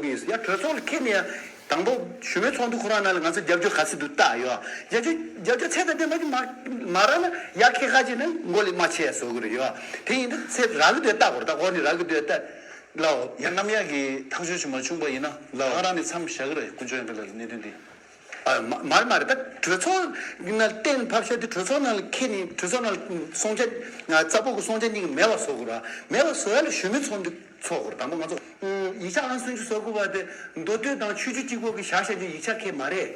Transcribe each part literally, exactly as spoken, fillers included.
ཡིན། ཡ་གྲོས་ཚོགས་ལ་འཁེལ་ནས་ཡ་དང་པོ་ཞུ་མོལ་ཚོགས་འདུ་ཁོ་རང་ནང་ལ་ང་ཚོ་རྒྱབ་སྐྱོར་ག་ཚོད་འདུག་བལྟ་ཡོད། རྒྱབ་སྐྱོར་རྒྱབ་སྐྱོར་ཚད་ལྡན་ལྡན་པ་ཅིག་མ་མ་རག་ན་ཡ་ཁེ་ཁ་ཅིག་ནས་མགོ་ལ་རྨ་ཆེ་ཡ་བཟོ་གི་རེད་ཡོད། དེ་ཡིན་དུས་ཚད་རག་གི་འདུག་བལྟ་དགོས་རེད། ད་འོག་ནས་རག་གི་འདུག་བལྟ་ལའོ། ཡ་རྣམ་གཡེང་གི་ཐག་གཅོད་ཞིག་མ་བྱུང་པ་ཡིན་ན་ལའོ། ང་རང་ནས་མཚམས་བཞག་གི་རེད། དཀོན་མཆོག་ཡང་འདི་ལ་གནད་དོན་འདི། ཨ་མ་མ་རེད་མ་རེད། ད་གྲོས་ཚོགས་ནང་གཏན་ཕབ་ཤ་དེ་གྲོས་ཚོགས་ནང་ལ་འཁེལ་ནས་གྲོས་ཚོགས་ནང་ལ་སོང་ཆ་རྩ་བོ་གི་སོང་ཆ་གཉིས་ཀྱི་མེད་པ་བཟོ་དགོས་ར། མེད་པ་བཟོ་ཡ་ལ་ཞུ་མོལ་ཚོགས་འདུ་ཚོགས་དགོས་ར། དང་པོ་ང་ཚོ་ཡིག་ཆ་ཨང་སུམ་ཅུ་སོ་དགུ་པ་དེ་མདོ་སྟོད་དང་ཆོས་བརྒྱུད་གཅིག་པོ་གི་བཞག་བཞག་རྒྱུ་ཡིག་ཆ་ཁེལ་མ་རེད།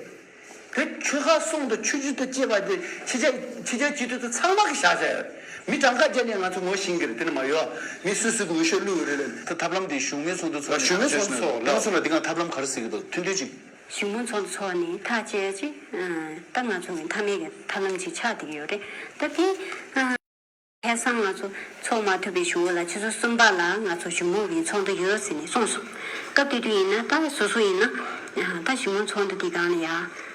དེ་ཆོལ་ཁ་གསུམ་དང་ཆོས་བརྒྱུད་དང་བཅས་པ་དེ་ཕྱི་རྒྱལ་ཕྱི་རྒྱལ་སྤྱི་འཐུས་དེ་ཚང་མ་གི་བཞག་བཞག་ཡོད། མི་གྲངས་ཀ་བརྒྱ་ནས་ང་ཚོ་ངོ་ཤེས་ཀྱི་རེད། དེ་ནི་མ་ཡོད། མི་སུ་སུ་གི་འོས་ཤོག་བླུགས་ཡོད་རེད། ད་ཐབས་ལམ་དེ་གཞུང་མིན་ཚོགས་འདུ་ཚོགས་ནས་གཞུང་མིན་ཚོགས་འདུ་ཚོགས་ལ། ཚོགས་ལ་འདི་ག་ཐབས་ལམ་ག་རེ་ཟེར་གི་འདུག་ཐུང་ཐུང་ཅིག་གཞུང་མིན་ཚོགས་འདུ་ཚོགས་ནས་ཐག་བཅད་ཅིག་ད་ང་ཚོ་གི་མཐའ་མའི་གི་ཐབས་ལམ་ཅིག་ཆགས་བསྡད་ཀྱི་ཡོད་རེད། ད་དེ་ཁ་སང་ང་ཚོ་ཚོགས་མ་ཐུབ་པའི་གཞུག་ལ་ཆུ་ཚོད་གསུམ་པ་ལ་ང་ཚོ་གཞུང་མང་གི་ཚོགས་འདུ་ཡོད་ཟེར་ནས་གསུངས་སོང་། སྐབས་དེ་དུས་ཡིན་ན་ད་སོ་སོ་ཡིན་ན་ད་གཞུང་མང་ཚོགས་འདུ་དེ་སྒང་ལ་ཡ་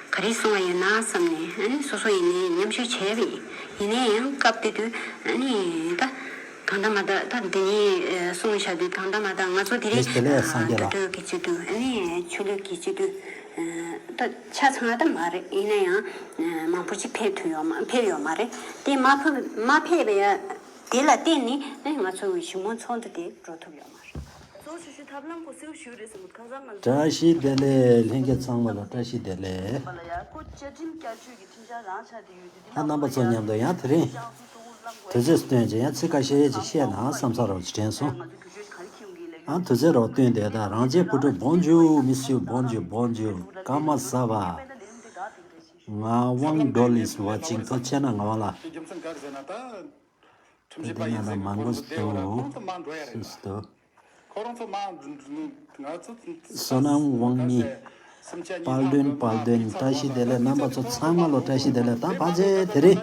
ག་རེ་གསུང་བ་ཡོད་ན་བསམ་ནས་ཨ་ནི་སོ་སོ་ཡིན་ནའི་མཉམ་ཞུགས་བྱས་པ་ཡིན། ཡིན་ན་ཡང་སྐབས་དེ་དུས་ཨ་ནི་ད། གང་ལྟར་མ་ལྟར་ད་འདི་ནས་གསུངས་བཞག་དུས་གང་ལྟར་མ་ལྟར་ང་ཚོ་འདི་རིང་ལས་སངས་རྒྱས་ལགས། འགྲོ་སྟོད་ཀྱི་སྤྱི་འཐུས་ཨ་ནི་ཆོས་ལུགས་ཀྱི་སྤྱི་འཐུས་ད་ཆ་ཚང་ད་མ་རེད། ཡིན་ན་ཡང་མང་པོ་ཅིག་ཕེབས་ཐུབ་ཡོད་མ་ཕེབས་ཡོད་མ་རེད། དེ་མ་ཕེབས་མ་ཕེབས་པའི་དེ་ལ་བརྟེན་ནས་ང་ཚོ་གཞུང་མང་ཚོགས་འདུ་དེ་འགྲོ་ཐུབ་ཡོད་མ་རེད། གཙོ་བོ་ཆུ་ཤུལ་ཐབས་ལམ་སྐོར་གསལ་པོ་ཞུས་རེད་ཟེར་མོད་ཁ་སང་ང་ཚོ་བཀྲ་ཤིས་བདེ་ལེགས། ལྷན་རྒྱས་ཚང་མ་ལ་བཀྲ་ཤིས་བདེ་ལེགས། པ་ལ་ཡ་ཁོ་བཅའ་ཁྲིམས་བསྐྱར་བཅོས་ཀྱི་ཁྲིམས་འཆར་རང་ཆགས་བསྡད་ཡོད་དུས་འདི་ཨ་རྣམ་པ་ཚོ་མཉམ་དུ་ཡང་དེ་རིང་དུས་ཚོད་སྟོན་བྱས་ཡང་ཚིག་ཁ་ཤས་ཅིག་བཤད་ན་བསམ་ས་རོགས་ཅིག་དྲན་སོང་། ཨ་དུས་ཚོད་རོགས་སྟོན་དེ་དང་རང་རྒྱལ་བུ་ཕྲུག་Bonjour, miss you, bonjour, bonjour, ཀརྨ་བཟའ་བ། ངག་དབང་Dolly is watching. ཐུགས་རྗེ་ཆེ་ན་ངག་དབང་ལགས། ཁྲིམས་ཞིབ་པ་ཡིན་ཟེར་གྱི་ཁོ་ཚོ་བསྡད་ཡོད་རེད་ལབ་རོགས། ཁོ་རང་ཚོ་མང་ང་ཚོ་བསོད་ནམས་དབང་མི། དཔལ་ལྡན། དཔལ་ལྡན། བཀྲ་ཤིས་བདེ་ལེགས། རྣམ་པ་ཚོ་ཚང་མ་ལོ་བཀྲ་ཤིས་བདེ་ལེགས། ད་ཕལ་ཆེར་དེ་རིང་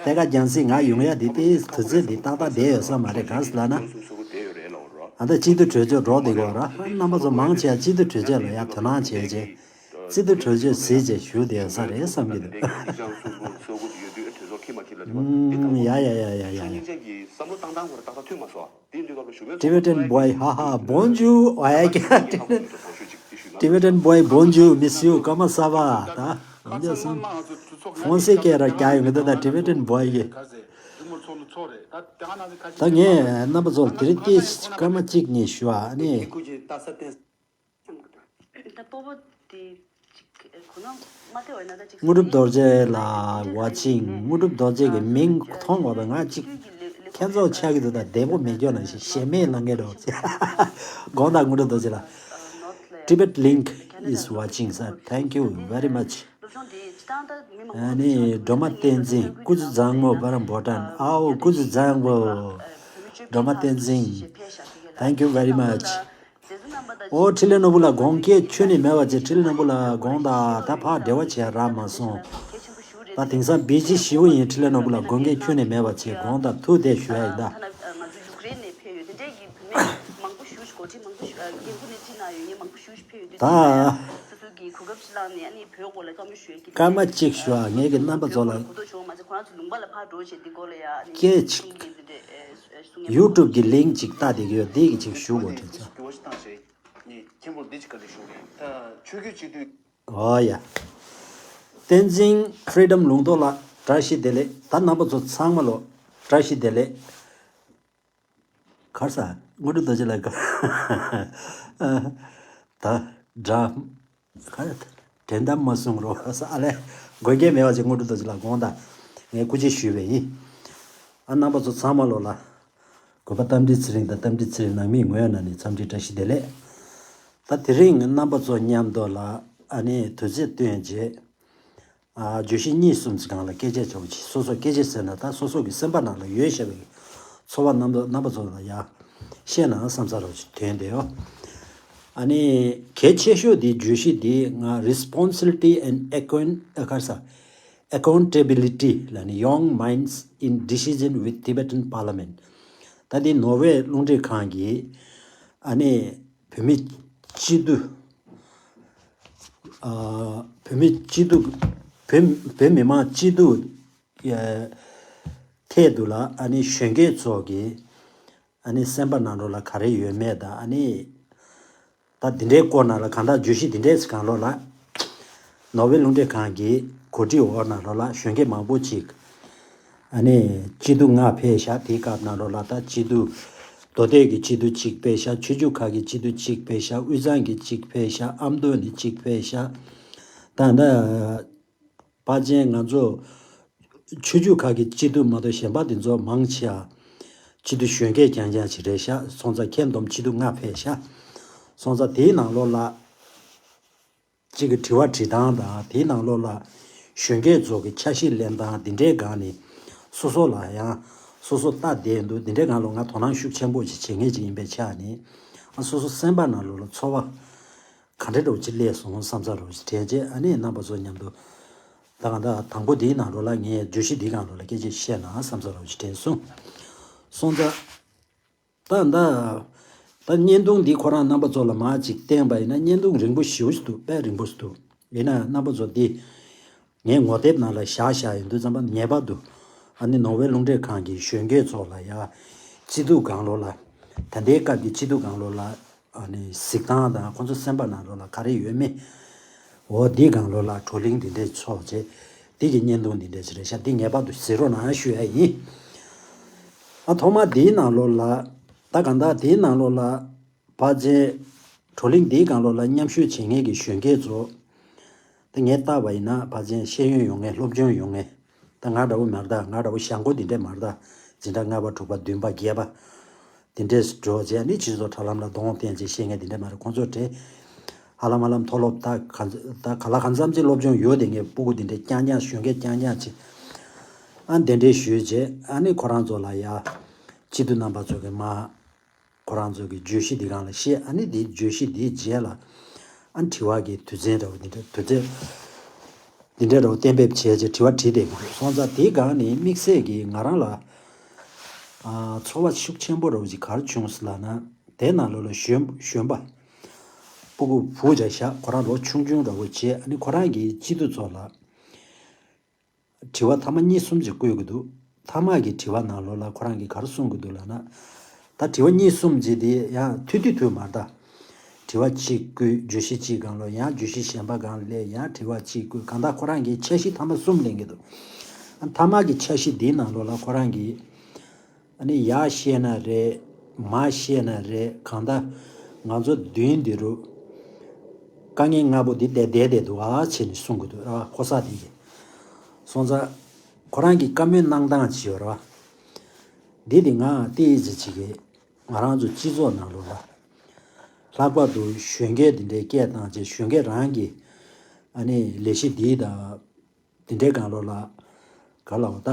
ཐད་ཀར་རྒྱང་སྲིང་ང་ཡོང་ཡ་འདི་དེ་དུས་ཚོད་འདི་ཏག་ཏག་བསྡད་ཡོད་ས་མ་རེད། གང་ཟེར་ལབ་ན། ཨ་ད་སྤྱི་འཐུས་གྲོས་ཆོད་འགྲོ་བསྡད་ཀྱི་ཡོད་ར། རྣམ་པ་ཚོ་མང་ཆེ་བ་སྤྱི་འཐུས་གྲོས་ཆོད་ལ་ཡ་དོ་སྣང་བྱེད་བྱེད། སྤྱི་འཐུས་གྲོས་ཆོད་གཟིགས་བྱས་བཞུགས་བསྡད་ས་རེད་བསམ་གྱི་འདུག་ཨུམ། ཡ་ཡ་ཡ་ཡ་ཡ་ཡ། Tibetan boy, ཧ་ཧ། Bonjour, ཨ་ཡ། Tibetan boy, bonjour, miss you, comment ça va? ད་འོན་ཀྱང་སོང་། ཧྥོན་སེ་ཀེ་ར་རྒྱག་ཡོང་གི་འདུག་ད་Tibetan boy གི། ད་ངས་རྣམ་པ་ཚོ་ལ་དེ་རིང་ཏོག་ཙམ་སྐར་མ་གཅིག་གཉིས་ཞུ་ཨ་ནི། ད་སྤོ་བོ་དེ་ཅིག་གོ་ནོར་མ་ཐེབས་པ་ན་ད་ཅིག་དངོས་གྲུབ་རྡོ་རྗེ་ལགས་watching། དངོས་གྲུབ་རྡོ་རྗེ་གི་མིང་མཐོང་བ་དང་ང་ཅིག་ཁྱེད་ཚོ་ཆགས་ཀྱི་འདུག་ད་བདེ་པོ་མེད་སྐྱོ་ནང་བཞིན་ཞེ་མེད་ལང་གི་འདུག་དགོངས་དག་དངོས་གྲུབ་རྡོ་རྗེ་ལགས། Tibet Link is watching, sir. Thank you very much. ཨ་ནི་སྒྲོལ་མ་བསྟན་འཛིན། སྐུ་གཟུགས་བཟང་མོ། བར་འབོ་ཊན། ཨའོ་སྐུ་གཟུགས་བཟང་པོ། སྒྲོལ་མ་བསྟན་འཛིན། Thank you very much. ཨོ་འཕྲིན་ལས་ནོར་བུ་ལགས་དགོངས་སྐལ་ཁྱོན་ནས་མེད་པ་བྱས། འཕྲིན་ལས་ནོར་བུ་ལགས་དགོངས་དག་ད་ཕར་འབྲེལ་བ་བྱས་རག་མ་སོང་། ད་དེང་སང་བི་ཇི་ཞེ་པོ་ཡིན། འཕྲིན་ལས་ནོར་བུ་ལགས་དགོངས་སྐལ་ཁྱོན་ནས་མེད་པ་བྱས་དགོངས་དག་ཐུགས་བདེ་ཞུ་ཡ་ཡིན་ད། ད། སྐར་མ་གཅིག་ཞུ་ཨ། ངས་ཀྱི་རྣམ་པ་ཚོ་ལ་སྐད་ཅིག་ཡུ་ཊུབ་ཀྱི་ལིང་ཅིག་བལྟ་བསྡད་ཀྱི་ཡོད། འདི་གི་ཅིག་ཞུ་དགོས་དྲན་སོང་། ཨོ་ཡ། བསྟན་འཛིན་ཕི་རི་ཌམ་ལུང་རྟོགས་ལགས་བཀྲ་ཤིས་བདེ་ལེགས། ད་རྣམ་པ་ཚོ་ཚང་མ་ལོ་བཀྲ་ཤིས་བདེ་ལེགས། གར་ས་དངོས་གྲུབ་རྡོ་རྗེ་ལགས། ད་འདྲ། ག་རེ། དྲན་དམ་མ་གསུང་རོགས་ས་ཨ་ལས། དགོས་གལ་མེད་པ་ཅིག་དངོས་གྲུབ་རྡོ་རྗེ་ལགས་དགོངས་དག་ངས་སྐུ་མཁྱེན་ཞུས་པ་ཡིན། ཨ་རྣམ་པ་ཚོ་ཚང་མ་ལོ་ལ། གུས་པ་རྟ་མགྲིན་ཚེ་རིང་དང་རྟ་མགྲིན་ཚེ་རིང་ནང་མི་ངོས་ནས་ནི་འཚམས་འདྲི་བཀྲ་ཤིས་བདེ་ལེགས། ད་དེ་རིང་རྣམ་པ་ཚོ་མཉམ་དུ་ལ་ཨ་ནི་དུས་ཚོད་བཏོན་རྗེས། ཨ། བརྗོད་གཞི་གཉིས་གསུམ་ཙམ་སྒང་ལ་སྐད་ཆ་བྱ་བ་ཅིག་སོ་སོ་སྐད་ཆ་ཟེར་ན་ད་སོ་སོ་གི་སེམས་པ་ནང་ལ་ཡོད་བཤད་པའི་ཚོར་བ་རྣམ་རྣམ་པ་ཚོ་ལ་ཡ་བཤད་ན་བསམ་ས་རོགས་ཅིག་དོན་དེ་ཡོད། ཨ་ནི་གལ་ཆེ་ཤོས་དེ་བརྗོད་གཞི་དེ་ང་Responsibility and Account- ཨ། ག་རེ་ཟ། Accountability ལ་ནི་Young Minds in Decision with Tibetan Parliament. ད་དེ་ནོར་ཝེ་རླུང་འཕྲིན་ཁང་གིས་ཨ་ནི་བོད་མི་སྤྱི་འཐུས། ཨ། བོད་མི་སྤྱི་འཐུས། བོད་བོད་མི་མང་སྤྱི་འཐུས། ཨ། ཐད་དུ་ལ་ཨ་ནི་གཞོན་སྐྱེས་ཚོ་གི་ཨ་ནི་སེམས་པ་ནང་ལོགས་ལ་ག་རེ་ཡོད་མེད་དང་ཨ་ནི་ ད་འདི་འདྲའི་སྐོར་ནང་ལ་གང་ལྟར་བརྗོད་གཞི་འདི་འདྲའི་སྒང་ལོགས་ལ། ནོར་ཝེ་རླུང་འཕྲིན་ཁང་གི་གོ་སྒྲིག་འོག་ནང་ལོགས་ལ་གཞོན་སྐྱེས་མང་པོ་ཅིག་ཨ་ནི་སྐྱིད་སྡུག་ལྔ་ཕེབས་ཤག་དེའི་སྐབས་ནང་ལོགས་ལ་ད་སྐྱིད་སྡུག་མདོ་སྟོད་ཀྱི་སྐྱིད་སྡུག་གཅིག་ཕེབས་ཤག་ཆོས་བརྒྱུད་ཁག་གི་སྐྱིད་སྡུག་གཅིག་ཕེབས་ཤག་དབུས་གཙང་གི་གཅིག་ཕེབས་ཤག་ཨ་མདོ་ནས་གཅིག་ཕེབས་ཤག་ད་ད། པ་ཅན་ང་ཚོ་ཆོས་བརྒྱུད་ཁག་གི་སྐྱིད་སྡུག་མ་གཏོགས་གཞན་པ་དེ་ཚོ་མང་ཆེ་བ་སྐྱིད་སྡུག་གཞོན་སྐྱེས་རྐྱང་རྐྱང་ཅིག་རེད་ཤག་སོང་ཙང་ཁྱོན་བསྡོམས་སྐྱིད་སྡུག་ལྔ་ཕེབས་ཤག་སོང་ཙང་དེའི་ནང་ལོགས་ལ་གཅིག་གི་དྲི་བ་དྲི་སྟངས་དང་དེའི་ནང་ལོགས་ལ་གཞོན་སྐྱེས་ཚོ་གི་འཆར་གཞི་ལེན་སྟངས་འདི་འདྲའི་སྒང་ནས་སོ་སོ་ལ་ཡང་སོ་སོ་ལྟ་བསྡད་འདུག་འདི་འདྲའི་སྒང་ལ་ང་དོ་སྣང་ཤུགས་ཆེན་པོ་ཅིག་བྱེད་མཁན་ཅིག་ཡིན་པའི་ཆ་ནས་ཨ་སོ་སོ་སེམས་པ་ནང་ལོགས་ལ་ཚོར་བ། ག་འདྲ་འདྲ་བོ་ཅིག་སླེབས་སོང་བསམ་ཚར་རོ་ཞིག་དྲན་རྗེས་ཨ་ནི་རྣམ་པ་ཚོ་མཉམ་དུ་ད་གང་ལྟར་དང་པོ་འདིའི་ནང་ལོགས་ལ་ངས་བརྗོད་གཞི་འདིའི་སྒང་ལོགས་ལ་སྐད་ཆ་བཤད་ན་བསམ་ཚར་རོ་ཞིག་དྲན་སོང་། སོང་ཙང་ད་ད་ད་བརྙན་ཐུང་འདི་ཁོ་རང་རྣམ་པ་ཚོ་ལ་མར་ཅིག་བསྟན་པ་ཡིན་ན་བརྙན་ཐུང་རིང་པོ་ཞེ་པོ་ཞིག་འདུག་དཔེ་རིང་པོ་ཞིག་འདུག་ཡིན་ན་རྣམ་པ་ཚོ་འདི་ངས་ངོ་དེབ་ནང་ལ་བཞག་བཞག་ཡིན་དུས་ཙམ་པ་ངེས་པར་དུ་ཨ་ནི་ནོར་ཝེ་རླུང་འཕྲིན་ཁང་གི་གཞོན་སྐྱེས་ཚོ་ལ་ཡ་སྐྱིད་སྡུག་སྒང་ལོགས་ལ་ད་ལྟའི་སྐབས་ཀྱི་སྐྱིད་སྡུག་སྒང་ལོགས་ལ། ཨ་ནི་གཟིགས་སྟངས་དང་ཁོང་ཚོ་སེམས་པ་ནང་ལོགས་ལ་ག་རེ་ཡོད་མེད། འོ་འདི་སྒང་ལོགས་ལ་བགྲོ་གླེང་འདི་འདྲས་ཚོགས་རྗེས་འདི་གི་བརྙན་ཐུང་འདི་འདྲས་ཅིག་རེད་ཤག་འདི་ངེས་པར་དུ་གཟིགས་རོགས་གནང་ཞུ་ཡ་ཡིན། ཨ་ཐོག་མ་འདིའི་ནང་ལོགས་ལ་ད་གང་ལྟར་འདིའི་ནང་ལོགས་ལ་ཕལ་ཆེར་བགྲོ་གླེང་འདིའི་སྒང་ལོགས་ལ་མཉམ་ཞུགས་བྱེད་མཁན་གྱི་གཞོན་སྐྱེས་ཚོ་ད་ངས་བལྟས་པ་ཡིན་ན་ཕལ་ཆེར་ཤེས་ཡོན་ཡོད་མཁན་སློབ་སྦྱོང་ཡོད་མཁན་ད་ང་འདྲ་བོ་མ་རེད་ད་ང་འདྲ་བོ་ཞང་པོ་འདི་འདྲས་མ་རེད་ད་འཛིན་གྲྭ་ལྔ་པ་དྲུག་པ་བདུན་པ་བརྒྱད་པ། དེ་འདྲས་འགྲོ་བྱས་ནི་སྤྱི་ཚོགས་དྲ་ལམ་ལ་གདོང་བསྟན་ཅིག་བཤད་མཁན་དེ་འདྲས་མ་རེད། ཁོང་ཚོ་དེ་ཧ་ལམ་ཧ་ལམ་མཐོ་སློབ་ད་ག་ད་ག་ལ་གང་འཚམ་ཅིག་སློབ་སྦྱོང་ཡོད་དེ་ངས་སྤུ་གུ་དེ་འདྲས་རྐྱང་རྐྱང་གཞོན་སྐྱེས་རྐྱང་རྐྱང་ཅིག་ཨ་འདི་འདྲས་ཞུས་བྱས་ཨ་ནི་ཁོ་རང་ཚོ་ལ་ཡ་སྤྱི་འཐུས་རྣམ་པ་ཚོ་གི་མ་ཁོ་རང་ཚོ་གི་བརྗོད་གཞི་འདི་སྒང་ལ་བཤད་ཨ་ནི་འདི་བརྗོད་གཞི་འདིའི་རྗེས་ལ་ཨ་དྲི་བ་གི་དུས་ཚན་འདྲ་བོ་འདི་འདྲས་དུས་ཚན། འདི་འདྲ་རོ་གཏན་འབེབས་བྱས་རྗེས་དྲི་བ་དྲིས་བསྡད་ཀྱི་འདུག་སོང་ཙང་དེའི་སྒང་ནས་དམིགས་བསལ་གྱིས་ང་རང་ལ་ཨ་ཚོར་བ་ཤུགས་ཆེན་པོ་རོ་ཅིག་ག་རེ་བྱུང་ཟེར་ལབ་ན་དེའི་ནང་ལོགས་ལ་གཞོན་གཞོན་པ་སྤུ་གུ་བུ་འདྲ་ཤག་ཁོ་རང་ལོ་ཆུང་ཆུང་འདྲ་བོ་བྱས་ཨ་ནི་ཁོ་རང་གིས་སྤྱི་འཐུས་ཚོ་ལ་དྲི་བ་ཐ་མ་གཉིས་གསུམ་ཅིག་བཀོད་ཀྱི་འདུག་མཐའ་མ་གི་དྲི་བ་ནང་ལོགས་ལ་ཁོ་རང་གིས་ག་རེ་གསུང་གི་འདུག་ལབ་ན། ད་དྲི་བ་གཉིས་གསུམ་ཅིག་དེ་ཡང་མཐུད་མཐུད་མཐུད་མ་རེད་ད། དྲི་བ་གཅིག་བཀོད་བརྗོད་གཞི་གཅིག་སྒང་ལ་ཡང་བརྗོད་གཞི་གཞན་པ་སྒང་ལ་སླེབས་ཡང་དྲི་བ་གཅིག་བཀོད་གང་ལྟར་ཁོ་རང་གིས་འཆར་གཞི་ཐ་མ་གསུམ་ལེན་གྱི་འདུག་མཐའ་མ་གི་འཆར་གཞི་འདིའི་ནང་ལོགས་ལ་ཁོ་རང་གིས་ཨ་ནི་ཡར་བཤད་ན་རེད་མར་བཤད་ན་རེད་གང་ལྟར་ང་ཚོ་མདུན་འདི་རུ་དཀའ་ངལ་ལྔ་པོ་འདི་བསྡད་བསྡད་བསྡད་འདུག་ཨ་བྱས་ནས་གསུང་གི་འདུག་ར་བ་ཕོ་གསར་འདི་གིས། སོང་ཙང་ཁོ་རང་གིས་བཀའ་མོལ་གནང་སྟངས་ཅིག་ཡོད་རེད་བ། འདི་དེ་ང་ཏི་ཡི་ཅི་ཅིག་གིས་ང་རང་ཚོ་སྤྱི་ཚོགས་ནང་ལོགས་ལ་ལྷག་པར་དུ་གཞོན་སྐྱེས་འདི་འདྲའི་སྐད་བཏང་བྱས་གཞོན་སྐྱེས་རང་གི་ཨ་ནི་ལས་གཞི་འདི་དང་འདི་འདྲའི་སྒང་ལོགས་ལ་ག་ལ་བ་ད་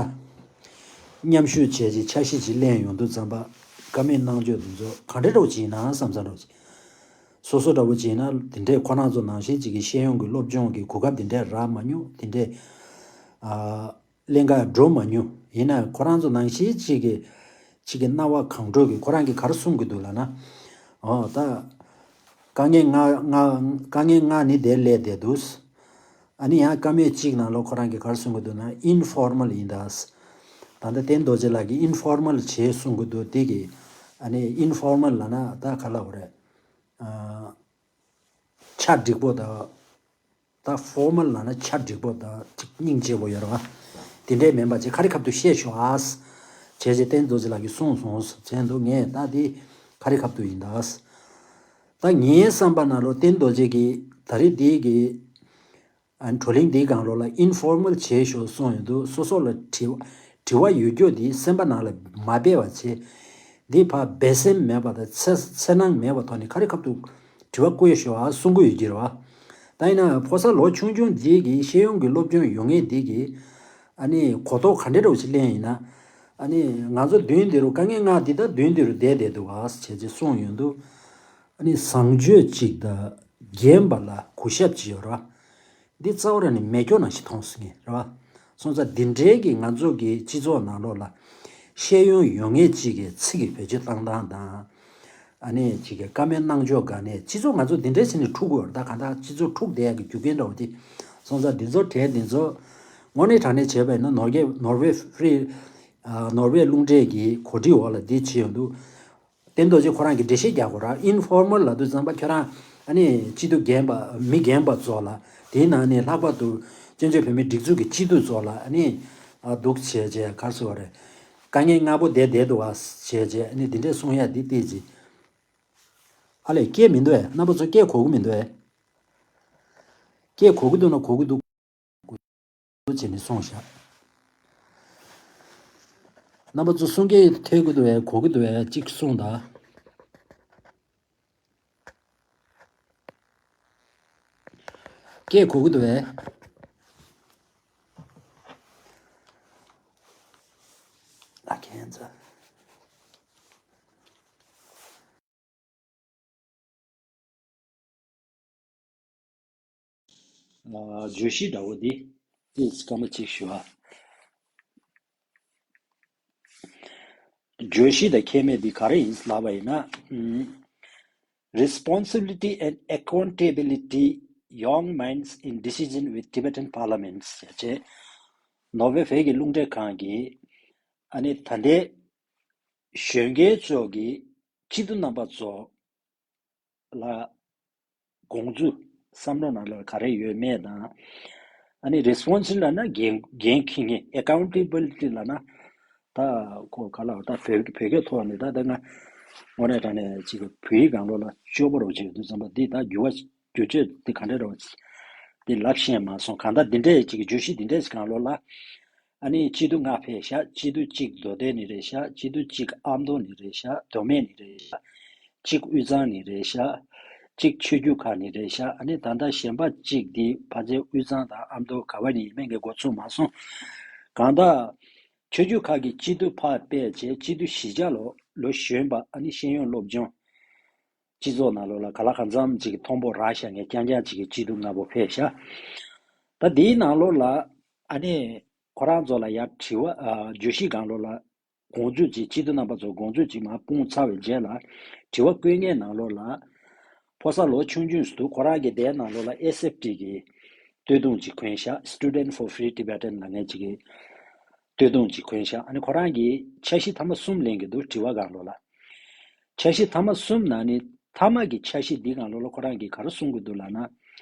མཉམ་ཞུགས་བྱས་རྗེས་འཆར་གཞི་ཅིག་ལེན་ཡོང་དུས་ཙམ་པ་བཀའ་མོལ་གནང་སྤྱོད་འདི་ཚོ་ག་འདྲ་འདྲ་བོ་ཅིག་ཡིན་ན་བསམ་བསམ་འདྲ་བོ་ཅིག་སོ་སོ་འདྲ་བོ་བྱས་ན་དེ་འདྲས་ཁོ་རང་ཚོ་ནང་བཞིན་གཅིག་གི་ཤེས་ཡོན་གྱི་སློབ་སྦྱོང་གི་གོ་སྐབས་དེ་འདྲས་རག་མ་མྱོང་དེ་འདྲས་ཨ་ལྷན་ཁག་འགྲོ་མ་མྱོང་ཡིན་ན་ཁོ་རང་ཚོ་ནང་བཞིན་གཅིག་གི་གཅིག་གི་སྣང་བ་གང་འགྲོ་གི་ཁོ་རང་གིས་ག་རེ་གསུང་གི་འདུག་ལབ་ན་ཨོ་ད་དཀའ་ངལ་ལྔ་ལྔ་དཀའ་ངལ་ལྔ་ནི་དེ་སླེབས་བསྡད་འདུག་ཨ་ནི་ཡང་བཀའ་མོལ་གཅིག་ནང་ལོགས་ཁོ་རང་གིས་ག་རེ་གསུང་གི་འདུག་ན་ཨིན་ཕོར་མལ་ཡིན་ད། ད་ལྟ་བསྟན་རྡོ་རྗེ་ལགས་ཀྱིས་ཨིན་ཕོར་མལ་བྱས་གསུང་གི་འདུག་དེ་གི་ཨ་ནི་ཨིན་ཕོར་མལ་ལབ་ན་ད་ག་ལབ་དགོས་རེད། ཆ་འགྲིག་པོ་དང་། ད་ཕོར་མལ་ལབ་ན་ཆ་འགྲིག་པོ་དང་ཅིག་སྙིང་རྗེ་པོ་ཡོད་རེད་བ། དེ་འདྲས་མིན་པ་ཅིག་ཁ་རི་ཁ་ཐུག་བཤད་ཤོག་ཨ། བྱས་རྗེས་བསྟན་རྡོ་རྗེ་ལགས་ཀྱིས་གསུངས་སོང་བྱས་འདུག་ངས་ད་དེ་ཁ་རི་ཁ་ཐུག་ཡིན་ད། ད་ངའི་བསམ་པ་ནང་ལོགས་བསྟན་རྡོ་རྗེ་གིས་ད་རེས་དེའི་གི་ཨ་ནི་བགྲོ་གླེང་འདིའི་སྒང་ལོགས་ལ་ཨིན་ཕོར་མལ་བྱས་ཤོག་གསུངས་ཡོང་དུས་སོ་སོ་ལ་དྲི་བ་དྲི་བ་ཡོད་རྒྱུ་དེ་སེམས་པ་ནང་ལ་མ་སྦས་པ་བྱས། འདི་ཕར་སྦས་སེམས་མེད་པ་དང་འཚེར་འཚེར་སྣང་མེད་པ་ཐོག་ནས་ཁ་རི་ཁ་ཐུག་དྲི་བ་བཀོད་ཤོག་ཨ་གསུང་གི་ཡོད་ཀྱི་རེད་བ། ད་ཡིན་ན་ཕོ་གསར་ལོ་ཆུང་ཆུང་འདི་གི་ཤེས་ཡོན་གྱི་སློབ་སྦྱོང་ཡོད་མཁན་འདི་གི་ཨ་ནི་གོ་རྟོགས་ག་འདྲ་འདྲ་བོ་ཞིག་ལེན་ཡིན་ན་ཨ་ནི་ང་ཚོ་མདུན་འདི་རུ་དཀའ་ངལ་ལྔ་འདི་ད་མདུན་འདི་རུ་བསྡད་བསྡད་འདུག་ཨ་བྱས་རྗེས་གསུངས་ཡོང་དུས་ཨ་ནི་བཟང་སྤྱོད་ཅིག་དང་རྒན་པ་ལ་གུས་ཞབས་ཅིག་ཡོད་རེད་བ། འདི་རྩ་བ་རང་ནས་མེད་སྐྱོ་ནང་བཞིན་མཐོང་སོང་ངས་རེད་བ། སོང་ཙང་འདི་འདྲའི་གི་ང་ཚོ་གི་སྤྱི་ཚོགས་ནང་ལོགས་ལ་ཤེས་ཡོན་ཡོད་མཁན་གཅིག་གི་ཚིག་གི་བེད་སྤྱོད་བཏང་སྟངས་དང་། ཨ་ནི་གཅིག་གི་བཀའ་མོལ་གནང་ཕྱོགས་སྒང་ནས་སྤྱི་ཚོགས་ང་ཚོ་འདི་འདྲའི་ཕྱིན་ནས་འཁྲུག་དགོས་རེད་ད་གང་ལྟར་སྤྱི་ཚོགས་འཁྲུག་བསྡད་ཡག་གི་རྒྱུ་རྐྱེན་འདྲ་བོ་དེ། སོང་ཙང་འདི་ཚོ་གྲས་འདི་ཚོ་དངོས་གནས་དྲང་གནས་བྱས་པ་ཡིན་ན་ནོར་ཝེ་ནོར་ཝེ་ཧྥི་རི་ནོར་ཝེ་རླུང་འཕྲིན་གྱི་གོ་སྒྲིག་འོག་ལ་འདི་བྱས་ཡོང་དུས། བསྟན་རྡོ་རྗེ་ཁོ་རང་གིས་འགྲེལ་བཤད་རྒྱག་དགོས་ར་ཨིན་ཕོར་མལ་ལབ་དུས་ཙམ་པ་ཁྱོད་རང་ ཨ་ནི་སྐྱིད་སྡུག་རྒན་པ་མི་རྒན་པ་ཚོ་ལ། དེའི་ནང་ནས་ལྷག་པར་དུ་བཙན་བྱོལ་བོད་མིའི་སྒྲིག་འཛུགས་ཀྱི་སྐྱིད་སྡུག་ཚོ་ལ་ཨ་ནི་ཨ་སྡུག་བྱས་བྱས་ག་རེ་ཟེར་བ་རེད། དཀའ་ངལ་ལྔ་པོ་བསྡད་བསྡད་འདུག་བ་བྱས་བྱས་ཨ་ནི་འདི་འདྲས་གསུང་ཡ་འདི་ལྟས་ཅིག་ཨ་ལས་སྐད་མི་འདུག་ཨེ། རྣམ་པ་ཚོ་སྐད་གོ་གི་མི་འདུག་ཨེ། སྐད་གོ་གི་འདུག་ན་གོ་གི་འདུག་བྱས་ནས་གསུངས་ཤག་རྣམ་པ་ཚོ་གསུང་སྐད་ཐོས་ཀྱི་འདུག་བས། གོ་གི་འདུག་བས། གཅིག་གསུངས་དང་། སྐད་གོ་གི་འདུག་བས། ཨ་ཁྱེད་ཚོ། ཨ། བརྗོད་གཞི་འདྲ་བོ་འདི་ཏོག་ཙམ་སྐར་མ་གཅིག་ཞུ་ཨ། བརྗོད་གཞི་དང་ཁྱད་མེད་འདི་ག་རེ་ཡིན་ལབ་པ་ཡིན་ན། ཨམ། Responsibility and Accountability, Young Minds in Decision with Tibetan Parliament ཟེར་བྱས། ནོར་ཝེ་བོད་ཀྱི་རླུང་འཕྲིན་ཁང་གིས་ཨ་ནི་ད་ལྟའི་གཞོན་སྐྱེས་ཚོ་གི་སྐྱིད་སྡུག་རྣམ་པ་ཚོ་ལ་དགོངས་ཚུལ་བསམ་བློ་ནང་ལ་ག་རེ་ཡོད་མེད་དང་། ཨ་ནི་རེ་སི་པོན་སི་ལབ་ན་འགན་འགན་འཁྱེར་མཁན། ཨེ་ཀའུན་ཊེ་བི་ལི་ཊི་ལབ་ན་ད་ཁོ་ག་ལ་ད་བོད་བོད་སྐད་ཐོག་ནས་ད་ད་ང་དངོས་གནས་དྲང་གནས་ཅིག་བོད་ཡིག་སྒང་ལོགས་ལ་སྐྱོ་པོ་རུ་བྱེད་དུས་ཙམ་པ་འདི་ད་འགྱུར་བ་འགྱུར་བཅོས་འདི་ག་འདྲ་རེད་བ། འདི་ལབ་ཤེས་མ་སོང་། གང་ལྟར་འདི་འདྲའི་ཅིག་བརྗོད་གཞི་འདི་འདྲའི་སྒང་ལོགས་ལ། ཨ་ནི་སྐྱིད་སྡུག་ལྔ་ཕེབས་ཤག་སྐྱིད་སྡུག་གཅིག་མདོ་སྟོད་ནས་རེད་ཤག་སྐྱིད་སྡུག་གཅིག་ཨ་མདོ་ནས་རེད་ཤག་མདོ་སྨད་ནས་རེད་ཤག་གཅིག་དབུས་གཙང་ནས་རེད་ཤག་གཅིག་ཆོས་བརྒྱུད་ཁག་ནས་རེད་ཤག་ཨ་ནི་ད་ལྟ་གཞན་པ་གཅིག་འདི་ཕལ་ཆེར་དབུས་གཙང་དང་ཨ་མདོ་ག་བ་ནས་ཡིན་མིན་གྱི་མགོ་ཚོད་མ་སོང་། གང་ལྟར་ཆོས་བརྒྱུད་ཁག་གི་སྐྱིད་སྡུག་ཕར་ཕེབས་བྱས། སྐྱིད་སྡུག་བཞི་ཆ་ལོ་ལོ་གཞོན་པ་ཨ་ནི་ཤེས་ཡོན་སློབ་སྦྱོང་སྤྱི་ཚོགས་ནང་ལོགས་ལ་ག་ལ་གང་འཚམ་ཅིག་གི་མཐོན་པོ་རག་ཤག་མཁན་རྐྱང་རྐྱང་ཅིག་གི་སྐྱིད་སྡུག་ལྔ་པོ་ཕེབས་ཤག་ད་དེའི་ནང་ལོགས་ལ་ཨ་ནི་ཁོ་རང་ཚོ་ལ་ཡ་དྲི་བ། ཨ། བརྗོད་གཞི་སྒང་ལོགས་ལ་དགོངས་ཚུལ་ཅིག་སྐྱིད་སྡུག་རྣམ་པ་ཚོ་དགོངས་ཚུལ་ཅིག་མར་སྤུངས་ཚར་བའི་རྗེས་ལ། དྲི་བ་བཀོད་མཁན་ནང་ལོགས་ལ་ཕོ་གསར་ལོ་ཆུང་ཆུང་ཞིག་འདུག་ཁོ་རང་གིས་དེའི་ནང་ལོགས་ལ་ཨེས་ཨེཕ་ཊི་གི་བསྟོད་ཐུང་ཅིག་གོན་ཤག Student for Free Tibetan ལབ་མཁན་ཅིག་གི་བསྟོད་ཐུང་ཅིག་གོན་ཤག་ཨ་ནི་ཁོ་རང་གིས་འཆར་གཞི་མཐའ་མ་གསུམ་ལེན་གྱི་འདུག་དྲི་བ་སྒང་ལོགས་ལ། འཆར་གཞི་མཐའ་མ་གསུམ་ནང་ནས་མཐའ་མ་གི་འཆར་གཞི་འདི་སྒང་ལོགས་ལ་ཁོ་རང་གིས་ག་རེ་གསུང་གི་འདུག་ལབ་ན།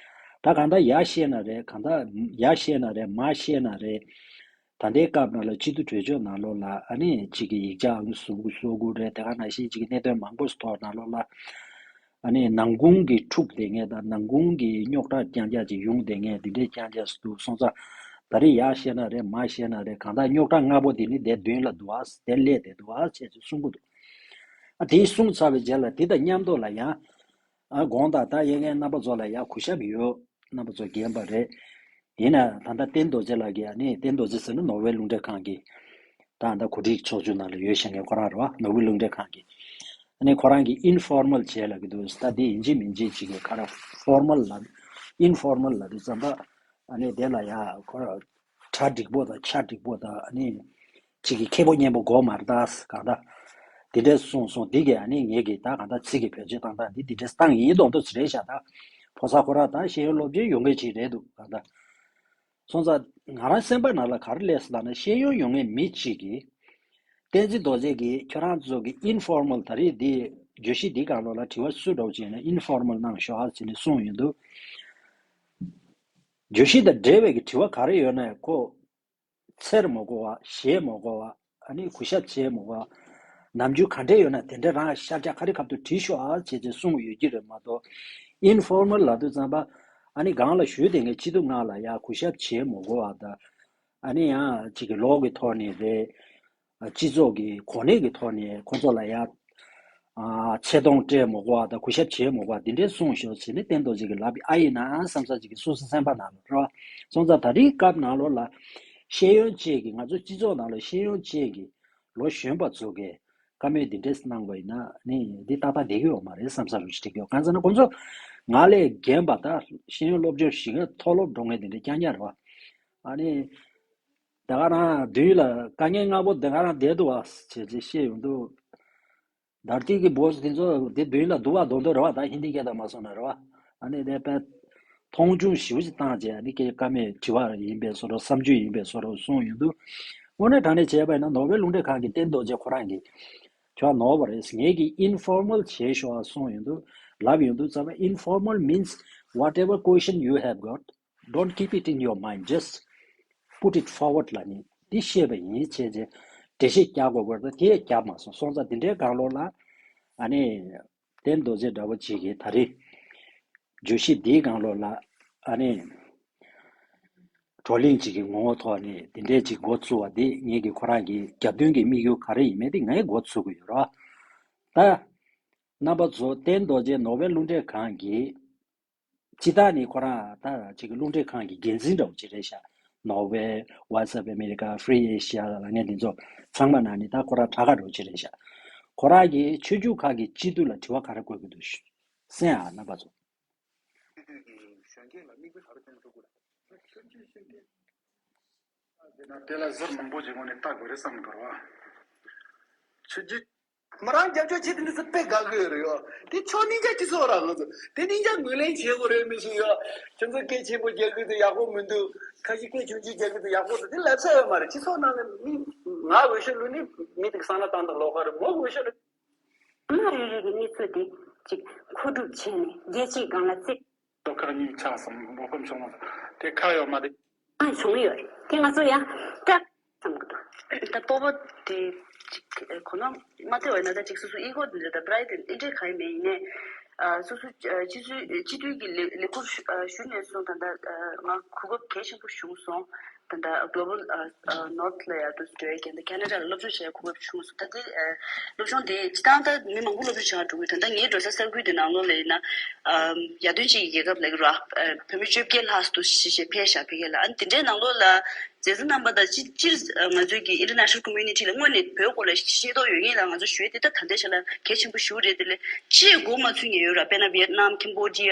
ད་གང་ལྟར་ཡར་བཤད་ན་རེད། གང་ལྟར་ཡར་བཤད་ན་རེད། མར་བཤད་ན་རེད། ད་ལྟའི་སྐབས་ནང་ལ་སྤྱི་འཐུས་གྲོས་ཆོད་ནང་ལོགས་ལ་ཨ་ནི་གཅིག་གི་ཡིག་ཆ་ཨ་ནི་བཟོ་དགོས་བཟོ་དགོས་རེད། དེ་ག་ནང་བཞིན་གཅིག་གི་གནད་དོན་མང་པོ་ཞིག་ཐོག་ནང་ལོགས་ལ་ཨ་ནི་ནང་ཁུལ་གྱི་འཁྲུག་བསྡད་མཁན་དང་ནང་ཁུལ་གྱི་རྙོག་དྲ་རྐྱང་རྐྱང་ཅིག་ཡོང་བསྡད་མཁན་འདི་འདྲའི་རྐྱང་རྐྱང་ཞིག་འདུག་སོང་ཙང་ད་རེས་ཡར་བཤད་ན་རེད། མར་བཤད་ན་རེད། གང་ལྟར་རྙོག་དྲ་ལྔ་པོ་འདི་ནི་དེ་མདུན་ལ་འདུག་ཨ། དེ་སླེབས་བསྡད་འདུག་ཨ་བྱས་ཚུལ་གསུང་གི་འདུག་ཨ། དེ་གསུངས་ཚར་བའི་རྗེས་ལ་དེ་དང་མཉམ་དུ་ལ་ཡང་། ཨ། དགོངས་དག་ད་ཡེ་མཁན་རྣམ་པ་ཚོ་ལ་ཡང་གུས་ཞབས་ཡོད། རྣམ་པ་ཚོ་རྒན་པ་རེད། ཡིན་ན་ད་ལྟ་བསྟན་རྡོ་རྗེ་ལགས་ཀྱིས། ཨ་ནི་བསྟན་རྡོ་རྗེ་ཟེར་ན་ནོར་ཝེ་རླུང་འཕྲིན་ཁང་གི་ད་ལྟ་གོ་སྒྲིག་ཚོགས་ཆུང་ནང་ལ་ཡོད་བཞག་མཁན་ཁོ་རང་རེད་བ། ནོར་ཝེ་རླུང་འཕྲིན་ཁང་གི། ཨ་ནི་ཁོ་རང་གིས་ཨིན་ཕོར་མལ་བྱས་ལབ་ཀྱི་འདུག་ད་འདི་ཡིན་གཅིག་མིན་གཅིག་ཅིག་གི་ཁ་ར་ཕོར་མལ་ལབ། ཨིན་ཕོར་མལ་ལབ་དུས་ཙམ་པ་ཨ་ནི་དེ་ལ་ཡ་ཁོ་ར་གྲ་འགྲིག་པོ་དང་ཆ་འགྲིག་པོ་དང་ཨ་ནི། གཅིག་གིས་ཁེ་པོ་སྙན་པོ་དགོས་མ་རེད་ད། གང་ལྟར་དེ་འདྲས་གསུངས་སོང་། འདི་གས་ཨ་ནི་ངེད་ཀྱིས་ད་གང་ལྟར་ཚིག་གི་བེད་སྤྱོད་བཏང་སྟངས་འདི་འདི་འདྲས་བཏང་ཡིན་མདོག་མདོག་ཅིག་རེད་ཤག་ད་ཕོ་གསར་ཁོ་རང་ད་ཤེས་ཡོན་སློབ་སྦྱོང་ཡོད་མཁན་ཅིག་རེད་འདུག་གང་ལྟར་སོང་ཙང་ང་རང་སེམས་པ་ནང་ལ་ག་རེ་སླེབས་སོང་ལབ་ན། ཤེས་ཡོན་ཡོད་མཁན་མི་གཅིག་གིས་བསྟན་འཛིན་རྡོ་རྗེ་གིས་ཁྱོད་རང་ཚོ་གི་ཨིན་ཕོར་མལ་ད་རེས་འདི་བརྗོད་གཞི་འདི་སྒང་ལོགས་ལ་དྲི་བ་སུ་འདྲ་བོ་བྱས་ན་ཨིན་ཕོར་མལ་གནང་ཤོག་ཨ་བྱས་ནས་གསུངས་ཡོད་འདུག་བརྗོད་གཞི་དང་འབྲེལ་བའི་གི་དྲི་བ་ག་རེ་ཡོད་ན་ཁོ། འཚེར་མ་དགོས་པ། ཞེད་མ་དགོས་པ། ཨ་ནི་གུས་ཞབས་བྱེད་མ་དགོས་པ། ནམ་རྒྱུན་ག་འདྲས་ཡོད་ན་དེ་འདྲས་རང་ཤར་རྒྱག་ཁ་རི་ཁ་ཐུག་བྲིས་ཤོག་ཨ་བྱས་བྱས་གསུངས་ཡོད་ཀྱི་རེད་མ་གཏོགས། ཨིན་ཕོར་མལ་ལབ་དུས་ཙམ་པ་ཨ་ནི་སྒང་ལ་ཞུགས་བསྡད་མཁན་སྤྱི་འཐུས་ལྔ་ལ་ཡ་གུས་ཞབས་བྱེད་མ་དགོས་པ་དང་། ཨ་ནི་ཡང་གཅིག་གི་ལོག་གི་ཐོག་ནས་རེད། སྤྱི་ཚོགས་ཀྱི་གོ་གནས་ཀྱི་ཐོག་ནས་ཁོ་ཚོ་ལ་ཡ། ཨ། ཆེ་མཐོང་སྤྲད་མ་དགོས་པ་དང་གུས་ཞབས་བྱེད་མ་དགོས་པ་འདི་འདྲས་གསུངས་ཤོག་ཟེར་ནས་བསྟན་རྡོ་རྗེ་གིས་ལབ་པ་ཡིན་ན་བསམ་ས་ཅིག་གི་སོ་སོ་སེམས་པ་ནང་ལ་རེད་བ། སོང་ཙང་ད་རེས་སྐབས་ནང་ལོགས་ལ་ཤེས་ཡོན་ཅན་གྱི་ང་ཚོ་སྤྱི་ཚོགས་ནང་ལ་ཤེས་ཡོན་ཅན་གྱི་ལོ་གཞོན་པ་ཚོ་གིས་བཀའ་མོལ་འདི་འདྲས་གནང་བ་ཡིན་ན་ནི་འདི་ཏག་ཏག་བསྡད་ཀྱི་ཡོད་མ་རེད་བསམ་ས་རུ་ཞིག་འགྲིག་ཡོད། གང་ཟེར་ན་ཁོང་ཚོ་ང་ལས་རྒན་པ་དང་ཤེས་ཡོན་སློབ་སྦྱོང་ཞིག་མཐོ་སློབ་འགྲོ་མཁན་དེ་འདྲ་རྐྱང་རྐྱང་རེད་བ། ཨ་ནི། དེ་ག་རང་མདུན་ལ་དཀའ་ངལ་ལྔ་པོ་དེ་ག་རང་བསྡད་འདུག་བ་ཞེས་ཅིག་བཤད་ཡོང་དུས། धरती के बोझ དེ་ཚོ་དེ་མདུན་ལ་འདུག་བ་མདོག་མདོག་རེད་བ། ད་ཧིན་དི་སྐད་དང་མ་སོང་ན་རེད་བ། ཨ་ནི་དེ་དཔེ་མཐོང་ཆུང་ཞེ་པོ་ཅིག་བཏང་རྗེས་ཨ་ནི་སྐད་བཀའ་མོལ་དྲི་བ་ཡིན་པའི་བཟོ་འདྲ་བསམ་ཚུལ་ཡིན་པའི་བཟོ་འདྲ་གསུངས་ཡོང་དུས། དངོས་གནས་དྲང་གནས་བྱས་པ་ཡིན་ན་ནོར་ཝེ་རླུང་འཕྲིན་ཁང་གི་བསྟན་རྡོ་རྗེ་ཁོ་རང་གིས་ཁྱོད་ནོར་བ་རེད། ངེད་ཀྱིས་ཨིན་ཕོར་མལ་བྱས་ཤོག་ཨ་གསུངས་ཡོང་དུས། ལབ་ཡོང་དུས་ཙམ་པ། Informal means whatever question you have got, don't keep it in your mind, just put it forward ལབ་ནི་འདི་བཤད་པ་ཡིན། བྱས་རྗེས་འགྲེལ་བཤད་རྒྱག་དགོས་པར་དེ་རྒྱབ་མ་སོང་། སོང་ཙང་འདི་འདྲའི་སྒང་ལོགས་ལ་ཨ་ནི་བསྟན་རྡོ་རྗེ་འདྲ་བོ་ཅིག་གིས་ད་རེས་བརྗོད་གཞི་འདིའི་སྒང་ལོགས་ལ་ཨ་ནི་བགྲོ་གླེང་ཅིག་གི་ངོ་བོ་ཐོག་ནས་འདི་འདྲའི་ཅིག་འགོ་ཚུགས་པ་འདི་ངེད་ཀྱི་ཁོ་རང་གི་རྒྱབ་མདུན་གྱི་དམིགས་ཡུལ་ག་རེ་ཡིན་མིན་དེ་ངས་འགོ་ཚུགས་ཀྱི་ཡོད་རེད། ད་རྣམ་པ་ཚོ་བསྟན་རྡོ་རྗེ་ནོར་ཝེ་རླུང་འཕྲིན་ཁང་གི་སྤྱི་བཏང་ནས་ཁོ་རང་ད་ཅིག་གི་རླུང་འཕྲིན་ཁང་གི་འགན་འཛིན་འདྲ་བོ་ཅིག་རེད་ཤག་ནོར་ཝེ། Voice of America, Free Asia ལབ་མཁན་དེ་ཚོ་ཚང་མ་ནང་ནས་ད་ཁོ་རང་དྲག་ག་འདྲ་བོ་ཅིག་རེད་ཤག་ཁོ་རང་གིས་ཆོས་བརྒྱུད་ཁག་གི་སྤྱི་འཐུས་ལ་དྲི་བ་ག་རེ་བཀོད་ཀྱི་འདུག་གསན་ཨ། རྣམ་པ་ཚོ། སྤྱི་འཐུས་ཀྱི་གཞོན་སྐྱེས་ལ་མིག་དཔེ་ག་རེ་སྟོན་ཐུབ་ཀྱི་རེད། དེ་ན་དེ་ལ་ཟུར་མང་པོ་ཞིག་ངོས་ནས་ལྟ་དགོས་རེད་བསམ་གི་རེད་བ། ཆོས་བརྒྱུད། མོ་རང་རྒྱབ་སྐྱོར་བྱེད་དེ་འདི་ཚོ་དཔེ་དགའ་གི་ཡོད་རེད་ཡོ། དེ་ཆོ་སྙིང་རྗེ་སྤྱི་ཚོགས་རང་ང་ཚོ་དེ་སྙིང་རྗེ་ངོས་ལེན་བྱེད་དགོས་རེད་མི་ཞིག་ཡོ། ཁྱོད་ཚོ་སྐད་ཆེན་པོ་རྒྱག་གི་འདུག་ཡག་པོ་མི་འདུག་ཁ་ཤས་སྐད་ཆུང་ཆུང་རྒྱག་གི་འདུག་ཡག་པོ་འདུག་དེ་ལབ་ས་ཡོད་མ་རེད། སྤྱི་ཚོགས་ནང་ལ་མི་ང་འོས་ཤོག་བླུག་ནི་མི་དེ་ག་སང་ལ་བཏང་དང་ལོག་ག་རེད། མོ་འོས་ཤོག་རེད། མི་རེ་རེ་གི་གནས་ཚུལ་དེ་ཅིག་མཁོ་སྒྲུབ་བྱས་ནས་རྒྱལ་སྤྱིའི་སྒང་ལ་བརྩི། ལོ་ཁག་གཉིས་ཆགས་སམ་འོས་འཕེན་བྱུང་བ་དེ་ཁ་ཡོད་མ་རེད། ཨ་བྱུང་ཡོད་རེད། དེ་ང་ཚོ་ཡང་སྐྲག་བསམ་གི་འདུག་ད་སྤོབས་པ་དེ་ཅིག་གོ་ནོར་མ་ཐེབས་པ་ཡིན་ན། ད་ཅིག་སོ་སོ་ཨི་གོ་དེ་འདྲ་ད་པ་རའེ་ཌི་དེ་འདྲ་གང་ཡིན་མིན་ཡིན་ནའི། ཨ་སོ་སོ་ཨ་སྤྱི་ཚོགས་སྤྱི་འཐུས་ཀྱི་ལས་ལས་ཁུར་ཞུ་ཨ་ཞུ་ནས་བཟུང་ད་ལྟ་ཨ་ང་གོ་སྐབས་གལ་ཆེན་པོ་བྱུང་སོང་། ད་ལྟ་གློ་བལ་ཨ་ཨ་ནོར་ཐི་ལ་ཡར་དུ་འགྲོ་ཡ་གི་ད་ཁེ་ན་ཌ་ལ་སློབ་སྦྱོང་བྱེད་ཡ་གོ་སྐབས་བྱུང་སོང་། ད་ལྟའི་ཨ་སློབ་སྦྱོང་དེ་སྤྱི་བཏང་ད་མི་མང་པོ་སློབ་སྦྱོང་བྱེད་ཡ་འགྲོ་གི་ཡོད། ད་ལྟ་ངའི་འགྲོ་ས་ས་ཁུལ་དེ་ནང་ལོགས་ལ་ཡིན་ན་ཨ་ཡར་ཐོན་ཅན་གྱི་རྒྱལ་ཁབ་ལ་གི་ར་ཨ་བོད་མི་བཅོ་བརྒྱད་ལྷག་ཏུ་ཞིག་ཞིག་ཕེབས་ཤག་ཕ་གི་ལ། ཨ་ནི་དེ་འདྲའི་ནང་ལོགས་ལ་མཛད་གཙོ་རྣམ་པ་དང་སྤྱི་སྤྱིར་ང་ཚོའི་གི་International Community ལ་དངོས་གནས་བོད་སྐོར་ལ་ཤེས་རྟོགས་ཡོད་མཁན་ལ་ང་ཚོ་ཞུ་ཡས་དེ་ད་ད་ལྟའི་ཆ་ལ་གལ་ཆེན་པོ་ཞིག་རེད། དེ་ལས་ཅི་ཡས་འགོ་མ་ཚུགས་མཁན་ཡོད་ར། དཔེར་ན་ཝི་ཡེད་ནམ། ཁེམ་བོ་ཌི་ཡ།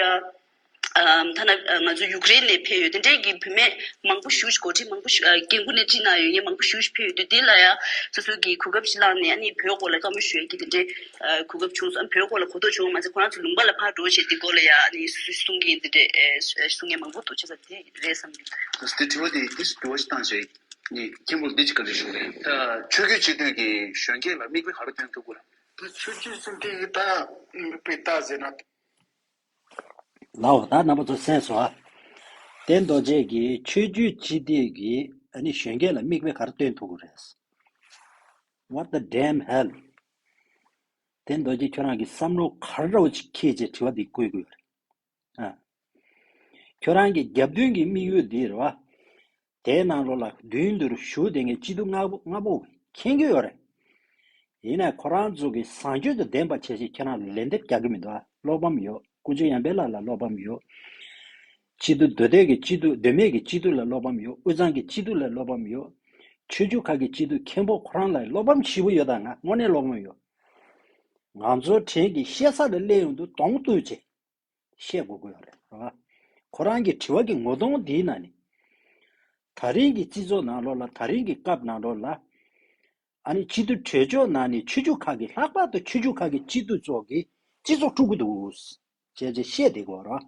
ཨམ་ཐ་ན་ཨ་ང་ཚོ་ཡུཀ་རེན་ནས་ཕེབས་ཡོད། དེ་འདྲའི་གི་བུད་མེད་མང་པོ་ཞིག་འགོ་ཁྲིད་མང་པོ་ཞིག་ཨ་འགན་ཁུར་སྣེ་ཁྲིད་གནང་ཡོད་མཁན་མང་པོ་ཞིག་ཕེབས་ཡོད་དུས། དེ་ལ་ཡང་སོ་སོ་གི་གོ་སྐབས་ཤིག་བླངས་ནས་ཨ་ནི་བོད་སྐོར་ལ་བཀའ་མོལ་ཞུ་ཡས་ཀྱི་དེ་འདྲའི་ཨ་གོ་སྐབས་བྱུང་སོང་། ཨ་བོད་སྐོར་ལ་གོ་རྟོགས་བྱུང་བ་མ་ཟད་ཁོ་རང་ཚོ་ལུང་པ་ལ་ཕར་འགྲོ་བྱས་དེ་སྐོར་ལ་ཡང་ཨ་ནི་སོ་སོས་གསུང་གི་ཡིན། དེ་འདྲའི་ཨ་གསུང་མཁན་མང་པོ་འདུག་བྱས་ཙང་དེ་རེད་བསམ་གི་འདུག་དེ་དྲི་བ་དེ་དེ་དྲི་བ་ཞིག་བཏང་ཞེས་ནི་མཁན་པོ་འདི་ཅིག་ག་རེ་ཞུ་རེད། ད་ཆོས་བརྒྱུད་སྤྱི་འཐུས་ཀྱི་གཞོན་སྐྱེས་ལ་མིག་དཔེ་ག་རེ་སྟོན་ཐུབ་དགོས་རེད། ད་ཆོས་བརྒྱུད་སྤྱི་འཐུས་ཀྱི་ད་མིག་དཔེ་ལྟ་ཟེར་ན། ལའོ། ད་རྣམ་པ་ཚོ་གསན་སོང་ཨ། བསྟན་རྡོ་རྗེ་གིས་ཆོས་བརྒྱུད་སྤྱི་འཐུས་ཀྱི་ཨ་ནི་གཞོན་སྐྱེས་ལ་མིག་དཔེ་ག་རེ་སྟོན་ཐུབ་ཀྱི་རེད། What the damn hell? བསྟན་རྡོ་རྗེ་ཁྱོད་རང་གི་བསམ་བློ་ག་རེ་འདྲ་བོ་ཅིག་འཁྱེར་བྱས་དྲི་བ་འདི་བཀོད་དགོས་རེད། ཨ། ཁྱོད་རང་གི་རྒྱབ་མདུན་གྱི་དམིགས་ཡུལ་འདི་རེད་བ། དེའི་ནང་ལོགས་ལ་མདུན་དུ་བཞུགས་བསྡད་མཁན་སྤྱི་འཐུས་ལྔ་པོ་ལྔ་པོ་མཁྱེན་གྱི་ཡོད་རེད། ཡིན་ནའི་ཁོ་རང་ཚོ་གི་བཟང་སྤྱོད་དང་ལྡན་པ་བྱས་བྱས་ཁྱེད་རང་ལ་ལན་འདེབས་རྒྱག་གི་མི་འདུག་ཨ། བློ་ཕམ་ཡོད། ཀུན་སྤྱོད་ཡར་འཕེལ་ལགས་ལ་བློ་ཕམ་ཡོད། སྤྱི་འཐུས་མདོ་སྟོད་ཀྱི་སྤྱི་འཐུས། མདོ་སྨད་ཀྱི་སྤྱི་འཐུས་ལ་བློ་ཕམ་ཡོད། དབུས་གཙང་གི་སྤྱི་འཐུས་ལ་བློ་ཕམ་ཡོད། ཆོས་བརྒྱུད་ཁག་གི་སྤྱི་འཐུས་མཁན་པོ་ཁོ་རང་ལ་བློ་ཕམ་ཞེ་པོ་ཡོད། ད་ང་དངོས་གནས་བློ་ཕམ་ཡོད། ང་ཚོ་བྲན་གྱི་བཤད་ས་ལ་སླེབས་ཡོང་དུས་གདོང་གཏུགས་བྱས་བཤད་དགོས་ཀྱི་ཡོད་རེད། རེད་བ། ཁོ་རང་གི་དྲི་བ་གི་ངོ་གདོང་འདིའི་ནང་ནས། ད་རིང་གི་སྤྱི་ཚོགས་ནང་ལོགས་ལ། ད་རིང་གི་སྐབས་ནང་ལོགས་ལ། ཨ་ནི་སྤྱི་འཐུས་གྲོས་ཚོགས་ནང་ནས་ཆོས་བརྒྱུད་ཁག་གི། ལྷག་པར་དུ་ཆོས་བརྒྱུད་ཁག་གི་སྤྱི་འཐུས་ཚོ་གིས་སྤྱི་ཚོགས་དཀྲུག་གི་འདུག་ཅེས་ཅེས་བཤད་བསྡད་ཀྱི་ཡོད་རེད།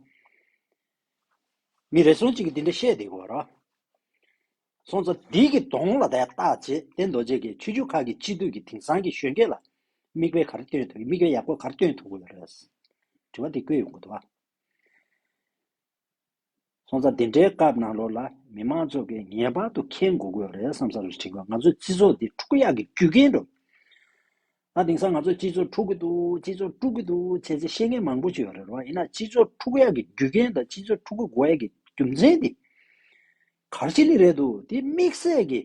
མི་རེ་ཟུང་གཅིག་གིས་འདི་འདྲ་བཤད་བསྡད་ཀྱི་ཡོད་རེད། སོང་ཙང་འདི་གི་གདོང་ལ་ད་ཡར་བལྟས་བྱས། བསྟན་རྡོ་རྗེ་གིས་ཆོས་བརྒྱུད་ཁག་གི་སྤྱི་འཐུས་ཀྱི་དེང་སང་གི་གཞོན་སྐྱེས་ལ་མིག་དཔེ་ག་རེ་སྟོན་ཐུབ། མིག་དཔེ་ཡག་པོ་ག་རེ་སྟོན་ཐུབ་ཀྱི་ཡོད་རེད། དྲི་བ་འདི་བཀོད་ཡོང་གི་འདུག་བ། སོང་ཙང་འདི་འདྲའི་སྐབས་ནང་ལོགས་ལ་མི་མང་ཚོ་གིས་ངེས་པར་དུ་མཁྱེན་དགོས་ཀྱི་ཡོད་རེད་བསམ་ས་རུ་དྲན་གྱི་ཡོད། ང་ཚོའི་སྤྱི་ཚོགས་འདི་དཀྲུག་ཡག་གི་རྒྱུ་རྐྱེན་འགྲོ། ད་དེང་སང་ང་ཚོ་སྤྱི་ཚོགས་དཀྲུག་གི་འདུག་སྤྱི་ཚོགས་དཀྲུག་གི་འདུག་བྱས་ཚེ་བཤད་མཁན་མང་པོ་ཅིག་ཡོད་རེད་བ། ཡིན་ན་སྤྱི་ཚོགས་དཀྲུག་ཡག་གི་རྒྱུ་རྐྱེན་དང་སྤྱི་ཚོགས་དཀྲུག་གི་དགོས་ཡག་གི་རྒྱུ་མཚན་འདི་ག་རེ་ཅིག་ལ་རེད་འདུག་དེ་དམིགས་བསལ་གྱི་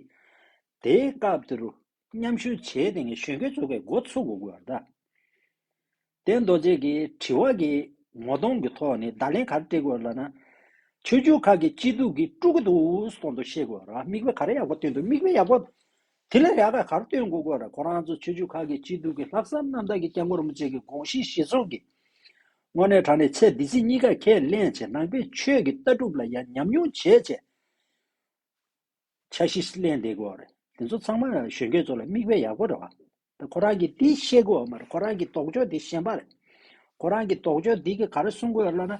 དེའི་སྐབས་དེ་རུ་མཉམ་ཞུགས་བྱས་བསྡད་མཁན་གཞོན་སྐྱེས་ཚོ་གིས་འགོ་ཚུགས་དགོས་ཀྱི་ཡོད་རེད་ད། བསྟན་རྡོ་རྗེ་གིས་དྲི་བ་གི་ངོ་གདོང་གི་ཐོག་ནས་བརྡ་ལན་ག་རེ་སྤྲད་དགོས་ལབ་ན། ཆོས་བརྒྱུད་ཁག་གི་སྤྱི་འཐུས་ཀྱིས་དཀྲུག་གི་འདུག་སོང་དུ་བཤད་དགོས་ར། མིག་དཔེ་ག་རེ་ཡག་པོ་སྟོན་འདུག་མིག་དཔེ་ཡག་པོ་དེ་ལས་ཡག་ག་ག་རེ་སྟོན་དགོས་དགོས་ར། ཁོ་རང་ཚོ་ཆོས་བརྒྱུད་ཁག་གི་སྤྱི་འཐུས་ཀྱིས་ལྷག་བསམ་རྣམ་དག་གིས་སྐྱབས་མགོན་རིན་པོ་ཆེ་གི་དགོངས་གཞི་གཞི་བཟུང་གིས་དངོས་གནས་དྲང་གནས་ཚེ་འདི་ཕྱི་གཉིས་ཀ་ཁས་ལེན་བྱས། ནང་པའི་ཆོས་ཀྱི་ལྟ་གྲུབ་ལ་ཡང་ཉམས་མྱོང་བྱས་བྱས། འཆར་གཞི་ལེན་བསྡད་དགོས་རེད། དེ་ཚོ་ཚང་མ་གཞོན་སྐྱེས་ཚོ་ལ་མིག་དཔེ་ཡག་པོ་རེད་བ། ད་ཁོ་རང་གིས་འདི་བཤད་དགོས་བ་མ་རེད། ཁོ་རང་གི་ལྡོག་ཕྱོགས་འདི་གཞན་པ་རེད། ཁོ་རང་གི་ལྡོག་ཕྱོགས་འདི་གིས་ག་རེ་གསུང་དགོས་ཡོད་ལབ་ན།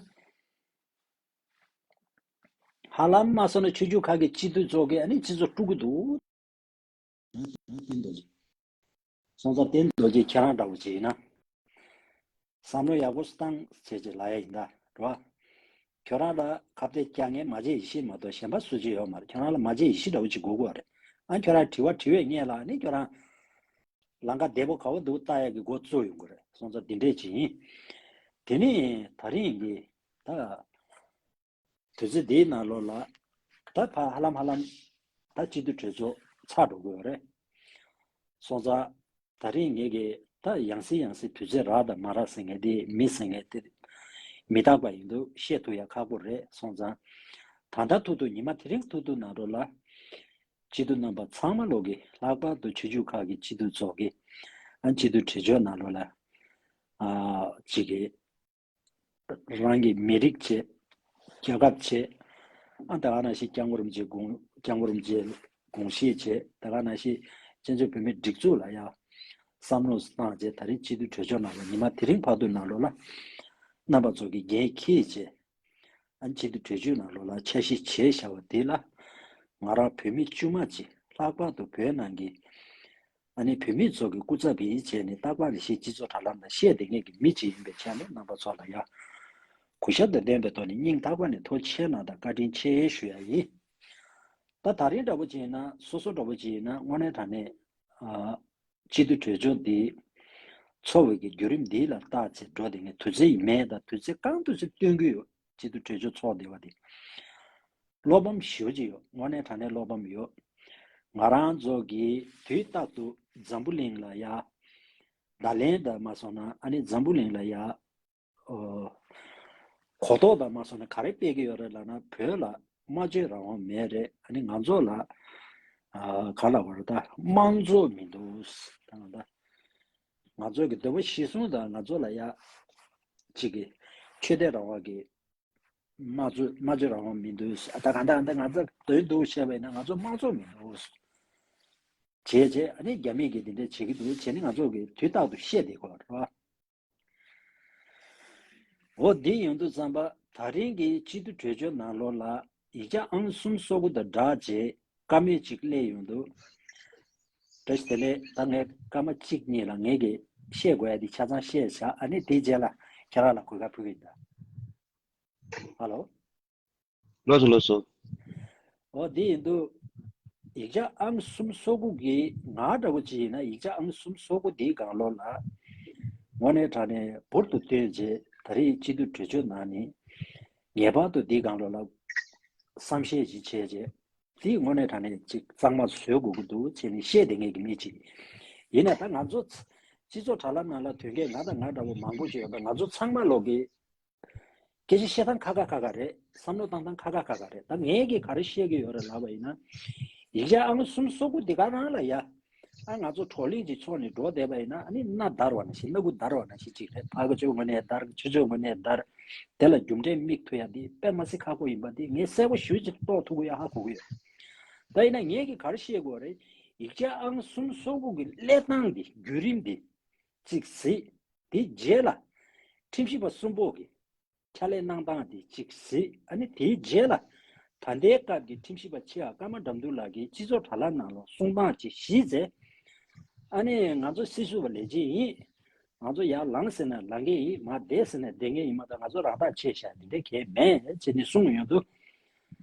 ཧ་ལམ་མ་སོང་ན་ཆོས་བརྒྱུད་ཁག་གི་སྤྱི་འཐུས་ཚོ་གིས་ཨ་ནི་སྤྱི་ཚོགས་དཀྲུག་གི་འདུག་བསྟན་རྡོ་རྗེ། སོང་ཙང་བསྟན་རྡོ་རྗེ་ཁྱེད་རང་འདྲ་བོ་ཅིག་ཡིན་ན། བསམ་བློ་ཡག་པོ་བཏང་བྱས་ཅིག་ལ་ཡ་ཡིན་ད་རེད་བ། ཁྱོད་རང་ལ་ཁ་གཏད་བཅག་མཁན་མ་བྱེད་ཡེ་ཤེས་མ་གཏོགས་གཞན་པ་སུ་གཅིག་ཡོད་མ་རེད། ཁྱོད་རང་ལ་མ་བྱེད་ཡེ་ཤེས་འདྲ་བོ་ཅིག་དགོས་ཀྱི་ཡོད་རེད། ཨ་ཁྱོད་རང་དྲི་བ་དྲི་བའི་སྔོན་ལ་ནི་ཁྱོད་རང་ལམ་ཁ་བདེ་པོ་ག་བ་འདུག་ལྟ་ཡག་གི་འགོ་བཙུགས་ཡོང་གི་རེད། སོང་ཙང་འདི་འདྲས་ཅིག་ཡིན། དེ་ནི་ད་རིང་གི་ད་དུས་ཚོད་འདིའི་ནང་ལོགས་ལ་ད་ཕ་ཧ་ལམ་ཧ་ལམ་ད་སྤྱི་འཐུས་གྲོས་ཚོགས་ཚར་འགྲོ་གི་ཡོད་རེད། སོང་ཙང་ད་རིང་ངེད་ཀྱིས་ད་ཡང་སེ་ཡང་སེ་དུས་ཚོད་རག་དང་མ་རག་ཟེར་མཁན་དེ་མི་ཟེར་མཁན་དེ་མི་རྟག་པ་ཡིན་དུས་བཤད་ཐུབ་ཡ་ཁག་པོ་རེད། སོང་ཙང་ད་ལྟ་ཐུག་ཐུག་ཉི་མ་དེ་རིང་ཐུག་ཐུག་ནང་ལོགས་ལ་སྤྱི་འཐུས་རྣམ་པ་ཚང་མ་ལོག་གི་ལྷག་པར་དུ་ཆོས་བརྒྱུད་ཁག་གི་སྤྱི་འཐུས་ཚོ་གི་ཨ་སྤྱི་འཐུས་གྲོས་ཆོད་ནང་ལོགས་ལ་ཨ་ཅིག་གི་རང་གི་མི་རིགས་བྱས། རྒྱལ་ཁབ་བྱས། ཨ་ད་ག་ནང་བཞིན་སྐྱབས་མགོན་རིན་པོ་ཆེ་དགོངས་སྐྱབས་མགོན་རིན་པོ་ཆེ་དགོངས་བཞེས་བྱས། ད་ག་ནང་བཞིན་བཙན་བྱོལ་བོད་མིའི་སྒྲིག་འཛུགས་ལ་ཡང་བསམ་བློ་བཏང་བྱས། ད་རིང་སྤྱི་འཐུས་གྲོས་ཆོད་ནང་ལ་ཉི་མ་དེ་རིང་བར་དུ་ནང་ལོགས་ལ་རྣམ་པ་ཚོ་གིས་འགན་འཁྱེར་བྱས། ཨ་ནི་སྤྱི་འཐུས་གྲོས་ཆོད་ནང་ལོགས་ལ་འཆར་གཞི་བྱས་བཞག་པ་དེ་ལ་ང་རང་བོད་མི་དཀྱུས་མ་གཅིག་ལྷག་པར་དུ་བོད་ནང་གི་ཨ་ནི་བོད་མི་ཚོ་གི་སྐུ་ཚབ་ཡིན་བྱས་ནས་རྟག་པར་རེ་བཞིན་སྤྱི་ཚོགས་དྲ་ལམ་ལ་བཤད་བསྡད་མཁན་གྱི་མི་གཅིག་ཡིན་པའི་ཆ་ནས་རྣམ་པ་ཚོ་ལ་ཡང་གུས་ཞབས་དང་ལྡན་པའི་ཐོག་ནས་སྙིང་ཐག་པ་ནས་ཐུགས་རྗེ་ཆེ་གནང་དང་བཀའ་དྲིན་ཆེ་ཞུ་ཡ་ཡིན། ད་ད་རིང་འདྲ་པོ་ཅིག་ཡིན་ན་སོ་སོ་འདྲ་པོ་ཅིག་ཡིན་ན་དངོས་གནས་དྲང་གནས་ཨ་སྤྱི་འཐུས་གྲོས་ཆོད་འདི་འཚོགས་པའི་གི་བརྒྱུད་རིམ་འདི་ལ་བལྟས་བྱས་འགྲོ་བསྡད་མཁན། དུས་ཚོད་ཡིན་མེད་དང་དུས་ཚོད་གང་དུས་ཚོད་སྟོན་གྱི་ཡོད། སྤྱི་འཐུས་གྲོས་ཆོད་ཚོགས་བསྡད་པ་དེ་བློ་ཕམ་ཞེ་པོ་ཅིག་ཡོད། དངོས་གནས་དྲང་གནས་བློ་ཕམ་ཡོད། ང་རང་ཚོ་གིས་དུས་རྟག་ཏུ་འཛམ་བུ་གླིང་ལ་ཡ་བརྡ་ལན་དང་མ་སོང་ན་ཨ་ནི་འཛམ་བུ་གླིང་ལ་ཡ་ཨོ་གོ་རྟོགས་དང་མ་སོང་ན་ག་རེ་སྤེལ་གྱི་ཡོད་རེད་ལབ་ན། བོད་ལ་སྨྲ་བརྗོད་རང་དབང་མེད་རེད། ཨ་ནི་ང་ཚོ་ལ་ཨ་ག་ལབ་དགོས་རེད། ད་དམངས་གཙོ་མི་འདུག་ད་ང་ད་ང་ཚོ་གི་འདོད་པ་གཞིར་བཟུང་དང་ང་ཚོ་ལ་ཡ་གཅིག་གི་ཆོས་དད་རང་དབང་གི་དམངས་གཙོ་སྨྲ་བརྗོད་རང་དབང་མི་འདུག་ཨ་ད་ག་ད་ད་ང་ཚོ་དོན་འདུག་བཤད་པ་ཡིན་ན་ང་ཚོ་དམངས་གཙོ་མི་འདུག་བྱས་བྱས། ཨ་ནི་རྒྱ་མི་གིས་འདི་འདྲ་བྱེད་ཀྱི་འདུག་བྱས་ནས་ང་ཚོ་གིས་དུས་རྟག་ཏུ་བཤད་བསྡད་དགོས་རེད་བ། འོ་འདི་ཡོང་དུས་ཙམ་པ་ད་རིང་གི་སྤྱི་འཐུས་གྲོས་ཆོད་ནང་ལོགས་ལ་ཡིག་ཆ་ཨང་གསུམ་སོ་དགུ་དང་སྦྲགས་བྱས་བཀའ་མོལ་ཅིག་སླེབས་ཡོང་དུས། བཀྲ་ཤིས་བདེ་ལེགས། ད་ངས་སྐར་མ་གཅིག་གཉིས་ལ་ངས་ཀྱིས་བཤད་དགོས་ཡ་འདི་ཆ་ཚང་བཤད་བཞག་ཨ་ནི་དེའི་རྗེས་ལ་ཁྱེད་རང་ལ་གོ་སྐབས་ཕུལ་གྱི་ཡིན་ད། ཧ་ལོ། ལགས་སོ་ལགས་སོ། འོ་འདི་ཡིན་དུས། ཡིག་ཆ་ཨང་གསུམ་སོ་དགུ་གི་ང་འདྲ་བོ་ཅིག་ཡིན་ན་ཡིག་ཆ་ཨང་གསུམ་སོ་དགུ་འདིའི་སྒང་ལོགས་ལ་དངོས་གནས་དྲང་གནས་འབུར་དུ་བཏོན་རྗེས་ད་རེས་སྤྱི་འཐུས་གྲོས་ཆོད་ནང་ནས་ངེས་པར་དུ་འདིའི་སྒང་ལོགས་ལ་བསམ་ཤེས་ཅིག་བྱས་རྗེས་འདི་དངོས་གནས་དྲང་གནས་ཅིག་གཙང་མ་བཟོ་དགོས་ཀྱི་འདུག་བྱས་ནས་བཤད་བསྡད་མཁན་གྱི་མི་ཅིག་ཡིན་ན། ད་ང་ཚོ་སྤྱི་ཚོགས་དྲ་ལམ་ནང་ལ་དོན་གྱིས་ང་དང་ང་འདྲ་བོ་མང་པོ་ཞིག་ཡོད་པ། ང་ཚོ་ཚང་མ་ལོག་གི་སྐད་ཆ་བཤད་སྟངས་ཁ་ཁ་ཁ་ཁ་རེད། བསམ་བློ་བཏང་སྟངས་ཁ་ཁ་ཁ་ཁ་རེད། ད་ངས་ཀྱིས་ག་རེ་བཤད་ཀྱི་ཡོད་རེད་ལབ་པ་ཡིན་ན། ཡིག་ཆ་ཨང་གསུམ་སོ་དགུ་འདི་ག་རང་ལ་ཡ། ཨ་ང་ཚོ་བགྲོ་གླེང་ཅིག་ཚོགས་ནས་འགྲོ་བསྡད་པ་ཡིན་ན་ཨ་ནི་སྣ་བརྡར་བ་ནང་བཞིན་སྣ་ཁུག་བརྡར་བ་ནང་བཞིན་ཅིག་རེད། ཕ་གི་ཚོའི་ངོས་ནས་བརྡར། ཁྱོད་ཚོའི་ངོས་ནས་བརྡར། དེ་ལ་རྒྱུ་འབྲས་མིག་ཐུག་ཡ་འདི་དཔེ་མ་སྲིད་ཁག་པོ་ཡིན་པ་འདི་ངས་གསལ་པོ་ཞེ་པོ་ཅིག་རྟོགས་ཐུབ་ཀྱི་ཡོད། ཧ་གོ་གི་ཡོད། ད་ཡིན་ན་ངས་ཀྱིས་ག་རེ་བཤད་དགོས་རེད། ཡིག་ཆ་ཨང་གསུམ་སོ་དགུ་གི་སླེབས་སྟངས་འདི་བརྒྱུད་རིམ་འདི་གཅིག་གཟིགས། དེ་རྗེས་ལ་ཁྲིམས་ཞིབ་པ་གསུམ་པོ་གི་ཕྱག་ལས་གནང་སྟངས་དེ་གཅིག་གཟིགས། ཨ་ནི་དེའི་རྗེས་ལ་ད་ལྟའི་སྐབས་ཀྱི་ཁྲིམས་ཞིབ་པ་ཆེ་བ་ཀརྨ་དགྲ་འདུལ་ལགས་ཀྱིས་སྤྱི་ཚོགས་དྲ་ལམ་ནང་ལ་གསུང་སྟངས་ཅིག་གཟིགས་ཚེ། ཨ་ནི་ང་ཚོ་སྲིད་ཟུར་བ་ལས་བྱེད་ཡིན། ང་ཚོ་ཡར་ལངས་ཟེར་ན་ལངས་མཁན་ཡིན། མར་བསྡད་ཟེར་ན་བསྡད་མཁན་ཡིན་མ་གཏོགས་ང་ཚོ་རང་ཐག་ཆད་བཞག་འདི་འདྲ་གང་ཡང་མེད་ཅེས་ནས་གསུངས་ཡོང་དུས།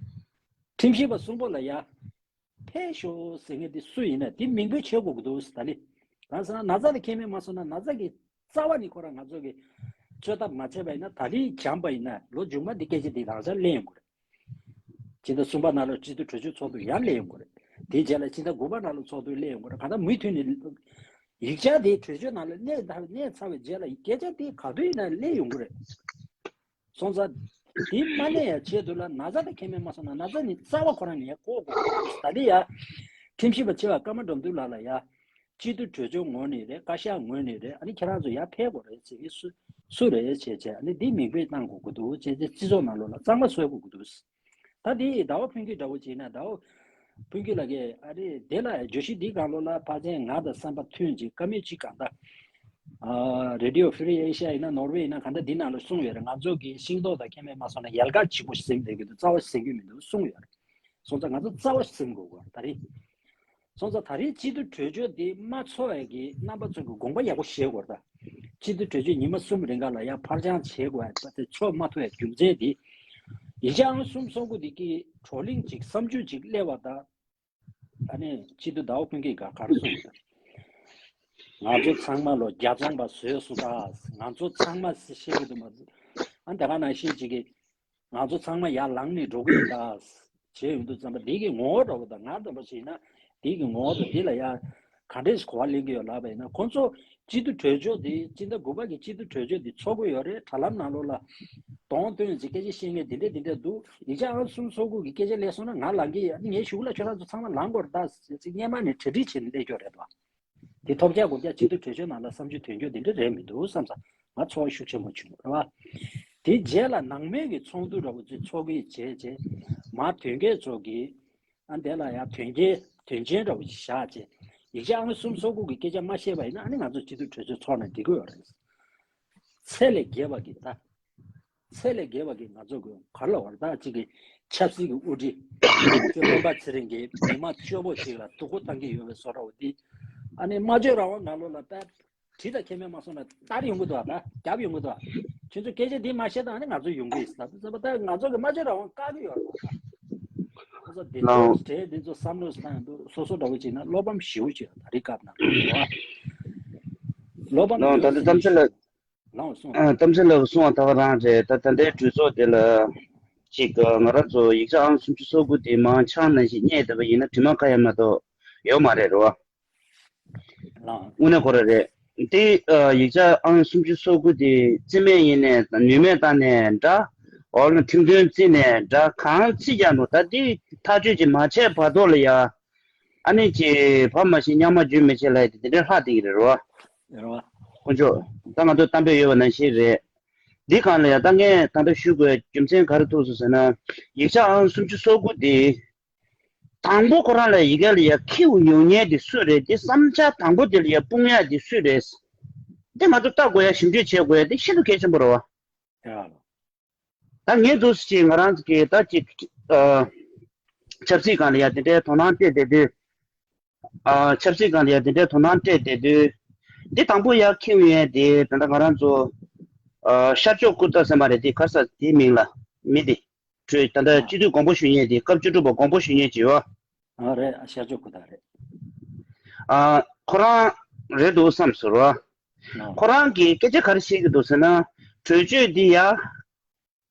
ཁྲིམས་ཞིབ་པ་གསུམ་པོ་ལ་ཡ། ཕེབས་ཤོག་ཟེར་མཁན་དེ་སུ་ཡིན་ན་དེ་མིང་འབོད་བྱེད་དགོས་ཀྱི་འདུག་ཟེར། ད་ལི། གང་ཟེར་ན་ན་ཚ་ལ་མཁལ་མ་སོང་ན་ན་ཚ་གི་རྩ་བ་ནི་ཁོ་རང་ང་ཚོ་གི་བཅོས་ཐབས་མ་བྱས་པ་ཡིན་ན་ད་ལི་སྦྱངས་པ་ཡིན་ན་ལོ་མཇུག་མ་འདི་སྐད་ཆ་འདི་རང་འཇགས་གླེང་ཡོང་གི་རེད། སྤྱི་ཟླ་གསུམ་པ་ནང་ལ་སྤྱི་འཐུས་གྲོས་ཆོད་ཚོགས་དུས་ཡང་གླེང་ཡོང་གི་རེད། དེའི་རྗེས་ལ་སྤྱི་ཟླ་དགུ་པ་ནང་ལ་ཚོགས་དུས་གླེང་ཡོང་གི་རེད། གང་ལྟར་མུ་མཐུད་ནས་ཡིག་ཆ་དེ་གྲོས་ཆོད་ནང་ལ་གནས་གནས་ཚར་བའི་རྗེས་ལ་སྐད་ཆ་དེ་ག་དུས་ཡིན་ན་གླེང་ཡོང་གི་རེད། སོང་ཙང་། དེ་མ་གནས་ཡ་ཆེད་དུ་ལ་ན་ཚ་དང་མཁལ་མ་མ་སོང་ན་ན་ཚ་ནི་རྩ་བ་ཁོ་རང་ནས་ཡ་བཀོག་དགོས། ད་ལྟ་ཡ། ཁྲིམས་ཞིབ་པ་ཆེ་བ་ཀརྨ་དགྲ་འདུལ་ལགས་ལ་ཡ། སྤྱི་འཐུས་གྲོས་ཆོད་ངོས་ནས་རེད། བཀའ་ཤག་ངོས་ནས་རེད། ཨ་ནི་ཁྱེད་རང་ཚོ་ཡར་ཕེབས་དགོས་རེད་ཟེར་གི་སུ་སུ་རེད་བྱས་བྱས། ཨ་ནི་འདི་མིང་འབོད་གནང་དགོས་ཀྱི་འདུག་བྱས་བྱས་སྤྱི་ཚོགས་ནང་ལོགས་ལ་གཙང་མ་བཟོ་དགོས་ཀྱི་འདུག་ད་འདི་ཟླ་བ་ཕུན་སྐྱིད་འདྲ་བོ་བྱས་ན་ཟླ་བ་ཕུན་སྐྱིད་ལགས་ཀྱིས་ཨ་རེ་དེ་ལ་བརྗོད་གཞི་འདི་སྒང་ལོགས་ལ་ཕལ་ཆེར་ང་དང་བསམ་པ་མཐུན་ཅིག་བཀའ་མོལ་ཅིག་གང་ལྟར། ཨ་རེ་ཌི་ཡོ་ཧྥི་རི་ཨེ་ཤི་ཡ་ཡིན་ན་ནོར་ཝེ་ཡིན་ན་གང་ལྟར་འདི་ནང་ལ་གསུངས་ཡོད་རེད། ང་ཚོ་གི་ཤིང་ཏོག་དང་མཁལ་མ་མ་སོང་ན་ཡལ་ག་གཅིག་པོ་ཟིན་བསྡད་ཀྱི་འདུག་རྩ་བ་ཟིན་གྱི་མི་འདུག་གསུངས་ཡོད་རེད། སོང་ཙང་ང་ཚོ་རྩ་བ་ཟིན་དགོས་ཀྱི་ཡོད་རེད་ད་རེས། སོང་ཙང་ད་རེས་སྤྱི་འཐུས་གྲོས་ཆོད་འདི་མ་ཚོགས་ཡས་ཀྱི་རྣམ་པ་ཚོ་གི་དགོངས་པ་ཡག་པོ་བཞེས་དགོས་རེད་ད། སྤྱི་འཐུས་གྲོས་ཆོད་ཉི་མ་གསུམ་རིང་ག་ལ་ཡ་ཕར་འགྱངས་བྱེད་དགོས་ཡ་ད་དེ་ཆོག་མ་ཐུབ་ཡ་རྒྱུ་མཚན་དེ། ཡིག་ཆ་ཨང་གསུམ་སོ་དགུ་དེ་གི་བགྲོ་གླེང་ཅིག་བསམ་ཚུལ་ཅིག་སླེབས་པ་དང་། ཨ་ནི་སྤྱི་འཐུས་ཟླ་བ་ཀུན་གྱིས་ག་གར་སོང་ད། ང་ཚོ་ཚང་མ་ལོ་བརྒྱ་ཚང་པ་བཟོས་སོང་ད། ང་ཚོ་ཚང་མ་སི་ཤེས་ཀྱི་འདུག་མ་ཟད། ཨ་ད་ག་ནང་བཞིན་ཅིག་གི་ང་ཚོ་ཚང་མ་ཡར་ལངས་ནས་འགྲོ་གི་ཡིན་ད། བྱས་ཡོང་དུས་ཙམ་པ་འདི་གི་ངོ་བོ་འདྲ་བོ་དང་ང་འདྲ་པོ་ཞིག་ཡིན་ན་འདི་གི་ངོ་བོ་དང་འདི་ལ་ཡང་ག་འདྲས་གོ་བ་ལེན་གི་ཡོད་ལབ་པ་ཡིན་ན། ཁོང་ཚོ་སྤྱི་འཐུས་གྲོས་ཆོད་འདི་སྤྱི་ཟླ་དགུ་པ་གི་སྤྱི་འཐུས་གྲོས་ཆོད་འདི་ཚོགས་ཀྱི་ཡོད་རེད། དྲ་ལམ་ནང་ལོགས་ལ་གདོང་སྟོན་ཅིག་སྐད་ཆ་བཤད་མཁན་འདི་འདྲས་འདི་འདྲས་འདུག་ཡིག་ཆ་ཨང་གསུམ་སོ་དགུ་གི་སྐད་ཆ་སླེབས་སོང་ན་ང་ལངས་གི་ཡོད། ངའི་གཞུག་ལ་ཁྱོད་རང་ཚོ་ཚང་མ་ལངས་དགོས་རེད་ད་ཟེར་ཅིག་སྔན་མ་ནས་གྲ་སྒྲིག་བྱས་ནས་སླེབས་ཀྱི་ཡོད་རེད་དོ། དེ་ཐོབ་རྒྱག་དགོས་རྒྱག་སྤྱི་འཐུས་གྲོས་ཆོད་ནང་ལ་བསམ་ཚུལ་དོན་འཁྱོལ་དེ་འདྲ་རེད་མི་འདུག་བསམ་ས་ང་ཚོར་ཤུགས་ཆེན་པོ་བྱུང་རེད་བ། དེ་རྗེས་ལ་ནང་མོལ་གྱི་ཚོགས་འདུ་འདྲ་བོ་ཅིག་ཚོགས་ཀྱི་བྱས་རྗེས་མ་དོན་འཁྱོལ་ཚོགས་ཀྱི་ཨ་འདས་ལ་ཡང་དོན་རྐྱེན་དོན་རྐྱེན་འདྲ་བོ་ཅིག་བཞག་རྗེས་ཡིག་ཆ་ཨང་གསུམ་སོ་དགུ་གི་སྐད་ཆ་མ་བཤད་པ་ཡིན་ན་ཨ་ནི་ང་ཚོ་སྤྱི་འཐུས་གྲོས་ཆོད་ཚོགས་ན་འགྲིག་གི་ཡོད་རེད། ཚད་ལས་བརྒལ་བ་གི་ད། ཚད་ལས་བརྒལ་བ་གི་ང་ཚོ་གི་ག་རེ་ལབ་དགོས་རེད་ད། གཅིག་གི་ཆབ་སྲིད་ཀྱི་དབུ་ཁྲིད་སྤེན་པ་ཚེ་རིང་གིས་མི་མང་སྐྱོ་པོ་ཞིག་ལ་སྡུག་པོ་བཏང་གི་ཡོད་པའི་བཟོ་འདྲ་བོ་འདི། ཨ་ནི་སྨྲ་བརྗོད་རང་དབང་ནང་ལོགས་ལ་ད་གྲི་དང་མཁལ་མ་མ་སོང་ན་སྟར་ཡོང་གི་འདུག་ཨ། ད་རྒྱབ་ཡོང་གི་འདུག་ཨ། ཁྱོད་ཚོ་སྐད་ཆ་འདི་མ་བཤད་ད་ཨ་ནི་ང་ཚོ་ཡོང་གི་ཡིན་ད། ད་ང་ཚོ་གི་སྨྲ་བརྗོད་རང་དབང་བཀག་གི་ཡོད་རེད་ད། ཁོ་ཚོ་འདི་ལའོ་ཚོ་གྲས་འདི་ཚོ་བསམ་བློ་བཏང་ཡོང་དུས་སོ་སོ་འདྲ་བོ་བྱས་ན་བློ་ཕམ་ཞེ་པོ་ཅིག་ད་རེས་སྐབས་ནང་ལོགས་ལ་བློ་ཕམ་ལའོ་ད་ལྟ་གཏམ་ཚེ་ལ། ལའོ་གསུངས། ཨ། གཏམ་ཚེ་ལགས་གསུངས་པ་ད་ག་རང་རེད། ད་ད་ལྟའི་གྲོས་ཚོགས་དེ་ལ་ཅིག་ང་རང་ཚོ་ཡིག་ཆ་ཨང་སུམ་ཅུ་སོ་དགུ་དེ་མང་ཆེ་ནང་བཞིན་རྙེད་བསྡད་པ་ཡིན་ན་དྲི་མ་གང་ཡང་མ་གཏོགས་ཡོད་མ་རེད་རོ། ལའོ། དངོས་གནས་ཁོ་རང་རེད། དེ་ཨ་ཡིག་ཆ་ཨང་སུམ་ཅུ་སོ་དགུ་དེ་རྩིས་མེད་ཡིན་ནས་ནུས་མེད་བཏང་ནས་འདྲ། འོག་ལ་ཁྲིམས་དོན་བརྩིས་ནས་འདྲ་གང་བརྩིས་ཀྱང་འདུག་ད་དེ་ཐག་གཅོད་ཅིག་མ་བྱས་བར་དོ་ལ་ཡ། ཨ་ནི་ཅིག་བབ་མ་ཤེས་ཉམས་མ་འཇུ་མི་བྱེད་ལབ་ཡ་དེ་དེ་འདྲའི་ལྷག་བསྡད་ཀྱི་རེད་རོ། རེད་བ། དཀོན་མཆོག་ད་ང་ཚོ་གཏམ་དཔེ་ཡོད་པ་ནང་བཞིན་རེད། འདི་སྒང་ལ་ཡང་ད་ངས་ད་ལྟ་ཞུ་དགོས་རྒྱུ་མཚན་ག་རེ་ཐུག་སོང་ཟེར་ན། ཡིག་ཆ་ཨང་སུམ་ཅུ་སོ་དགུ་འདི། དང་པོ་ཁོ་རང་ལ་ཡི་གེ་ལ་ཡ་འཁྱེར་ཡོང་མཁན་དེ་སུ་རེད། དེ་བསམ་འཆར་དང་པོ་དེ་ལ་ཡ་སྤུངས་ཡ་དེ་སུ་རེད། དེ་ང་ཚོ་ལྟ་དགོས་ཡ་ཞིབ་འཇུག་བྱེད་དགོས་ཡ་དེ་ཤིན་ཏུ་གལ་ཆེན་པོ་རེད་བ། ཡ། ད་ངས་འདུག་སེ་ང་རང་གིས་ད་ཅིག་ཨ། ཆབ་སྲིད་སྒང་ལ་ཡ་དེ་འདྲའི་དོ་སྣང་སྤྲད་བསྡད་དུས། ཨ། ཆབ་སྲིད་སྒང་ལ་ཡ་དེ་འདྲའི་དོ་སྣང་སྤྲད་བསྡད་དུས། འདི་དང་པོ་ཡར་འཁྱེར་ཡོང་ཡ་དེ་ད་ལྟ་ང་རང་ཚོ། ཨ། ཤར་ཕྱོགས་ཀུར་ཏ་ཟེར་མ་རེད་དེ་ག་ས་དེའི་མིང་ལ་མི་དེ། གྲོས་ད་ལྟ་སྤྱི་འཐུས་དགོངས་པ་ཞུ་མཁན་དེ་སྐབས་བཅུ་དྲུག་པ་དགོངས་པ་ཞུ་མཁན་ཅིག་ཡོད། ཨ་རེད། ཤར་ཕྱོགས་ཀུར་ཏ་རེད། ཨ། ཁོ་རང་རེད་འདུག་བསམ་སོང་རོ། ཨ། ཁོ་རང་གིས་སྐད་ཆ་ག་རེ་བཤད་ཀྱི་འདུག་ཟེར་ན། གྲོས་ཆོད་འདི་ཡ།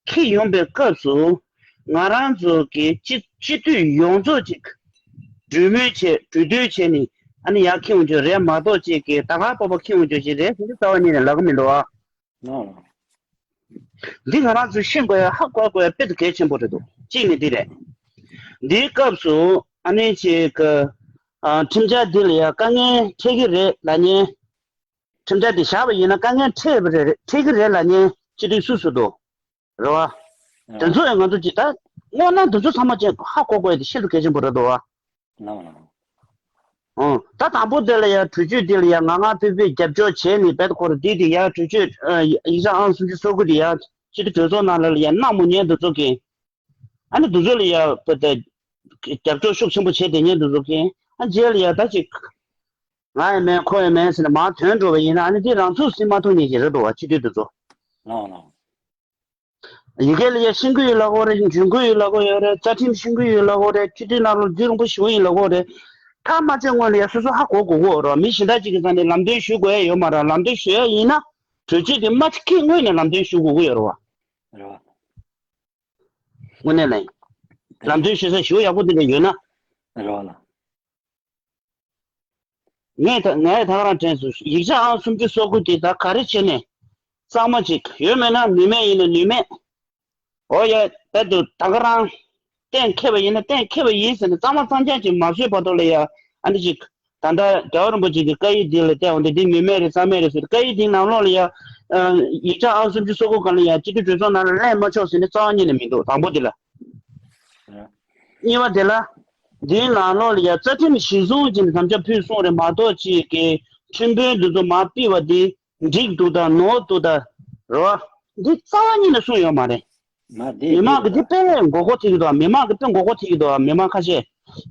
འཁྱེར་ཡོང་པའི་སྐབས་སུ། ང་རང་ཚོ་གི་སྤྱི་སྤྱི་འཐུས་ཡོངས་རྫོགས་ཅིག་གྲོས་མོལ་བྱས་གྲོས་བསྡུར་བྱས་ནས་ཨ་ནི་ཡར་འཁྱེར་ཡོང་རྒྱུ་རེད་མ་གཏོགས་ཅིག་གི་ད་ག་པོ་པོ་འཁྱེར་ཡོང་རྒྱུ་ཞིག་རེད་ཟེར་ནས་རྩ་བ་ཉིད་ནས་ལབ་གི་མི་འདུག་ཨ། ལགས། འདི་ང་རང་ཚོས་ཤེས་དགོས་ཡ་ཧ་གོ་དགོས་ཡ་དཔེ་དེ་གལ་ཆེན་པོ་རེད་འདུག་གཅིག་ནི་འདི་རེད། འདིའི་སྐབས་སུ་ཨ་ནི་ཅིག་གི་ཨ། ཁྲིམས་འཆར་འདི་ལ་ཡ་དཀའ་ངལ་འཕྲད་ཀྱི་རེད་ལབ་མཁན། ཁྲིམས་འཆར་འདི་བཞག་པ་ཡིན་ན་དཀའ་ངལ་འཕྲད་པ་རེད་འཕྲད་ཀྱི་རེད་ལབ་མཁན་སྤྱི་འཐུས་སུ་སུ་འདུག་རེད་བ། དེ་ཚོ་ཡང་ང་ཚོ་ཅིག་ད་དངོས་གནས་དེ་ཚོ་ཚང་མ་ཅིག་ཧ་གོ་དགོས་ཡ་དེ་ཤིན་ཏུ་གལ་ཆེན་པོ་རེད་འདུག་བ། ལགས་ལགས། ཨོ། ད་དང་པོ་དེ་ལ་ཡ་གྲོས་ཆོད་དེ་ལ་ཡ་ང་ང་ཕུད་ཕུད་རྒྱབ་སྐྱོར་བྱས་ནས་རྦད་ཁོ་ར་དེ་དེ་ཡ་གྲོས་ཆོད་ཡིག་ཆ་ཨང་སུམ་ཅུ་སོ་དགུ་དེ་ཡ་སྤྱི་འཐུས་གྲོས་ཚོགས་ནང་ལ་ཡ་གནང་མོ་ཉན་དུ་ཚོགས་ཀྱིན། ཨ་ནི་དུ་ཚོད་ལ་ཡ་བོད་དེ་རྒྱབ་སྐྱོར་ཤུགས་ཆེན་པོ་བྱས་དེ་ཉན་དུ་ཚོགས་ཀྱིན། ཨ་རྗེས་ལ་ཡ་ད་ཅིག་ང་ཡང་མེད་ཁོ་ཡང་མེད་ཟེར་ནས་མར་ཐོན་འགྲོ་བ་ཡིན་ན་ཨ་ནི་དེ་རང་ཚུགས་ཟིན་མ་ཐུབ་ཉན་གྱི་རེད་འདུག་བ་སྤྱི་འཐུས་དུ་ཚོ། ལགས་ལགས། ཡི་གེ་ལ་ཡ་ཤེས་ཀྱི་ཡོད་ལབ་དགོས་རེད། འཇོན་གྱི་ཡོད་ལབ་དགོས་ཡོད་རེད། རྩ་ཁྲིམས་ཤེས་ཀྱི་ཡོད་ལབ་དགོས་རེད། སྤྱི་འཐུས་ནང་ལོགས་རྒྱུན་རིང་པོ་ཞུ་གི་ཡིན་ལབ་དགོས་རེད། ཐག་མ་ཆོད་སྔོན་ལ་ཡ་སོ་སོ་ཧ་གོ་དགོས་ཀྱི་ཡོད་རེད། མི་གཞན་དག་ཅིག་གི་རྩ་ནས་ལམ་སྟོན་ཞུ་དགོས་ཡ་ཡོད་མ་རེད། ལམ་སྟོན་ཞུ་ཡ་ཡིན་ན་གྲོས་ཆོད་དེ་མ་འཁྱེར་སྔོན་ནས་ལམ་སྟོན་ཞུ་དགོས་ཀྱི་ཡོད་རེད་བ། རེད་བ། དངོས་གནས་ལ་ཡིན། ལམ་སྟོན་ཞུ་ས་ཞུ་ཡག་པོ་དེ་འདྲ་ཡོད་ན། རེད་བ་ལགས། ངས་ད་ངས་ད་ག་རང་དྲན་སོང་། ཡིག་ཆ་ཨང་སུམ་ཅུ་སོ་དགུ་དེ་ད་ག་རེ་བྱས་ནས་གཙང་མ་ཅིག་ཡོད་མེད་ན་ནུས་མེད་ཡིན་ན་ནུས་མེད། འོ་ཡ་ད་དུ་ད་ག་རང་གཏན་འཁེལ་བ་ཡིན་ན་གཏན་འཁེལ་བ་ཡིན་ཟེར་ནས་གཙང་མ་གཙང་རྐྱང་ཅིག་མ་བཟོས་བར་དུ་ལ་ཡ་ཨ་ནི་ཅིག་ད་ལྟ་རྒྱལ་བ་རིན་པོ་ཆེ་གི་བཀའ་ཡིག་འདི་ལ་བལྟས་འོང་དུས་འདི་ནུས་མེད་རེད་གཙང་མེད་རེད་ཟེར། བཀའ་ཡིག་འདིའི་ནང་ལོགས་ལ་ཡ་ཡིག་ཆ་ཨང་སུམ་ཅུ་སོ་དགུ་སྒང་ལ་ཡ་སྤྱི་འཐུས་གྲོས་ཚོགས་ནང་ལ་ལེན་མ་ཆོག་ཟེར་ནས་རྩ་བ་ཉིད་ནས་མི་འདུག་དང་པོ་འདི་ལ། གཉིས་པ་དེ་ལ། འདིའི་ནང་ལོགས་ལ་ཡ་རྩ་ཁྲིམས་གཞིར་བཟུང་བྱས་ནས་དམ་བཅའ་ཕུལ་སོང་རེད་མ་གཏོགས་ཅིག་གི་ཁྲིམས་དཔོན་འདི་ཚོ་མར་ཕུད་པ་འདི་འགྲིག་འདུག་དང་ནོར་འདུག་དང་རེད་བ། འདི་རྩ་བ་ཉིད་ནས་གསུངས་ཡོད་མ་རེད། མ་དེ་མི་མང་གི་འདི་དཔེ་མགོ་སྐོར་ཐེབས་ཀྱི་འདུག་མི་མང་གི་དཔེ་མགོ་སྐོར་ཐེབས་ཀྱི་འདུག་མི་མང་ཁ་ཤས་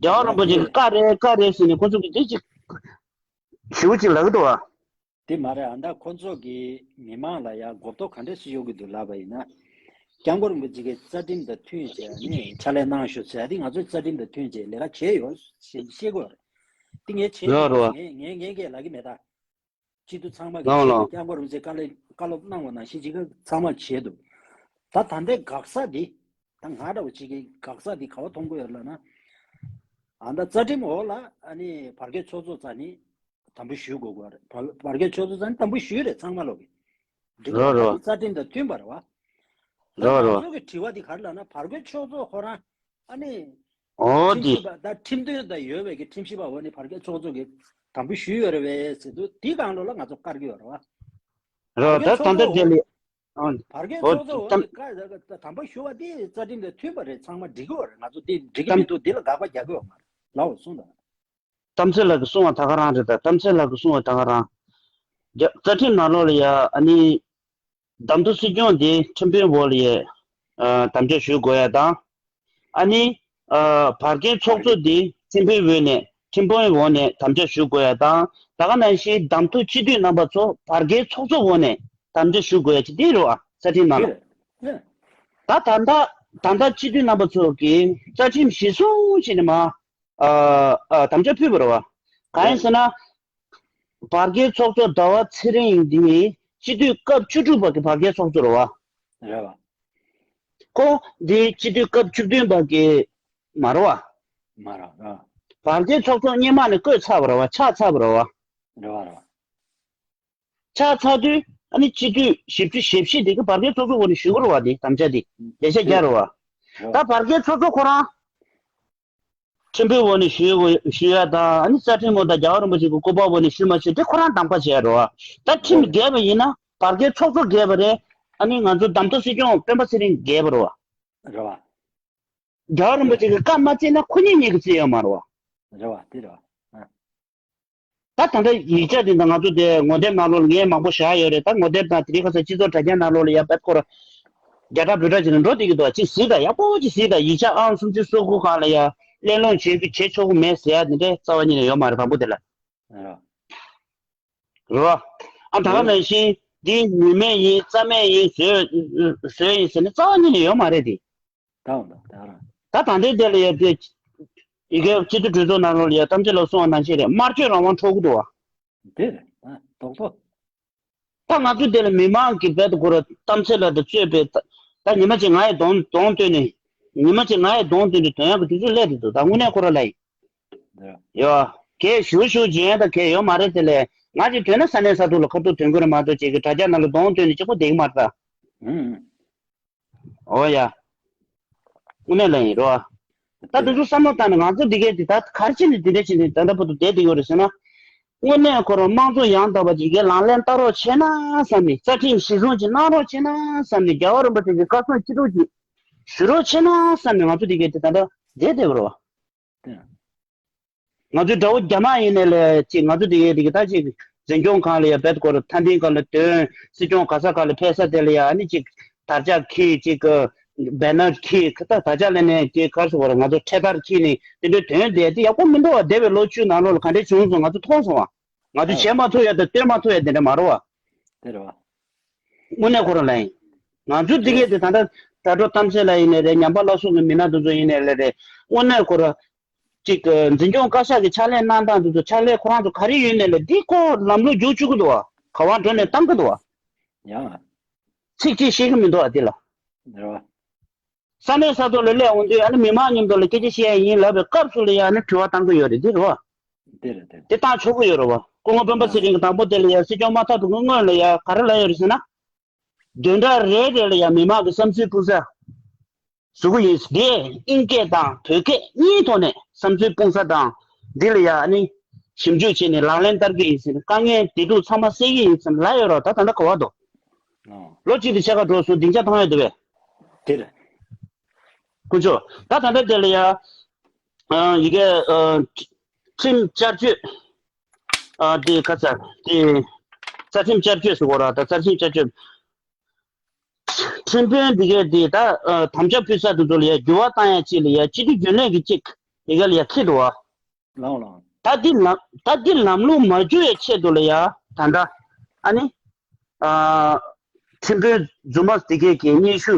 རྒྱལ་བ་རིན་པོ་ཆེ་གི་བཀའ་རེད་བཀའ་རེད་ཟེར་ནས་ཁོ་ཚོ་གི་འདི་ཅིག་ཞེ་པོ་ཅིག་ལབ་ཀྱི་འདུག་བ། དེ་མ་རེད། ཨ་ད་ཁོ་ཚོ་གི་མི་མང་ལ་ཡང་གོ་རྟོགས་ག་འདྲ་ཞིག་ཡོད་ཀྱི་འདུག་ལབ་པ་ཡིན་ན། སྐྱབས་མགོན་རིན་པོ་ཆེ་གི་རྩ་ཁྲིམས་དང་མཐུན་བྱས་ནས་ཕྱག་ལས་གནང་ཤོག་ཟེར་ཡ་དེ་ང་ཚོའི་རྩ་ཁྲིམས་དང་མཐུན་བྱས་ལས་ཀ་བྱས་ཡོད་ཞེས་བཤད་དགོས་རེད། དེ་ངས་བྱས་རེད་འདུག་རེད། ངས་ངས་ངས་ཀྱིས་ལབ་ཀྱི་མེད་ད། སྤྱི་འཐུས་ཚང་མ་གིས་ལའོ་བྱས་ལའོ། འདུག་སྐྱབས་མགོན་རིན་པོ་ཆེ་བཀའ་སློབ་བཀའ་སློབ་གནང་བ་ནང་བཞིན་ཅིག་གི་ཚང་མ་བྱས་འདུག་ད་ད་ལྟའི་འགག་ས་འདི། ད་ང་འདྲ་བོ་ཅིག་གིས་འགག་ས་འདི་ག་བ་མཐོང་གི་ཡོད་ལབ་ན། ཨ་ད་རྩ་ཁྲིམས་འོག་ལ་ཨ་ནི་བར་བརྒལ་ཚོགས་གཙོ་རྩ་ནས་དམ་འབུལ་ཞུ་དགོས་དགོས་རེད། བར་བར་བརྒལ་ཚོགས་གཙོ་རྩ་ནས་དམ་འབུལ་ཞུས་རེད་ཚང་མ་ལོག་གི། འགྲིག་རོ་རོ། རྩ་ཁྲིམས་དང་མཐུན་པ་རེད་བ། ད་རོ་རོ། ང་ཚོ་གི་དྲི་བ་འདི་ག་རེ་ལབ་ན་བར་བརྒལ་ཚོགས་གཙོ་ཁོ་རང་ཨ་ནི། ཨོ་ཁྲིམས་དེ། ཞིབ་པ་དང་ཁྲིམས་དོན་དང་ཡོད་པའི་གི་ཁྲིམས་ཞིབ་པ་འོག་ནས་བར་བརྒལ་ཚོགས་གཙོ་གི་དམ་འབུལ་ཞུས་ཡོད་རེད་བས་ཟེར་དུས་དེའི་སྒང་ལོགས་ལ་ང་ཚོ་བཀར་གི་ཡོད་རེད་བ། རོ་བར་ད་བརྒལ་ད་ཚོགས་ལྟ་གཙོ་དེ་ལས། ཨང་། བར་བརྒལ་ཨོ་ཚོགས་གཙོ་འོག་གི་བཀའ་དམ་པ་ཞུ་བ་དེ་རྩ་ཁྲིམས་དང་མཐུན་པ་རེད། ཚང་མ་འགྲིག་གི་ཡོད་རེད། ང་ཚོ་དེ་འགྲིག་གི་མི་འདུག་འདི་ལ་དགག་པ་རྒྱག་གི་ཡོད་མ་རེད། ལའོ་གསུངས་དང་། གཏམ་ཚེ་ལགས་ཀྱིས་གསུངས་པ་ད་ག་རང་རེད། ད་གཏམ་ཚེ་ལགས་ཀྱིས་གསུངས་པ་ད་ག་རང་། རྒྱ་རྩ་ཁྲིམས་ནང་ལོགས་ལ་ཡ་ཨ་ནི། བདམས་ཐོན་སྲིད་སྐྱོང་དེ་ཁྲིམས་དཔོན་འོག་ལ་ཡ་ཨ་དམ་བཅའ་ཞུ་དགོས་ཡ་དང་། ཨ་ནི། ཨ་བར་བརྒལ་ཚོགས་གཙོ་དེ་ཁྲིམས་དཔོན་འོག་ནས་ཁྲིམས་དཔོན་འོག་ནས་དམ་བཅའ་ཞུ་དགོས་ཡ་དང་། ད་ག་ནང་བཞིན་བདམས་ཐོན་སྤྱི་འཐུས་རྣམ་པ་ཚོ་བར་བརྒལ་ཚོགས་གཙོ་འོག་ནས་དམ་བཅའ་ཞུ་དགོས་ཡ་ཅིག་དེ་རེད་བ། རྩ་ཁྲིམས་ནང་ལ། ད་ད་ལྟ་ད་ལྟ་སྤྱི་འཐུས་རྣམ་པ་ཚོ་གིས་རྩ་ཁྲིམས་གཞིར་བཟུང་བྱས་ནས་མ། ཨ་ཨ་དམ་བཅའ་ཕུལ་བ་རེད་བ། གང་ཡིན་ཟེར་ན། བར་བརྒལ་ཚོགས་གཙོ་ཟླ་བ་ཚེ་རིང་འདི་སྤྱི་འཐུས་སྐབས་བཅུ་དྲུག་པ་གི་བར་བརྒལ་ཚོགས་གཙོ་རེད་བ། རེད་བ། ཁོ་འདི་སྤྱི་འཐུས་སྐབས་བཅུ་བདུན་པ་གི་མ་རེད་བ། མ་རེད་བ། བར་བརྒལ་ཚོགས་གཙོ་སྔོན་མ་ནས་བསྐོས་ཚར་བ་རེད་བ། ཆགས་ཚར་བ་རེད་བ། རེད་བ་རེད་བ། ཆགས་ཚར་དུས་ཨ་ནི་སྤྱི་འཐུས་བཞི་བཅུ་ཞེ་བཞི་དེ་གི་བར་བརྒལ་ཚོགས་གཙོ་འོག་ནས་ཞུ་དགོས་རེད་བ། དེ་དམ་བཅའ་དེ་ལས་བྱ་རྒྱག་རེད་བ། རེད་བ། ད་བར་བརྒལ་ཚོགས་གཙོ་ཁོ་རང་ཁྲིམས་དཔོན་འོག་ནས་ཞུ་དགོས་ཞུ་ཡ་དང་ཨ་ནི་རྩ་ཁྲིམས་འོག་དང་རྒྱལ་བ་རིན་པོ་ཆེ་གི་སྐུ་པར་འོག་ནས་ཞུ་མ་ཞུ་དེ་ཁོ་རང་གདམ་ག་བྱས་ཡ་རེད་བ། ད་ཁྲིམས་འགལ་བ་ཡིན་ན་བར་བརྒལ་ཚོགས་གཙོ་འགལ་བ་རེད། ཨ་ནི་ང་ཚོ་བདམས་ཐོན་སྲིད་སྐྱོང་སྤེན་པ་ཚེ་རིང་འགལ་བ་རེད་བ། རེད་བ། རྒྱལ་བ་རིན་པོ་ཆེ་གི་བཀའ་མ་བརྩིས་ན་ཁོ་གཉིས་གཉིས་ཀྱིས་བརྩི་ཡོད་མ་རེད་བ། རེད་བ་དེ་རེད་བ། ཨ། ད་ད་ལྟ་ཡིག་ཆ་དེ་འདྲ་ང་ཚོ་དེ་ངོ་དེབ་ནང་ལོགས་ལ་ངས་མང་པོ་བཞག་ཡོད་རེད། ད་ངོ་དེབ་དང་དེ་རིང་ཁ་སང་སྤྱི་ཚོགས་དྲ་རྒྱ་ནང་ལོགས་ལ་ཡ་བེད་སྐོར་རྒྱ་གྲ་བོད་གྲ་བྱས་ནས་འགྲོ་བསྡད་ཀྱི་འདུག་གཅིག་གཟིགས་དང་། ཡག་པོ་གཅིག་གཟིགས་དང་། ཡིག་ཆ་ཨང་སུམ་ཅུ་སོ་དགུ་སྒང་ལ་ཡ་གླེང་སློང་བྱེད་ཀྱི་བྱེད་ཆོག་གི་མེད་ཟེར་ཡ་དེ་འདྲ་རྩ་བ་ཉིད་ནས་ཡོད་མ་རེད། དང་པོ་དེ་ལ། རེད་བ། ཨ་ད་ག་ནང་བཞིན་འདི་ཉི་མས་ཡིན་རྩྭ་མས་ཡིན་བཟོས་བཟོས་ཡིན་ཟེར་ནས་རྩ་བ་ཉིད་ནས་ཡོད་མ་རེད་དེ། ད་འོང་ད་ད་རང་། ད་ད་ལྟའི་དེ་ལ་ཡ་དེ་ཡི་གེ་སྤྱི་འཐུས་གྲོས་ཚོགས་ནང་ལོགས་ལ་ཡ་གཏམ་ཚེ་ལགས་གསུངས་པ་ནང་བཞིན་རེད། དམར་མཆོད་རང་དབང་འཕྲོག་གི་འདུག་བ། དེ་རེད། ཨ་རྡོག་རྡོག་ད་ང་ཚོ་དེ་ལ་མི་མང་གི་བེད་སྐོར་གཏམ་ཚེ་ལགས་དང་གཙོས་པའི་ད་ད་ཉི་མ་གཅིག་ང་ཡི་གདོང་གདོང་སྟོན་ནས་ཉི་མ་གཅིག་ང་ཡི་གདོང་སྟོན་ནས་དོན་ཡག་གི་དུས་ཚོད་སླེབས་འདུག་ད་དངོས་གནས་ཁོ་རང་ལ་ཡིན། ཡོ། གས་ཞུ་ཞུ་རྗེས་ད་གས་ཡོད་མ་རེད་དེ་ལས་ང་ཅིག་དོན་ན་ས་གནས་ས་ཐོག་ལ་ཁ་ཐུག་དོན་གོ་རེད་མ་གཏོགས་ཅིག་གི་དྲ་རྒྱ་ནང་ལ་གདོང་སྟོན་ནས་གཅིག་པོ་བསྡད་ཀྱི་མ་རེད་ད། ཨོ་ཡ། དངོས་གནས་ལ་ཡིན་རོ། ད་དེ་ཚོ་བསམ་བློ་བཏང་ནས་ང་ཚོ་འདི་གས་འདི་ད་ག་རེ་བྱས་ནས་འདི་འདྲ་བྱས་ནས་ད་ལྟ་བར་དུ་བསྡད་བསྡད་ཡོད་རེད་ཟེར་ན། དངོས་གནས་ཁོ་རང་དམངས་གཙོ་ཡང་དག་པ་ཅིག་གི་ལག་ལེན་བསྟར་རོགས་བྱས་ན་བསམ་ནས། རྩ་ཁྲིམས་གཞི་བཟུང་ཅིག་གནང་རོགས་བྱས་ན་བསམ་ནས། རྒྱལ་བ་རིན་པོ་ཆེ་གི་བཀའ་གསུང་ཅི་ཐུབ་ཅིག་ཞུ་རོགས་བྱས་ན་བསམ་ནས་ང་ཚོ་འདི་གས་འདི་ད་ལྟ་བསྡད་བསྡད་པ་རེད་བ། ང་ཚོའི་དགྲ་བོ་རྒྱ་དམར་ཡིན་ནའི་ལས་ཅིག་ང་ཚོ་འདི་གའི་འདི་གའི་ད་ཅིག་འཛིན་སྐྱོང་ཁང་ལ་ཡ་བེད་སྐོར་ཐ་འདིང་སྒང་ལ་ཐོན། སྲིད་སྐྱོང་ག་ས་ག་ལ་ཕེབས་ས་དེ་ལ་ཡ་ཨ་ནི་ཅིག་དར་ལྕག་འཁྱེར། ཅིག་བེ་ནར་འཁྱེར། ད་དར་ལྕག་ལ་ནས་ཅིག་ག་རེ་ཟེར་དགོས་རེད། ང་ཚོ་འཕྲེད་དར་འཁྱེར་ནས་དེ་འདྲའི་ཐོན་བསྡད་དེ་ཡག་པོ་མི་འདུག་བ། འདས་པའི་ལོ་བཅུ་ནང་ལོགས་ལ་ག་འདྲས་བྱུང་སོང་ང་ཚོ་མཐོང་སོང་བ། ང་ཚོ་བྱེད་མ་ཐུབ་ཡ་དང་སྟོན་མ་ཐུབ་ཡ་དེ་འདྲ་མ་རེད་བ། དེ་རེད་བ། དངོས་གནས་ཁོ་རང་ལ་ཡིན། ང་ཚོ་འདི་གས་དེ་ད་ལྟ་དྲ་གྲོགས་གཏམ་བཤད་ལ་ཡིན་ནའི་རེད། ཉམས་པ་སླར་གསོ་གི་མི་སྣ་དེ་ཚོ་ཡིན་ནའི་ལས་རེད། དངོས་གནས་ཁོ་རང་ཅིག་གི་འཛིན་སྐྱོང་བཀའ་ཤག་གི་ཕྱག་ལས་གནང་སྟངས་དེ་ཚོ་ཕྱག་ལས་ཁོ་རང་ཚོ་ག་རེ་ཡོད་ནའི་ལས་འདི་ཁོ་ལམ་ལྷོང་འགྱུར་བཅུག་གི་འདུག་བ། ག་བ་འགྲོ་ནས་བཏང་གི་འདུག་བ། ཡང་། ཚིག་གཅིག་བཤད་གི་མི་འདུག་བ་འདི་ལ། རེད་བ། ས་གནས་ས་ཐོག་ལ་སླེབས་འོང་དུས་ཨ་ནི་མི་མང་མཉམ་དུ་ལ་སྐད་ཆ་བཤད་ཡ་ཡིན་ལབ་པའི་སྐབས་སུ་ལ་ཡ་ཨ་ནི་དྲི་བ་བཏང་གི་ཡོད་རེད། འདི་རེད་བ། དེ་རེད་དེ་རེད། དེ་བཏང་ཆོག་གི་ཡོད་རེད་བ། སྐུ་ངོ་སྤེན་པ་ཚེ་རིང་གི་དང་པོ་དེ་ལ་ཡ་སྲིད་སྐྱོང་མ་ཐོབ་པའི་སྔོན་ལ་ཡ་ག་རེ་ལབ་ཡོད་རེད་ཟེར་ན། བདུན་ཕྲག་རེ་རེ་ལ་ཡ་མི་མང་གི་བསམ་ཚུལ་སྤུངས་ས་བཟོ་གི་ཡིན། དེ་ཨིན་སྐད་དང་བོད་སྐད་གཉིས་ཐོག་ནས་བསམ་ཚུལ་སྤུངས་ས་དང་། འདི་ལ་ཡ་ཨ་ནི་ཞིབ་འཇུག་བྱས་ནས་ལག་ལེན་བསྟར་གི་ཡིན་ཟེར་ནས། དཀའ་ངལ་བདེ་སྡུག་ཚང་མ་སེལ་གི་ཡིན་ཟེར་ནས་ལབ་ཡོད་རེད་བ། ད་ད་ལྟ་ག་བ་འདུག་ཨོ། ལོ་གཅིག་དང་ཕྱེད་ཀ་འགྲོ་སོང་། སྡིངས་ཆ་མཐོང་ཡོད་འདུག་བས། དེ་རེད། དཀོན་མཆོག་ད་ད་ལྟ་དེ་ལ་ཡ། ཨ་ཡི་གེ་ཨ་ཁྲིམས་བསྐྱར་བཅོས། ཨ་དེ་ཁ་ཚ་དེ་རྩ་ཁྲིམས་བསྐྱར་བཅོས་སུ་གོ་ར། ད་རྩ་ཁྲིམས་བསྐྱར་བཅོས། ཁྲིམས་དཔོན་འདི་གས་དེ་ད་ཨ་དམ་བཅའ་ཕུལ་ས་དེ་ཚོ་ལ་ཡ་འགྱུར་བ་བཏང་ཡ་ཅིག་ལ་ཡ་སྤྱི་འཐུས་རྒྱུན་ལས་ཀྱི་ཅིག་ཡི་གེ་ལ་ཡ་འཁྱེར་འདུག་བ། ལའོ་ལའོ། ད་འདི་ལམ་ད་འདི་ལམ་ལུགས་མ་བསྒྱུར་ཡ་ཆེད་དུ་ལ་ཡ་ད་ལྟ་ ཨ་ནི། ཨ། ཁྲིམས་དཔོན་རྫུན་མ་དེ་གས་ཀྱི་སྙན་ཞུ་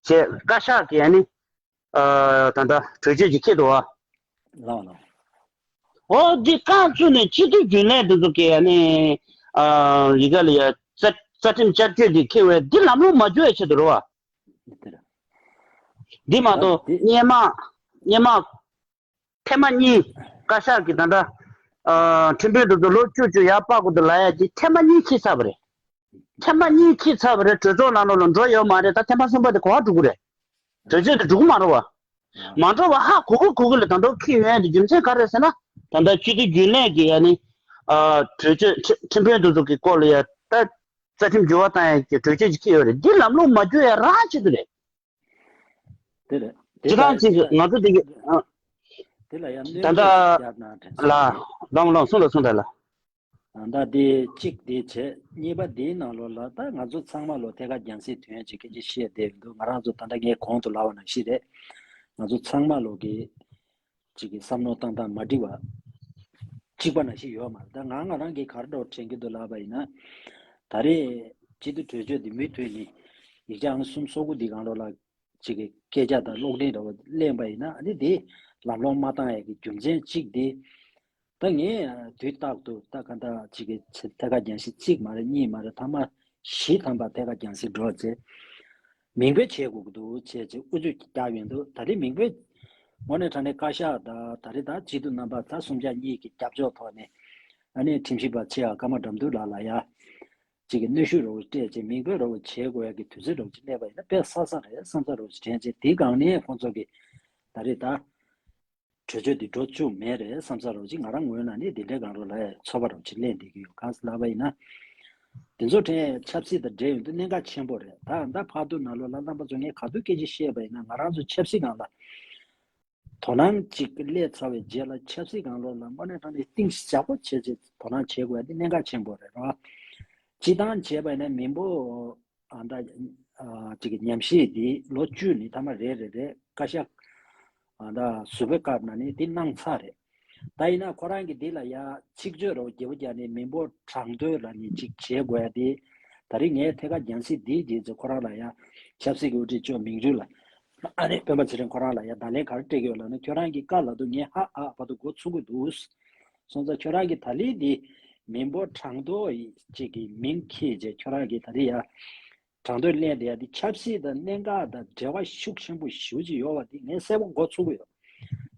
བྱས། བཀའ་ཤག་གིས་ཨ་ནི། ཨ། ད་ལྟ་གྲོས་ཆོད་ཅིག་འཁྱེར་འདུག་བ། ལགས་ལགས། འོ་འདི་རྐང་བཙུགས་ནས་སྤྱི་འཐུས་རྒྱུན་ལས་དེ་ཚོ་གིས་ཨ་ནི། ཨ། ལི་ཀ་ལི་ཡ་རྩ་རྩ་ཁྲིམས་བསྐྱར་བཅོས་འདི་འཁྱེར་བས་འདི་ལམ་ལྷོང་མ་འགྱུར་བའི་ཆེད་དུ་རེད་བ། འདི་མ་གཏོགས་སྔོན་མ་སྔོན་མ་ཐེངས་མ་གཉིས་བཀའ་ཤག་གིས་ད་ལྟ། ཨ། ཁྲིམས་དཔོན་དེ་ཚོ་ལོ་བཅུ་བཅུ་ཡར་སྤར་དགོས་འདུག་ལབ་ཡ་གི་ཐེངས་མ་གཉིས་འཁྱེར་ཚར་བ་རེད། ཐེངས་མ་གཉིས་འཁྱེར་ཚར་བ་རེད། གྲོས་ཚོགས་ནང་ལོགས་ལ་འགྲོ་ཡོད་མ་རེད། ད་ཐེངས་མ་གསུམ་པ་དེ་ག་པར་འགྲོ་གི་རེད། གྲོས་ཆོད་དེ་འགྲོ་གི་མ་རེད་བ། མ་འགྲོ་བ་ཧ་གོ་གི་གོ་གི་ལ་ད་དུང་འཁྱེར་ཡོང་ཡ་དེ་རྒྱུ་མཚན་ག་རེ་རེད་ཟེར་ན། ད་ལྟ་སྤྱི་འཐུས་རྒྱུན་ལས་ཀྱི་ཡ་ནི། ཨ། གྲོས་ཆོད་ཁྲི་ཁྲིམས་དཔོན་དེ་ཚོ་གི་སྐོར་ལ་ཡ་ད་རྩ་ཁྲིམས་འགྱུར་བ་བཏང་ཡ་གི་གྲོས་ཆོད་ཅིག་འཁྱེར་ཡོད་རེད། འདི་ལམ་ལྷོང་མ་འགྱུར་ཡ་རང་ཆེད་དུ་རེད། དེ་རེད། དེ་སྤྱི་བཏང་ལ་ཅིག་དེ་ལ་ང་ཚོ་དེ་གི་ཨ། དེ་ལ་ཡང་ད་གནོན་ལྟ་ཤུགས་བརྒྱབ་ན་དྲན་ལ་སོང་། ལོང་ལོང་སོང་ལ་སོང་ད་ལ། ད་དེ་གཅིག་དེ་བྱས། གཉིས་པ་དེའི་ནང་ལོགས་ལ་ད་ང་ཚོ་ཚང་མ་ལོ་ཐད་ཀར་རྒྱང་སྲིང་དོན་ཅིག་སྐད་ཆ་བཤད་བསྡད་འདུག་ང་རང་ཚོ་ད་ལྟ་ངས་གོང་དུ་ལབ་པ་ནང་བཞིན་རེད། ང་ཚོ་ཚང་མ་ལོ་གི་ཅིག་གི་བསམ་བློ་བཏང་སྟངས་མ་འགྲིག་པ་གཅིག་པ་ནང་བཞིན་ཡོད་མ་རེད། ད་ང་ང་རང་གིས་ག་རེ་འདྲ་བོ་དྲན་གྱི་འདུག་ལབ་པ་ཡིན་ན། ད་རེས་སྤྱི་འཐུས་གྲོས་ཆོད་འདི་མུ་མཐུད་ནས་ཡིག་ཆ་ཨང་གསུམ་སོ་དགུ་འདི་སྒང་ལོགས་ལ་ཅིག་གི་སྐད་ཆ་དང་གློག་འཕྲིན་འདྲ་བོ་གླེང་པ་ཡིན་ན། ཨ་ནི་དེ་ལམ་ལྷོང་མ་བཏང་ཡ་གི་རྒྱུ་མཚན་གཅིག་དེ། ད་ངས་དུས་རྟག་ཏུ་ད་ག་འདྲ་ཅིག་གི་ཐད་ཀར་རྒྱང་ཤེལ་གཅིག་མ་རེད། གཉིས་མ་རེད། ཐ་མ་བཞི་ཐམ་པ་ཐད་ཀར་རྒྱང་ཤེལ་འགྲོ་ཚེ་མིང་འབོད་བྱེད་དགོས་ཀྱི་འདུག་བྱས་ཚེ་ཨུ་ཚུགས་ཀྱིས་བརྒྱབ་ཡོང་འདུག་ད་རེས་མིང་འབོད་དངོས་གནས་དྲང་གནས་བཀའ་ཤག་དང་ད་རེས་ད་སྤྱི་འཐུས་རྣམ་པ་ད་གསུམ་ཆ་གཉིས་ཀྱི་རྒྱབ་སྐྱོར་ཐོག་ནས། ཨ་ནི་ཁྲིམས་ཞིབ་པ་ཆེ་བ་ཀརྨ་དགྲ་འདུལ་ལགས་ལ་ཡ་ཅིག་གི་གནོན་ཤུགས་འདྲ་བོ་སྤྲད་ཚེ་མིང་འབོད་འདྲ་བོ་བྱེད་དགོས་ཡ་གི་དུས་ཚོད་འདྲ་བོ་ཅིག་སླེབས་པ་ཡིན་ན་དཔེ་བསགས་ས་རེད་བསམ་ས་འདྲ་བོ་ཅིག་དྲན་ཚེ། དེའི་སྒང་ནས་ཁོང་ཚོ་གི་ད་རེས་ད། གྲོས་ཆོད་འདི་འགྲོ་བཅུག་མེད་རེད་བསམ་ས་རོགས་ཅིག་ང་རང་ངོས་ནས་ནི་འདི་འདྲའི་སྒང་རོགས་ལ་ཚོར་བ་རོགས་ཅིག་སླེབས་བསྡད་ཀྱི་ཡོད། གང་ཟེར་ལབ་པ་ཡིན་ན། འདི་ཚོ་གྲས་ཆབ་སྲིད་དང་འབྲེལ་ཡོང་དུས་གནད་འགག་ཆེན་པོ་རེད། ད་ད་ཕར་དུ་ནང་ལོགས་ལ་རྣམ་པ་ཚོ་ངས་ག་དུས་སྐད་ཆ་བཤད་པ་ཡིན་ན། ང་རང་ཚོ་ཆབ་སྲིད་སྒང་ལ་དོ་སྣང་ཅིག་སླེབས་ཚར་བའི་རྗེས་ལ་ཆབ་སྲིད་སྒང་ལོགས་ལ་དངོས་གནས་དྲང་གནས་གཏིང་ཟབ་པོ་བྱས་བྱས་དོ་སྣང་བྱེད་དགོས་ཡ་དེ་གནད་འགག་ཆེན་པོ་རེད་རོ། སྤྱི་བཏང་བྱས་པ་ཡིན་ན་མི་འབོར། ཨ་ད། ཨ་ཅིག་གི་ཉམས་ཞིབ་འདི་ལོ་བཅུ་ནི་མཐའ་མ་རེ་རེ་རེ་བཀའ་ཤག་ཨ་ད་ཟུར་པའི་སྐབས་ན་ནི་འདི་གནང་ཚར་རེད། ད་ཡིན་ན་ཁོ་རང་གིས་འདི་ལ་ཡ་ཚིག་བརྗོད་རོ་རྒྱས་པོ་རྒྱག་ནས་མི་འབོར་གྲངས་ཐོ་ལ་ནི་ཅིག་བྱེད་དགོས་ཡ་དེ། ད་རེས་ངས་ཐད་ཀར་རྒྱང་སྲིང་འདིའི་རྗེས་ཚེ་ཁོ་རང་ལ་ཡ་ཆབ་སྲིད་ཀྱི་དབུ་ཁྲིད་ལྕོགས་མིང་རུས་ལ་ཨ་ནི་སྤེན་པ་ཚེ་རིང་ཁོ་རང་ལ་ཡ་བརྡ་ལན་ག་རེ་སྤྲད་ཀྱི་ཡོད་ལབ་ན། ཁྱོད་རང་གི་བཀའ་ལ་དུ་ངས་ཧ་ཨ་བར་དུ་མགོ་ཚུགས་ཀྱི་འདུག་སོང་ཙང་ཁྱོད་རང་གིས་ད་ལན་འདི་མི་འབོར་གྲངས་ཐོ་ཡི་ཅིག་གི་མིང་འཁྱེར་རྗེས་ཁྱོད་རང་གིས་ད་རེས་ཡ་གྲངས་ཐོ་ལེན་བསྡད་ཡ་འདི་ཆབ་སྲིད་དང་གནད་འགག་དང་འབྲེལ་བ་ཤུགས་ཆེན་པོ་ཞེ་པོ་ཅིག་ཡོད་པ་འདི་ངས་གསལ་པོ་མགོ་ཚོས་ཀྱི་ཡོད།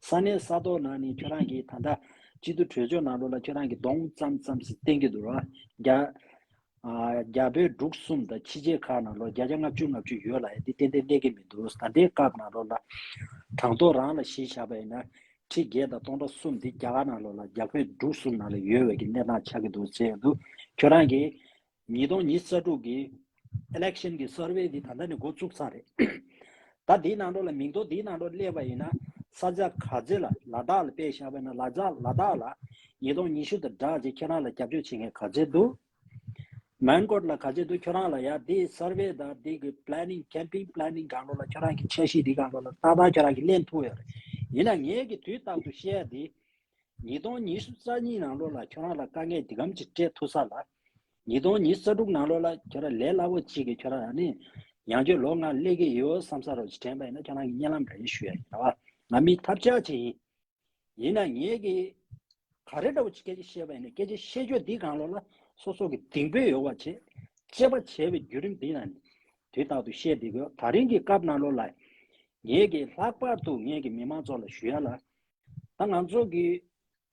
ས་གནས་ས་ཐོག་ནང་ནས་ཁྱོད་རང་གིས་ད་ལྟ་སྤྱི་འཐུས་གྲོས་ཆོད་ནང་ལོགས་ལ་ཁྱོད་རང་གིས་གདོང་ཙམ་ཙམ་ཞིག་བསྟན་གྱི་འདུག་ར། རྒྱ་ཨ་རྒྱ་བོད་འབྲུག་གསུམ་དང་ཕྱི་རྒྱལ་ཁག་ནང་ལོགས་བརྒྱ་ཆ་ལྔ་བཅུ་ལྔ་བཅུ་ཡོད་ལབ་ཡ་འདི་ཏན་ཏན་གནས་ཀྱི་མི་འདུག་ད་ལྟའི་སྐབས་ནང་ལོགས་ལ་གྲངས་ཐོ་རང་ལ་གཞི་བཞག་པ་ཡིན་ན་ཁྲི་བརྒྱད་དང་སྟོང་ཕྲག་གསུམ་འདི་རྒྱ་གར་ནང་ལོགས་ལ་རྒྱ་བོད་འབྲུག་གསུམ་ནང་ལ་ཡོད་པའི་གི་གནས་སྟངས་ཆགས་ཀྱི་འདུག་ཟེར་ཡོང་དུས། ཁྱོད་རང་གིས་ཉིས་སྟོང་ཉི་ཤུ་རྩ་དྲུག་གི་election་གི་survey་འདི་ད་ལྟ་ནས་འགོ་བཙུགས་ཚར་རེད། ད་འདིའི་ནང་ལོགས་ལ་མིང་ཐོ་འདིའི་ནང་ལོགས་སླེབས་པ་ཡིན་ན་ས་ཆ་ག་ཚོད་ལ་ལ་དྭགས་ལ་དཔེ་བཞག་པ་ཡིན་ན་ལ་དྭགས་ལ་དྭགས་ལ་ཉིས་སྟོང་ཉི་ཤུ་དང་སྦྲགས་ཅིག་ཁྱེད་རང་ལ་རྒྱབ་སྐྱོར་བྱེད་མཁན་ག་ཚོད་འདུག་མོན་གྷོ་ལ་ག་ཚོད་འདུག་ཁྱོད་རང་ལ་ཡ་འདི་survey་དང་འདི་གི་planning campaign planning་སྒང་ལོགས་ལ་ཁྱོད་རང་གི་འཆར་གཞི་འདི་སྒང་ལོགས་ལ་ཏག་ཏག་ཁྱོད་རང་གི་ལེན་ཐུབ་ཡོད་རེད། ཡིན་ན་ངས་གི་དུས་རྟག་ཏུ་བཤད་ཡ་འདི་ཉིས་སྟོང་ཉི་ཤུ་རྩ་གཉིས་ནང་ལོགས་ལ་ཁྱོད་རང་ལ་དཀའ་ངལ་འདི་གམ་ཅིག་སྤྲད་ཐུབ་ས་ལ། ཉིས་སྟོང་ཉི་ཤུ་རྩ་དྲུག་ནང་ལོགས་ལ་ཁྱོད་རང་ལས་སླ་པོ་གཅིག་གིས་ཁྱོད་རང་ཨ་ནི་ཡང་བསྐྱར་ལོ་ལྔ་སླེབས་ཀྱི་ཡོད་བསམ་ས་རོགས་ཅིག་དྲན་པ་ཡིན་ན་ཁྱོད་རང་གི་གཉིད་ལམ་རེད་ཞུ་ཡ་ཡིན་ར་བ། ང་མི་ཐབས་ཆག་ཅིག་ཡིན། ཡིན་ན་ངས་ཀྱི་ག་རེ་འདྲ་བོ་ཅིག་སྐད་ཆ་བཤད་པ་ཡིན་ན་སྐད་ཆ་བཤད་ཕྱོགས་འདི་སྒང་ལོགས་ལ་སོ་སོ་གི་གདེང་སྤོབས་ཡོད་པ་བྱེད། དཔྱད་པ་བྱས་པའི་བརྒྱུད་རིམ་འདི་ནང་ནས་དུས་རྟག་ཏུ་བཤད་བསྡད་དགོས། ད་རིང་གི་སྐབས་ནང་ལོགས་ལ་ངས་ཀྱི་ལྷག་པར་དུ་ངས་ཀྱི་མི་མང་ཚོ་ལ་ཞུ་ཡ་ལ། ད་ང་ཚོ་གི་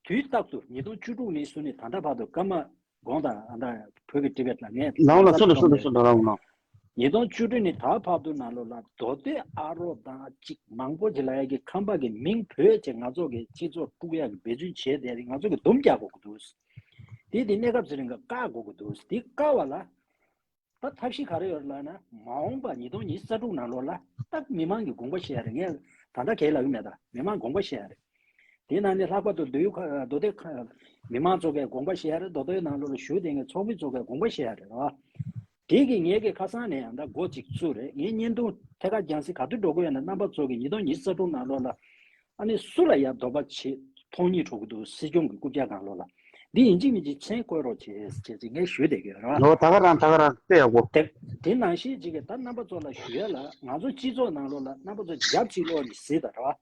དུས་རྟག་ཏུ་ཉིས་སྟོང་བཅུ་དྲུག་ནས་བཟུང་ནས་ད་ལྟ་བར་དུ་ཀརྨ་དགོངས་དག་ཨ་ད་བོད་ཀྱི་ཊི་བེཊ་ལ་ངས་ལའོ་ལ་སོ་ལ་སོ་ལ་སོ་ལ་ལའོ་ལ། ཉིས་སྟོང་བཅུ་དྲུག་ནས་ད་བར་དུ་ནང་ལོགས་ལ་མདོ་སྟོད་ཨ་རོགས་དང་གཅིག་མང་པོ་ཅིག་ལ་ཡ་གི་ཁམས་པ་གི་མིང་བོས་བྱས་ང་ཚོ་གི་སྤྱི་ཚོགས་དཀྲུག་ཡ་གི་འབད་བརྩོན་བྱས་བསྡད་རེད། ང་ཚོ་གི་འདུམ་རྒྱག་དགོས་ཀྱི་འདུག་དེ་དེ་གནས་སྐབས་ཚེ་རིང་གི་བཀག་དགོས་ཀྱི་འདུག་དེ་བཀག་པ་ལ། ད་ཐབས་ཤེས་ག་རེ་ཡོད་ལབ་ན་མ་འོངས་པ་ཉིས་སྟོང་ཉི་ཤུ་རྩ་དྲུག་ནང་ལོགས་ལ་ད་མི་མང་གི་དགོངས་པ་བཞེས་ཡ་རེད། ངས་ད་ལྟ་གས་ལབ་ཀྱི་མེད། ད་མི་མང་དགོངས་པ་བཞེས་ཡ་རེད། དེ་ནང་ནས་ལྷག་པར་དུ་མདོ་དབུས་ཁ་མདོ་སྟོད་ཁ་མི་མང་ཚོ་གས་དགོངས་པ་བཞེས་ཡ་རེད། མདོ་སྟོད་ནང་ལོགས་ལ་བཞུགས་བསྡད་མཁན་ཚོགས་མི་ཚོ་གས་དགོངས་པ་བཞེས་ཡ་རེད་ར། དེ་གི་ངས་ཀྱི་ཁ་སང་ནས་ཡང་ད་འགོ་གཅིག་བཙུགས་རེད། ངས་བརྙན་ཐུང་ཐད་ཀར་རྒྱང་སྲིང་ག་དུས་འགྲོ་གི་ཡོད་ན་རྣམ་པ་ཚོ་གི་ཉིས་སྟོང་ཉི་ཤུ་རྩ་དྲུག་ནང་ལོགས་ལ་ཨ་ནི་སུ་ལ་ཡ་འདོད་པ་བྱེད་མཐོང་སྙིང་འདོད་ཀྱི་འདུག་སྲིད་སྐྱོང་གི་རྐུབ་བཀྱག་སྒང་ལོགས་ལ། འདི་ཡིན་གཅིག་མིན་གཅིག་མཆན་བཀོད་རོགས་བྱེད་ཅེས་ཅིག་ངས་ཞུས་བསྡད་ཀྱི་ཡོད་རེད་བ། ཨོ་ད་ག་རང་ད་ག་རང་དཔེ་ཡག་པོ། དེ་དེ་ནང་བཞིན་ཅིག་གི་ད་རྣམ་པ་ཚོ་ལ་ཞུ་ཡ་ལ་ང་ཚོ་སྤྱི་ཚོགས་ནང་ལོགས་ལ་རྣམ་པ་ཚོ་རྒྱབ་ཅིག་ལོག་ནས་གཟིགས་དང་རེད་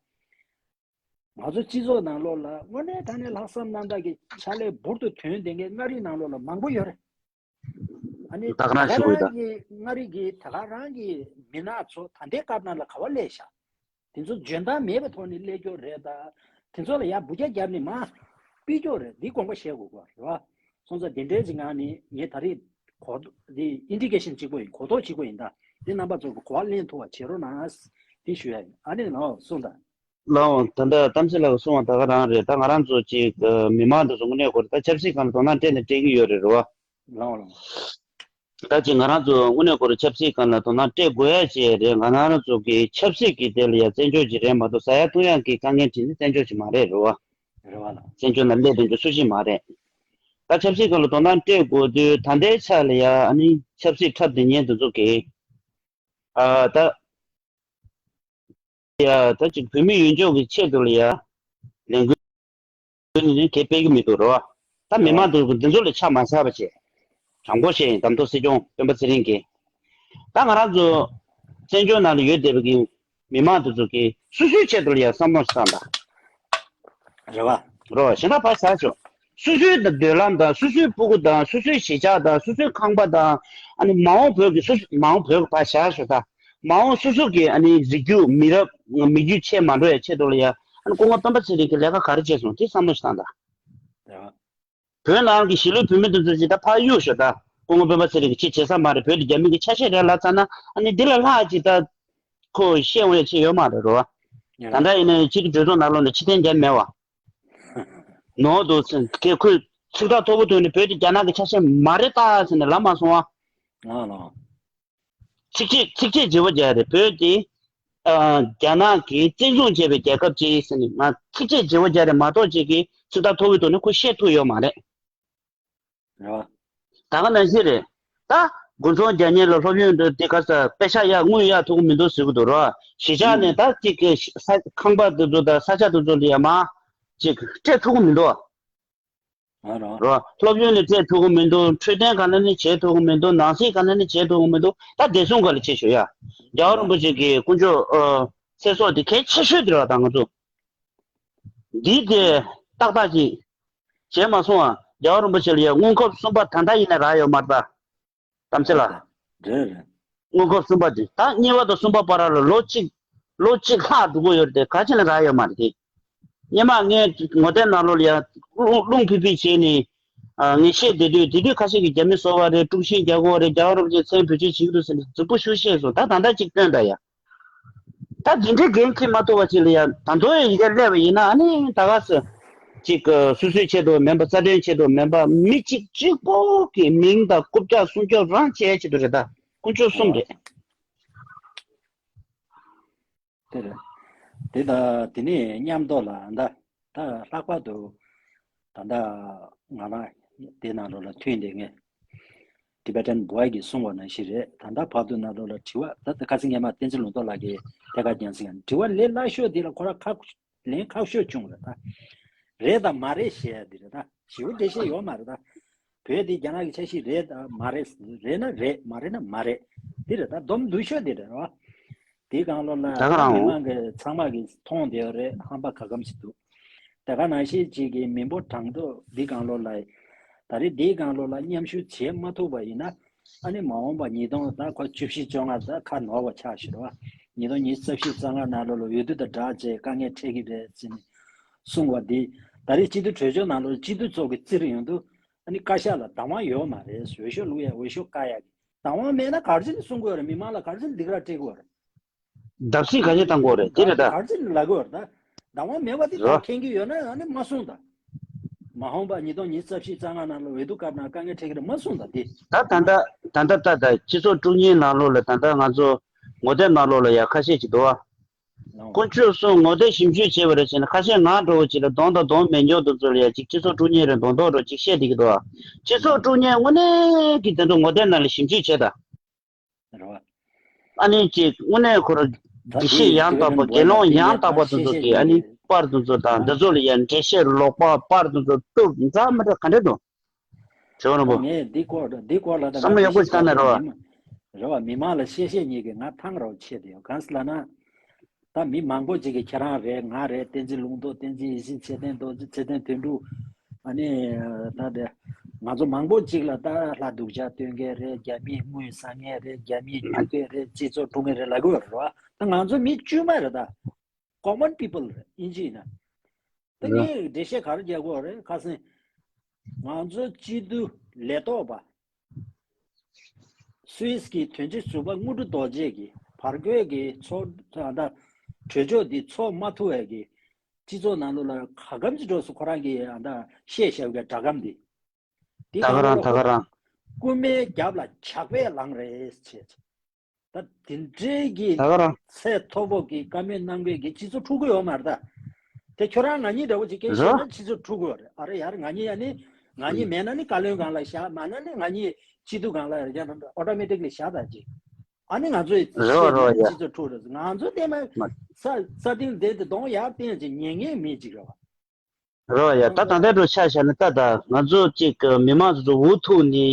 བ། ང་ཚོ་སྤྱི་ཚོགས་ནང་ལོགས་ལ་དངོས་གནས་དྲང་གནས་ལྷག་བསམ་རྣམ་དག་གི་ཕྱག་ལས་འབུར་དུ་ཐོན་བསྡད་མཁན་མངའ་རིས་ནང་ལོགས་ལ་མང་པོ་ཡོད་རེད། ཨ་ནི་ད་ག་རང་ཞུ་དགོས་ད། ད་ག་རང་གི་མངའ་རིས་ཀྱི་ད་ག་རང་གི་མི་སྣ་ཚོ་ད་ལྟའི་སྐབས་ནང་ལ་ག་བ་སླེབས་ཤག་དེ་ཚོ་འཇོན་ཐང་མེད་པའི་ཐོག་ནས་སླེབས་ཀྱོག་རེད་ད། དེ་ཚོ་ལ་ཡར་འབུད་རྒྱག་བརྒྱབ་ནས་མར་ཕུད་ཀྱོག་རེད། འདི་དགོངས་པ་བཞེས་དགོས་ཀྱི་རེད་བ། སོང་ཙང་དེ་འདྲའི་ཅིག་ངང་ནས་ངས་ད་རེས་གོ་འདི་ཨིན་ཌི་ཀེ་ཤན་གཅིག་པོ་ཡིན། གོ་རྟོགས་གཅིག་པོ་ཡིན་ད། འདི་རྣམ་པ་ཚོ་གི་གོ་བ་ལེན་ཐུབ་པ་བྱེད་རོགས་གནང་། འདི་ཞུ་ཡ་ཡིན། ཨ་ནི་ལོ་གསུངས་དང་། ལའོ་ད་ལྟ་གཏམ་ཚེ་ལགས་གསུངས་པ་ད་ག་རང་རེད། ད་ང་རང་ཚོ་ཅིག་མི་མང་དེ་ཚོ་དངོས་གནས་ཁོ་རེ་ད་ཆབ་སྲིད་སྒང་ལ་དོ་སྣང་སྤྲད་ནས་སྤྲད་ཀྱི་ཡོད་རེད་རེད་བ། ལའོ་ལའོ། ད་ཅིག་ང་རང་ཚོ་དངོས་གནས་ཁོ་རེ་ཆབ་སྲིད་སྒང་ལ་དོ་སྣང་སྤྲད་དགོས་ཡ་ཅིག་རེད། ང་རང་ཚོ་གི་ཆབ་སྲིད་ཀྱི་དེ་ལ་ཡ་བཙན་བྱོལ་ཅིག་རེད་མ་གཏོགས་ཟ་ཡ་བཏུང་ཡ་གི་དཀའ་ངལ་དྲིས་ནས་བཙན་བྱོལ་ཅིག་མ་རེད་རེད་བ། རེད་བ་ལ། བཙན་བྱོལ་ནང་སླེབས་དོན་གྱི་སུ་ཞིག་མ་རེད། ད་ཆབ་སྲིད་སྒང་ལ་དོ་སྣང་སྤྲད་དགོས་དུས་ད་ལྟའི་ཆ་ལ་ཡ་ཨ་ནི་ཆབ་སྲིད་འཁྲབ་བསྡད་མཁན་དེ་ཚོ་གི་ཨ་ད། ཡ་ད་ཅིག་བོད་མི་ཡོད་ཕྱོགས་ཀྱི་ཆེད་དུ་ལ་ཡ་ལས་འགུལ་ནི་དེ་སྤེལ་གྱི་མི་འདུག་རོ། ད་མི་མང་འདུག་འདི་ཚོ་ལ་ཆ་མ་ཚ་བ་བྱས། དྲང་པོ་བཤད་ཡིན། གདམ་ཐོ་སྲིད་སྐྱོང་སྤེན་པ་ཚེ་རིང་གིས། ད་ང་རང་ཚོ་བཙན་བྱོལ་ནང་ལ་ཡོད་བསྡད་པ་གི་མི་མང་འདི་ཚོ་གིས་སོ་སོའི་ཆེད་དུ་ལ་ཡ་བསམ་བློ་བཏང་དང་། རེད་བ། རོ་ཞེ་ན་ཕར་བཞག་ཆོག་སོ་སོའི་འདོད་ལམ་དང་སོ་སོའི་སྤུ་གུ་དང་སོ་སོའི་གཞིས་ཆགས་དང་སོ་སོའི་ཁང་པ་དང་ཨ་ནི་མ་འོངས་བོད་ཀྱི་སོ་སོ་མ་འོངས་བོད་ཀྱི་ཕར་བཞག་ཆོག་ད། མ་འོངས་སོ་སོ་གི་ཨ་ནི་རིགས་རྒྱུད་མི་རབས་མི་རྒྱུད་ཆད་མ་འགྲོ་བའི་ཆེད་དུ་ལ་ཡ་ཨ་ནི་སྐུ་ངོ་སྤེན་པ་ཚེ་རིང་གི་ལས་ཀ་ག་རེ་བྱས་སོང་དེ་བསམ་བློ་ཞིག་བཏང་དང་། བོད་ནང་གི་གཞིས་ལུས་བོད་མི་དེ་ཚོ་ཅིག་ད་ཕར་གཡུག་ཤོག་ད། སྐུ་ངོ་སྤེན་པ་ཚེ་རིང་གི་ཅིག་བྱེད་ས་མ་རེད། བོད་དེ་རྒྱ་མི་གི་ཆ་ཤས་རེད་ལབ་ཚར་ན་ཨ་ནི་འདི་ལ་ལྷག་ཅིག་ད་ཁོ་བཤད་འོང་ཡ་ཅིག་ཡོད་མ་རེད་རོ། ད་ལྟ་ཡིན་ན་ཕྱི་གི་གྲོས་ཚོགས་ནང་ལོགས་ནས་ཕྱི་ཐེངས་རྒྱབ་མེད་བ། ནོར་འདུག་ཟེར་ཁོས་ཚིག་ཐག་མཐོ་པོ་ཐོན་ནས་བོད་དེ་རྒྱ་ནག་གི་ཆ་ཤས་མ་རེད་ད་ཟེར་ནས་ལབ་མ་སོང་བ། ལགས་ལགས། ཚིགས་བཅད་ཚིགས་བཅད་བརྗེ་པོ་རྒྱག་རེད། བོད་དེ་ཨ་རྒྱ་ནག་གིས་བཙན་བཟུང་བྱས་པའི་རྒྱལ་ཁབ་ཅིག་ཟེར་ནས་ང་ཚིགས་བཅད་བརྗེ་པོ་རྒྱག་རེད་མ་གཏོགས་ཅིག་གིས་ཚིག་ཐག་མཐོ་པོའི་ཐོག་ནས་ཁོ་བཤད་ཐུབ་ཡོད་མ་རེད། རེད་བ། ད་ག་ནང་བཞིན་རེད། ད་དགུན་ཚོང་རྒྱག་མཁན་ལ་སློབ་ཡོན་འདི་འདི་ག་ས་པེ་ཤ་ཡ་དངུལ་གཡར་ཐུབ་ཀྱི་མི་འདུག་ཟེར་གྱི་འདུག་རོ། གཞིས་ཆགས་ནས་ད་ཅིག་གི་ས་ཁང་པ་འདི་ཚོ་དང་ས་ཆ་འདི་ཚོ་ལ་ཡ་མ་ཅིག་སྤྲད་ཐུབ་ཀྱི་མི་འདུག་ཨ་རོ། རོ། སློབ་ཡོན་ནི་སྤྲད་ཐུབ་ཀྱི་མི་འདུག་འཕྲོད་བསྟེན་ག་ནས་ནི་བྱེད་ཐུབ་ཀྱི་མི་འདུག་ནང་སྲིད་ག་ནས་ནི་བྱེད་ཐུབ་ཀྱི་མི་འདུག་ད་བདེ་སྲུང་ག་ལ་བྱེད་ཞུ་ཡ། རྒྱལ་བ་རིན་པོ་ཆེ་གི་དཀོན་མཆོག་ཨ་ཚེ་སྲོག་དེ་གལ་ཆེ་ཤོས་དེ་རེད་བ། ད་ང་ཚོ་འདི་དེ་ཏག་ཏག་ཅིག་བྱས་མ་སོང་ཨ། རྒྱལ་བ་རིན་པོ་ཆེ་ལ་ཡ་སྔོན་ཁབ་གསུམ་པ་ད་ལྟ་ཡིན་ན་རག་ཡོད་མ་རེད་ད། གཏམ་ཚེ་ལགས། རེད་རེད། སྔོན་ཁབ་གསུམ་པ་དེ་ད་གཉིས་པ་དང་གསུམ་པ་བར་ལ་ལོ་གཅིག་ལོ་གཅིག་ལྷག་འགྲོ་གི་ཡོད་རེད་དེ་ག་ཅི་ནས་རག་ཡོད་མ་རེད་དེ། སྔོན་མ་ངས་ངོ་དེབ་ནང་ལོགས་ལ་ཡ་རླུང་རླུང་ཕུད་ཕུད་བྱས་ནས་ཨ་ངས་བཤད་བསྡད་དུས་དེ་དུས་ཁ་ཤས་ཀྱིས་རྒྱ་མི་བཟོ་བ་རེད། དཀྲུག་ཤིང་རྒྱག་གི་ཡོད་རེད། རྒྱལ་བ་རིན་པོ་ཆེ་མཚན་བེད་སྤྱོད་བྱེད་ཀྱི་འདུག་ཟེར་ནས་རྫིག་པོ་ཤུགས་བཤད་སོང་། ད་ད་ལྟ་གཅིག་སྟོན་ད་ཡ། ད་འདི་འདྲའི་འགན་འཁྱེར་མ་ཐུབ་པ་ཅིག་ལ་ཡ་ད་མདོ་ཡི་ཡི་གེ་སླེབས་པ་ཡིན་ན་ཨ་ནི་ད་ག་སེ་ཅིག་སོ་སོའི་ཆེད་དུ་མིན་པ་རྩ་དོན་ཆེད་དུ་མིན་པ་མི་གཅིག་གཅིག་པོ་གི་མིང་དང་རྐུབ་བཀྱག་སྲུང་སྐྱོབ་རང་བྱེད་ཆེད་དུ་རེད་ད། དཀོན་མཆོག་གསུམ་རེད། དེ་རེད། དེ་ད་དེ་ནས་མཉམ་དུ་ལ་ད་ད་ལྷག་པར་དུ་ད་ལྟ་ང་རང་དེ་ནང་ལོགས་ལ་མཐུན་དེ་ངས། Tibetan Boy གིས་གསུངས་པ་ནང་བཞིན་རེད། ད་ལྟ་བར་དུ་ནང་ལོགས་ལ་དྲི་བ་ད་ལྟ་ཁ་སང་སྔས་མ་བསྟན་འཛིན་ལུང་རྟོགས་ལགས་ཀྱིས་ཐད་ཀར་རྒྱང་སྲིང་ཡང་དྲི་བ་ལས་སླ་ཤོས་དེ་ལ་ཁོ་རང་ཁག་ལན་ཁག་ཤོས་བྱུང་རེད་ད། རེད་དང་མ་རེད་བཤད་ཡ་དེ་རེད་ད། ཞེ་པོ་འགྲེལ་བཤད་ཡོད་མ་རེད་ད། བོད་དེ་རྒྱ་ནག་གི་ཆ་ཤས་རེད་དང་མ་རེད། རེད་ན་རེད། མ་རེད་ན་མ་རེད། དེ་རེད་ད། སྡོམ་སྡུག་ཤོས་དེ་རེད་བ། དེའི་སྒང་ལོགས་ལ་ད་ག་རང་མི་མང་གི་ཚང་མ་གིས་མཐོང་བསྡད་ཡོད་རེད། ཧམ་པ་ག་གམ་ཞིག་འདུག་ད་ག་ནང་བཞིན་ཅིག་གི་མི་འབོར་གྲངས་ཐོ་འདི་སྒང་ལོགས་ལ་ད་རེས་འདིའི་སྒང་ལོགས་ལ་མཉམ་ཞུགས་བྱེད་མ་ཐུབ་པ་ཡིན་ན་ཨ་ནི་མ་འོངས་པ་ཉིས་སྟོང་ད་ཁོ་བཅུ་བཞི་བཅོ་ལྔ་ད་ཁ་ནོར་བ་ཆགས་ཤི་རེད་བ། ཉིས་སྟོང་ཉི་ཤུ་རྩ་བཞི་རྩ་ལྔ་ནང་ལོགས་ལ་འོས་བསྡུ་དང་སྦྲགས་བྱས་དཀའ་ངལ་འཕྲད་ཀྱི་རེད་ཟེར་ནས་གསུངས་པ་འདི་ད་རེས་སྤྱི་འཐུས་གྲོས་ཆོད་ནང་ལོགས་སྤྱི་འཐུས་ཚོགས་ཀྱི་རྩིས་རིག་ཡོང་དུས་ཨ་ནི་བཀའ་ཤག་ལ་བདག་དབང་ཡོད་མ་རེད། འོས་ཤོག་བླུག་ཡ་འོས་ཤོག་བཀག་ཡ་གི་བདག་དབང་མེད་ན་ག་རེ་བྱས་ནས་གསུང་དགོས་རེད། མི་མང་ལ་ག་རེ་བྱས་ནས་སྡིགས་ར་སྤྲད་དགོས་རེད། བརྡབ་གསིག་ག་ཚོད་བཏང་དགོས་རེད་དེ་རེད་ད། ག་རེ་ལབ་དགོས་རེད་ད། བདག་དབང་མེད་པ་དེ་རོ། ད་མཁྱེན་གྱི་ཡོད་ན་ཨ་ནི་མ་གསུངས་ད། མ་འོངས་པ་ཉིས་སྟོང་ཉི་ཤུ་རྩ་བཞི་རྩ་ལྔ་ནང་ལ་འོས་བསྡུ་སྐབས་ན་དཀའ་ངལ་འཕྲད་ཀྱི་རེད་མ་གསུངས་ད་དེ། ད་ད་ལྟ་ད་ལྟ་ད་ད་སྤྱི་ཚོགས་དཀྲུག་གཉེར་ནང་ལོགས་ལ་ད་ལྟ་ང་ཚོ་ངོ་དེབ་ནང་ལོགས་ལ་ཡ་ཁ་ཤས་ཅིག་འདུག་བ། ལའོ། དཀོན་མཆོག་གསུམ་ངོ་དེབ་ཞིབ་འཇུག་བྱས་པ་རེད་ཟེར་ན་ཁ་ཤས་ང་འདྲ་བོ་ཅིག་ལ་གདོང་དང་གདོང་མེད་མྱོང་དུ་ཚོ་ལ་ཡ་ཅིག་སྤྱི་ཚོགས་དཀྲུག་གཉེར་རེད་མདོག་མདོག་འདྲ་ཅིག་བཤད་བསྡད་ཀྱི་འདུག་བ། སྤྱི་ཚོགས་དཀྲུག་གཉེར་དངོས་གནས་ཀྱི་དེ་ཚོ་ངོ་དེབ་ནང་ལ་ཞིབ་འཇུག་བྱས་ད། རེད་བ། ཨ་ནི་ཅིག་དངོས་གནས་ཁོ་ར་ད་དགེ་བཤེས་ཡང་དག་པ་དགེ་སློང་ཡང་དག་པ་དེ་ཚོ་གིས་ཨ་ནི་ པར་དེ་ཚོ་དང་འདི་ཚོ་ལ་ཡང་འགྲེལ་བཤད་ལོག་པ་པར་དེ་ཚོ་གཏུབ་འཛའ་མི་འདྲ་ག་འདྲ་འདུག་ཇོ་རིན་པོ། ངས་འདི་སྐོར་འདི་སྐོར་ལ་ད་བསམ་བློ་ཡག་པོ་ཞིག་བཏང་ན་རོ། རེད་བ། མི་མང་ལ་བཤད་བཤད་ཉིད་ཀྱི་ང་ཐང་རོགས་ཆེ་དེ་ཡོད་གང་ཟེར་ལབ་ན། ད་མི་མང་པོ་ཅིག་གིས་ཁྱེད་རང་རེད། ང་རེད། བསྟན་འཛིན་ལུང་རྟོགས། བསྟན་འཛིན་ཡེ་ཤེས། ཚེ་བརྟན་རྡོ་རྗེ། ཚེ་བརྟན་དོན་གྲུབ། ཨ་ནི་ད་དེ་ང་ཚོ་མང་པོ་ཅིག་ལ་ད་ལྷ་སྡུག་ཅག་སྟོན་མཁན་རེད། རྒྱ་མིས་དངུལ་ཟ་མཁན་རེད། རྒྱ་མིས་རྒྱུག་མཁན་རེད། སྤྱི་ཚོགས་འཁྲུག་མཁན་རེད་ལབ་ཀྱི་ཡོད་རེད་བ། ད་ང་ཚོ་མི་དཀྱུས་མ་རེད། ད་common people རེད། དབྱིན་ཇི་ཡིན་ན། ད་ངས་འགྲེལ་བཤད་ག་རེ་རྒྱག་དགོས་རེད། ཁ་སང་ང་ཚོ་སྤྱི་འཐུས་ལས་ཐོག་པ། སུད་སི་གི་དོན་གཅོད་ཟུར་པ་དངོས་གྲུབ་རྡོ་རྗེ་གིས་བར་སྐོར་གྱི་ཚོགས་ཨ་ད་གྲོས་ཆོད་འདི་ཚོགས་མ་ཐུབ་པའི་གི་སྤྱི་ཚོགས་ནང་ལོགས་ལ་ག་གམ་གྱི་འགྲོ་སོང་། ཁོ་རང་གིས་ཨ་ད་བཤད་བཞག་པའི་སྒྲ་སྒམ་འདི། འདི་ད་ག་རང་ད་ག་རང་རྐུན་མའི་རྒྱབ་ལ་ཇག་པས་ལངས་རེད་བྱས། ད་དེ་འདྲའི་གི་ད་ག་རང་ཚད་མཐོ་པོ་གི་བཀའ་མོལ་གནང་མཁན་གི་སྤྱི་ཚོགས་འཁྲུག་གི་ཡོད་མ་རེད་ད། དེ་ཁྱོད་རང་ང་གཉིས་འདྲ་བོ་ཅིག་སྐད་བཤད་རོ། ན་སྤྱི་ཚོགས་འཁྲུག་གི་ཡོད་རེད། ཨ་རེ་ཡར་ང་གཉིས་ཨ་ནི་ང་གཉིས་མེད་ན་ནི་བཀའ་བློན་སྒང་ལ་བཞག་མ་ན་ནི་ང་གཉིས་སྤྱི་འཐུས་སྒང་ལ་ཡར་ཀྱང་ཨོ་ཊོ་མེ་ཊིག་ལི་བཞག་ད་ཅིག་ཨ་ནི་ང་ཚོའི་རོ་རོ་ཡ། སྤྱི་ཚོགས་འཁྲུག་རེད། ང་ཚོ་བལྟས་མ་མ་ས་ས་སྟེང་བསྡད་དེ་གདོང་ཡར་བསྟན་ཅིག་ཉན་མཁན་མི་ཅིག་རེད་བ། རོ་ཡ། ད་ད་ལྟ་འགྲོ་ཆ་བཞག་ན་ད་ད་ང་ཚོ་གཅིག་གི་མི་མང་ཚོ་འུ་ཐུག་ནི་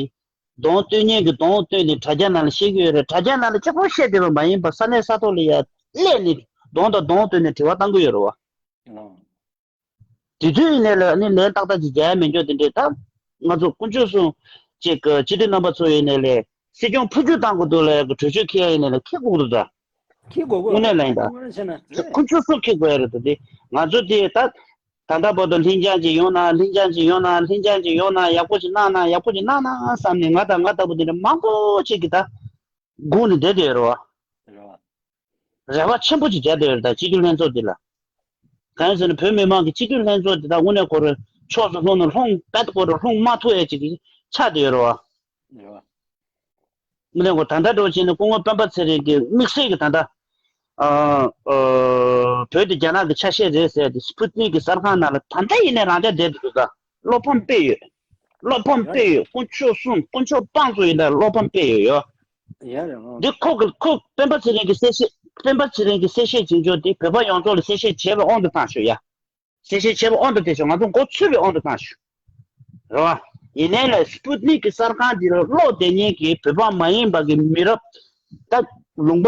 གདོང་སྟོན་མཁན་གྱི་གདོང་སྟོན་ནས་དྲ་རྒྱ་ནང་ལ་བཤད་ཀྱི་ཡོད་རེད། དྲ་རྒྱ་ནང་ལ་གཅིག་པོ་བཤད་བསྡད་པ་མ་ཡིན་པར་ས་གནས་ས་ཐོག་ལ་ཡ་སླེབས་ནས་གདོང་དང་གདོང་སྟོན་ནས་དྲི་བ་བཏང་གི་ཡོད་རེད་བ། དེ་དུས་ཡིན་ནའི་ལས་ནི་ལན་ཏག་ཏག་ཅིག་རྒྱག་ཡ་མེད་འཇོག་དེ་འདྲས། ད་ང་ཚོ་དཀོན་མཆོག་གསུམ་གཅིག་གི་སྤྱི་འཐུས་རྣམ་པ་ཚོ་ཡིན་ནའི་ལས་སྲིད་སྐྱོང་འཕོ་འགྱུར་བཏང་དགོས་འདུག་ལ་གི་གྲོས་ཆོད་འཁྱེར་ཡ་ཡིན་ནའི་ལས་འཁྱེར་དགོས་འདུག་ད། ཁྱི་གོ་གོ་དངོས་གནས་ལ་ཡིན་ད། དངོས་གནས་བྱས་ན་དེ་དཀོན་མཆོག་གསུམ་ཁྱི་དགོས་ཡ་རེད་དོ། དེ་ང་ཚོ་དེ་ད་ད་ལྟ་བར་དུ་ལྷིང་འཇགས་ཅིག་ཡོང་ན། ལྷིང་འཇགས་ཅིག་ཡོང་ན། ལྷིང་འཇགས་ཅིག་ཡོང་ན། ཡག་པོ་ཅིག་གནང་ན། ཡག་པོ་ཅིག་གནང་ན་བསམ་ནས་ང་དང་ང་ལྟ་བུ་དེ་འདྲ་མང་པོ་ཅིག་གིས་ད་སྒུག་ནས་བསྡད་དེ་ཡོད་རེད་བ། རེད་བ། རེ་བ་ཆེན་པོ་ཅིག་བརྒྱབ་བསྡད་ཡོད་རེད་ད། སྤྱི་འཐུས་ལྷན་ཚོགས་འདི་ལ། གང་ཡིན་ཟེར་ན་བོད་མི་མང་གི་སྤྱི་འཐུས་ལྷན་ཚོགས་འདི་དག་དངོས་གནས་ཁོ་རང་ཕྱོགས་སུ་ལྷུང་ན་ལྷུང་བད་ཁོ་རང་ལྷུང་མ་ཐུབ་ཡ་ཅིག་ཆགས་བསྡད་ཡོད་རེད་བ། རེད་བ། མི་ལན་གོ་ད་ལྟ་འགྲོ་བྱས་ནས་སྐུ་ངོ་སྤེན་པ་ཚེ་རིང་གིས་དམིགས་བསལ་གྱི་ད་ལྟ་ཨ་ཨ་བོད་དེ་རྒྱ་ནག་གི་ཆ་ཤས་རེད་ཟེར་ཏེ་སྤུ་ཏི་ནིག་གི་གསར་ཁང་ནང་ལ་ད་ལྟ་ཡིན་ནའི་རང་འཇགས་བསྡད་འདུག་ད་བློ་ཕམ་དཔེ་ཡོད། བློ་ཕམ་དཔེ་ཡོད། དཀོན་མཆོག་གསུམ་དཀོན་མཆོག་དཔང་ཚོ་ཡིན་ན་བློ་ཕམ་དཔེ་ཡོད་ཡོད། ཡ་རེད་ཨང་། འདི་ཁོ་གི་ཁོ་སྤེན་པ་ཚེ་རིང་གི་གསལ་བཤད་སྤེན་པ་ཚེ་རིང་གི་གསལ་བཤད་བྱེད་ཕྱོགས་དེ་བོད་པ་ཡོངས་རྫོགས་ལ་གསལ་བཤད་བྱས་པའི་དབང་དུ་བཏང་ཤོག་ཡ། གསལ་བཤད་བྱས་པའི་དབང་དུ་དེ་ཤོག་ང་ཚོ་མགོ་ཚོས་པའི་དབང་དུ་བཏང་ཤོག་རེད་བ། ཡིན་ནའི་ལས་སྤུ་ཏི་ནིག་གི་གསར་ཁང་འདི་ལ་ཀློག་བསྡད་མཁན་གྱི་བོད་པ་མ་ཡིན་པ་གི་མི་རབས་ད་ལུང་པ་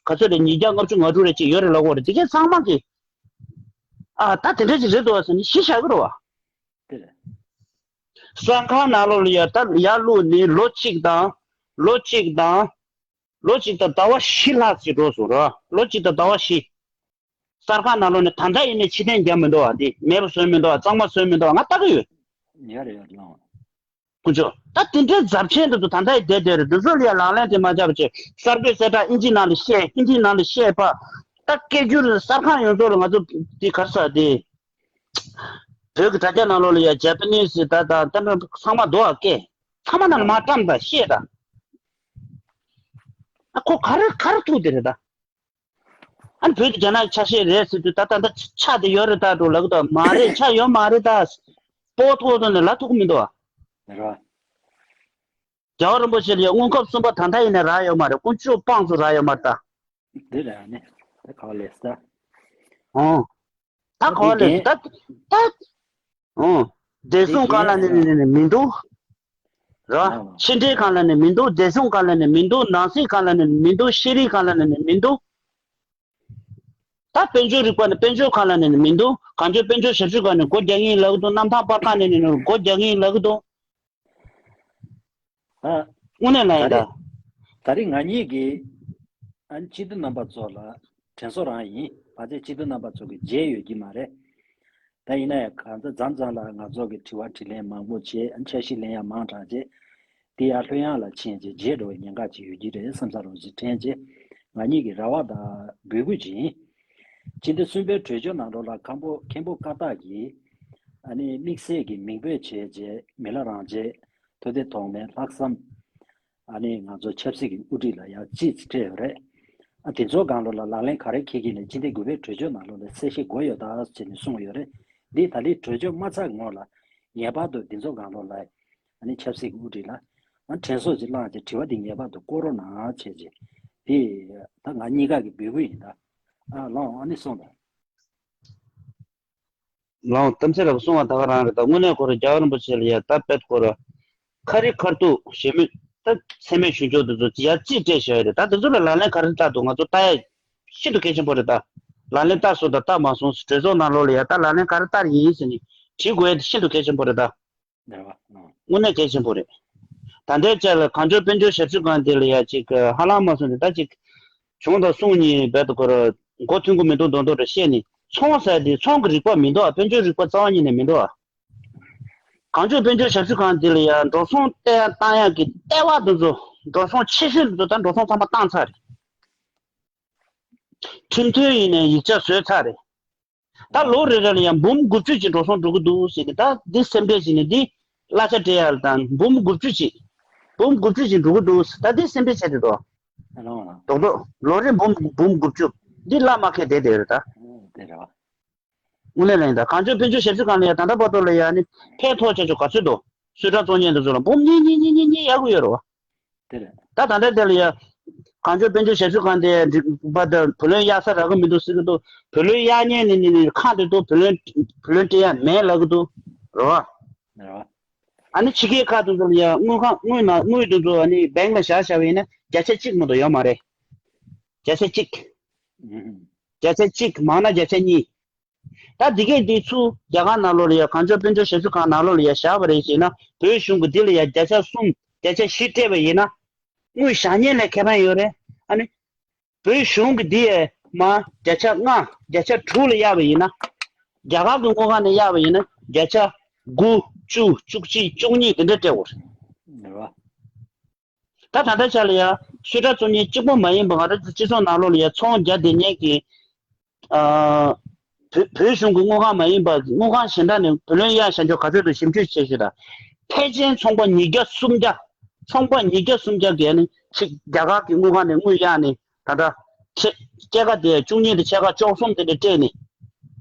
ག་ཚོད་རེད། ཉིས་བརྒྱ་ལྔ་བཅུ་ང་དྲུག་རེ་ཅིག་ཡོད་རེད་ལབ་ཀྱི་ཡོད་རེད། དེ་གས་ཚང་མ་གི་ཨ་ད་དེ་འདྲ་ཅིག་རེད་འདུག་བ་ཟེར་ནས་གཞི་བཞག་གི་རེད་བ། དེ་རེད། གསར་ཁང་ནང་ལོགས་ལ་ཡར་ད་ཡར་བླུགས་ནས་ལོ་གཅིག་དང་། ལོ་གཅིག་དང་། ལོ་གཅིག་དང་ཟླ་བ་བཞི་ལྷག་ཅིག་འགྲོ་སོང་ར། ལོ་གཅིག་དང་ཟླ་བ་བཞི། གསར་ཁང་ནང་ལོགས་ནས་ད་ལྟ་ཡིན་ནའི་ཕྱིར་འཐེན་རྒྱག་མི་འདུག་བ། འདི་མེད་པ་བཟོས་མི་འདུག་བ། གཙང་མ་བཟོས་མི་འདུག་བ། ང་ལྟ་གི་ཡོད། ཡ་རེད་ཡ་རེད་ལགས། ཁོ་ཚོ་ད་དེ་འདྲའི་རྫབ་ཆེན་དེ་ཚོ་ད་ལྟ་ཡི་བསྡད་བསྡད་རེད། འདི་ཚོ་ལ་ཡ་ལག་ལེན་དེ་མ་བྱས་པ་བྱས་གསར་འགོད་གསལ་བསྒྲགས་ཨིན་ཇི་ནང་ལ་བཤད། ཧིན་དི་ནང་ལ་བཤད་པ། ད་སྐད་སྒྱུར་གསར་ཁང་ཡོངས་རྫོགས་ལ་ང་ཚོ་འདི་ག་རེ་ཟེར་དེ། བོད་ཀྱི་དྲ་རྒྱ་ནང་ལོགས་ལ་ཡ་ཇ་པ་ནིས་ད་ད་ད་ད་ཚང་མ་རྡོ་བ་སྐད། ཚང་མ་ནང་ལ་མར་བཀྲམ་ད་བཤད་ད། ཨ་ཁོ་ག་རེ་ག་རེ་ཐུག་དེ་རེད་ད། ཨ་ནི་བོད་དེ་རྒྱ་ནག་གི་ཆ་ཤས་རེད་ཟེར་དུས་ད་ད་ད་ཆགས་བསྡད་ཡོད་རེད་ད་འགྲོ་ལབ་གི་འདུག་མ་རེད། ཆགས་ཡོད་མ་རེད་ད། སྤོ་ཐོག་ཐོག་ནས་ལ་ཐུག་མི་འདུག་ཨ། རེད་བ། རྒྱལ་བ་རིན་པོ་ཆེ་ལ་ཡ་དངོས་ཁམས་གསུམ་པ་ད་ལྟ་ཡིན་ནའི་རག་ཡོད་མ་རེད། དཀོན་མཆོག་དཔང་ཚོ་རག་ཡོད་མ་རེད་ད། འདི་རེད་ཨ་ནི། ད་ག་བ་ལས་ད། ཨོ། ད་ག་བ་ལས་ད་ད། ཨོ། བདེ་སྲུང་བཀའ་བློན་ནས་ནས་ནས་མི་འདུག་ར། ཕྱི་འབྲེལ་བཀའ་བློན་ནས་མི་འདུག་བདེ་སྲུང་བཀའ་བློན་ནས་མི་འདུག་ནང་སྲིད་བཀའ་བློན་ནས་མི་འདུག་ཤེས་རིག་བཀའ་བློན་ནས་མི་འདུག་ད་དཔལ་འབྱོར་རིག་པ་ནས་དཔལ་འབྱོར་བཀའ་བློན་ནས་མི་འདུག་གངས་ལྗོངས་དཔལ་འབྱོར་ཞབས་ཞུ་ཁང་ནས་སྒོ་རྒྱག་གིན་ལབ་ཀྱི་འདུག་གནམ་ཐང་པར་ཁང་ནས་ནས་སྒོ་རྒྱག་གིན་ལབ་ཀྱི་འདུག་ཨ། དངོས་གནས་ལ་ཡིན་ད། ད་རེས་ད་རེས་ང་གཉིས་ཀྱིས་ཨ་ནི་སྤྱི་འཐུས་རྣམ་པ་ཚོ་ལ་དྲན་གསོ་རང་ཡིན། ཕལ་ཆེར་སྤྱི་འཐུས་རྣམ་པ་ཚོ་གིས་མཇལ་ཡོད་ཀྱི་མ་རེད། ད་ཡིན་ན་ཡང་གང་ལྟར་མཚམས་མཚམས་ལ་ང་ཚོ་གི་དྲི་བ་དྲིས་ལན་མང་པོ་བྱས། ཨ་ནི་འཆར་གཞི་ལེན་ཡ་མང་དྲགས་བྱས། དེ་ཡར་ལྷོད་ཡངས་ལ་ཕྱིན་བྱས་བརྗེད་འགྲོ་བའི་ཉེན་ཁ་ཅིག་ཡོད་ཀྱི་རེད་བསམ་ས་རོགས་ཅིག་དྲན་བྱས། ང་གཉིས་ཀྱི་རེ་བ་དང་འབོད་སྐུལ་ཅིག་ཡིན། སྤྱི་ཟླ་གསུམ་པའི་གྲོས་ཆོད་ནང་ལོགས་ལ་མཁན་པོ་མཁན་པོ་བཀའ་རྟགས་ཀྱིས་ཨ་ནི་དམིགས་བསལ་གྱི་མིང་འབོད་བྱས་རྗེས་མི་ལ་རང་བྱས། ཐུབ་བསྟན་ཐོགས་མེད། ལྷག་བསམ། ཨ་ནི་ང་ཚོ་ཆབ་སྲིད་ཀྱི་དབུ་ཁྲིད་ལ་ཡང་ཅིག་སྤྲད་ཡོད་རེད། ཨ་དེ་ཚོ་སྒང་ལོགས་ལ་ལག་ལེན་ག་རེ་འཁེལ་གྱི་ནས་སྤྱི་ཟླ་དགུ་པའི་གྲོས་ཆོད་ནང་ལོགས་ལ་གསལ་བཤད་དགོས་ཡོད་ད་ཟེར་ནས་གསུངས་ཡོད་རེད། འདི་ད་ལྟའི་གྲོས་ཆོད་མ་ཚར་སྔོན་ལ་ངེས་པར་དུ་འདི་ཚོ་སྒང་ལོགས་ལ་ཨ་ནི་ཆབ་སྲིད་ཀྱི་དབུ་ཁྲིད་ལ་ཨ་དྲན་གསོ་ཅིག་བསླངས་བྱས་དྲི་བ་འདི་ངེས་པར་དུ་བསྐོར་རོགས་གནང་བྱས་རྗེས་དེ་ད་ང་གཉིས་ཀ་གི་འབོད་སྐུལ་ཡིན་ད། ཨ་ལགས་ཨ་ནི་སོང་ད། ལའང་གཏམ་ཚེ་རབ་གསུང་བ་ད་ག་རང་རེད། ད་དངོས་གནས་ཁོ་རང་རྒྱལ་བ་རིན་པོ་ཆེ་ལ་ཡ་ད་དཔེ་ཁོ་རང་ཁ་རི་ཁ་ཐུག་ཞེ་མེད་ད་ཚད་མེད་ཞུ་ཕྱོགས་དེ་ཚོ་ཡ་ཅིག་སྤྲད་བཞག་ཡོད་རེད། ད་དེ་ཚོ་ལ་ལག་ལེན་ག་རེ་བསྟར་འདུག་ང་ཚོ་ལྟ་ཡ་ཤིན་ཏུ་གལ་ཆེན་པོ་རེད། ད་ལག་ལེན་བསྟར་སོང་དང་བསྟར་མ་སོང་གྲོས་ཚོགས་ནང་ལོགས་ལ་ཡ་ད་ལག་ལེན་ག་རེ་བསྟར་ཡིན་ཟེར་ནས་དྲི་དགོས་ཡ་དེ་ཤིན་ཏུ་གལ་ཆེན་པོ་རེད་ད། རེད་བ། ཨང་། དངོས་གནས་གལ་ཆེན་པོ་རེད། ད་ལྟའི་ཆ་ལ་གངས་ལྗོངས་དཔལ་འབྱོར་ཞབས་ཞུ་ཁང་དེ་ལ་ཡ་ཅིག་ཧ་ལམ་མ་སོང་ནས་ད་ཅིག་བྱུང་དང་སོང་གཉིས་རྦད་དེ་ཁོ་ར་མགོ་ཐོན་གི་མི་འདུག་མདོག་མདོག་རེ་བཤད་ནས་ཚོང་ཟེར་དེ་ཚོང་གི་རིག་པ་མི་འདུག་ཨ། དཔལ་འབྱོར་རིག་པ་རྩ་བ་ཉིད་ནས་མི་འདུག་ཨ། གངས་ལྗོངས་དཔལ་འབྱོར་ཞབས་ཞུ་ཁང་དེ་ལ་ཡ་འགྲོ་སོང་བཏང་ཡ་གི་ལྟེ་བ་དེ་ཚོ་འགྲོ་སོང་ཆེ་ཤོས་དེ་ཚོ་ད་འགྲོ་སོང་ཚང་མ་བཏང་ཚར་རེད། ཁྲིམས་མཐུན་ཡིན་ནའི་ཡིག་ཆ་བཟོས་ཚར་རེད། ད་ལོ་རེ་རེ་ལ་ཡང་འབུམ་དགུ་བཅུ་ཅིག་འགྲོ་སོང་འགྲོ་གི་འདུག་ཟེར་ནས་ད་འདི་སེམས་ཁྲལ་བྱས་ནས་འདི་གླ་ཆ་སྤྲད་ཡ་ལ་དང་འབུམ་དགུ་བཅུ་ཅིག་འབུམ་དགུ་བཅུ་ཅིག་འགྲོ་གི་འདུག་ད་འདི་སེམས་ཁྲལ་བྱས་ཏེ་འདུག་ཨ་ལོ་ལ། རྡོག་རྡོག་ལོ་རེ་འབུམ་འབུམ་དགུ་བཅུ་འདི་གླ་མ་ཁེལ་བསྡད་བསྡད་ཡོད་རེད་ད། ཨོ་དེ་རེད་བ། དངོས་གནས་ལ་ཡིན་ད་གངས་ལྗོངས་དཔལ་འབྱོར་ཞབས་ཞུ་ཁང་ལ་ཡ་ད་ལྟ་བར་དུ་ལ་ཡ་ནི་ཕན་ཐོགས་ཆེ་ཆུང་ག་ཚོད་འདུག་སུད་ཊར་བཙོང་མཁན་དེ་ཚོ་ལ་འབུམ་གཉིས་གཉིས་གཉིས་གཉིས་གཉིས་གཡར་གི་ཡོད་རེད་བ། དེ་རེད། ད་ད་ལྟ་དེ་ལ་ཡ། གངས་ལྗོངས་དཔལ་འབྱོར་ཞབས་ཞུ་ཁང་དེ་འགྲིག་པ་དང་བུ་ལོན་གཡར་ས་རག་གི་མི་འདུག་ཟེར་གི་འདུག་བུ་ལོན་གཡར་མཁན་ནི་ནི་ནི་ཁག་དེ་འདུག་བུ་ལོན་བུ་ལོན་སྤྲད་ཡ་མེད་ལབ་གི་འདུག་རེད་བ། རེད་བ། ཨ་ནི་ཕྱི་རྒྱལ་ཁག་དེ་ཚོ་ལ་ཡ་དངུལ་ཁང་དངུལ་ནང་དངུལ་དེ་ཚོ་ཨ་ནི་བེང་ལ་བཞག་བཞག་པ་ཡིན་ན་བརྒྱ་ཆ་གཅིག་མ་གཏོགས་ཡོད་མ་རེད། བརྒྱ་ཆ་གཅིག་ཨུ་ཧུམ། བརྒྱ་ཆ་གཅིག་མང་ན་བརྒྱ་ཆ་གཉིས། ད་འདི་གས་འདི་ཚུར་རྒྱ་གར་ནང་ལོགས་ལ་ཡ་གངས་ལྗོངས་དཔལ་འབྱོར་ཞབས་ཞུ་ཁང་ནང་ལོགས་ལ་ཡ་བཞག་པ་རེད་ཟེར་ན་བོད་གཞུང་གི་འདི་ལ་ཡ་བརྒྱ་ཆ་གསུམ་བརྒྱ་ཆ་བཞི་སྤྲད་པ་ཡིན་ན། དངུལ་བཞག་ཉེན་ལ་ཁེ་ཕན་ཡོད་རེད། ཨ་ནི། བོད་གཞུང་གི་འདི་ཡ་མ་བརྒྱ་ཆ་ལྔ་བརྒྱ་ཆ་དྲུག་ལ་གཡར་བ་ཡིན་ན། རྒྱ་གར་གི་དངུལ་ཁང་ནས་གཡར་བ་ཡིན་ན་བརྒྱ་ཆ་དགུ་བཅུ་བཅུ་གཅིག་བཅུ་གཉིས་དེ་འདྲ་སྤྲད་དགོས་རེད། རེད་བ། ད་ད་ལྟ་ཆ་ལ་ཡ་སུད་ཊར་བཙོང་མཁན་གཅིག་པོ་མ་ཡིན་པ་ང་རང་ཚོ་སྤྱི་ཚོགས་ནང་ལོགས་ལ་ཡ་ཚོང་རྒྱག་བསྡད་མཁན་གྱི་ཨ་བོད་བོད་གཞུང་གི་དངུལ་ཁང་མ་ཡིན་པ་དངུལ་ཁང་གཞན་དག་ནས་བུ་ལོན་གཡར་བཞག་ཆོག་ག་ཚོད་འདུག་ཞིབ་འཇུག་བྱེད་ཤོག་དང་། ཕལ་ཆེར་ཚོང་པ་ཉིས་བརྒྱ་སུམ་བརྒྱ་ཚོང་པ་ཉིས་བརྒྱ་སུམ་བརྒྱ་གིས་ནི་ཕྱི་རྒྱ་གར་གྱི་དངུལ་ཁང་ནས་དངུལ་གཡར་ནས་ད་ལྟ་ཕྱེད་ཕྱེད་ཀ་དེ་བཅུ་གཉིས་དང་ཕྱེད་ཀ་བཅུ་གསུམ་དེ་འདྲ་སྤྲད་ནས་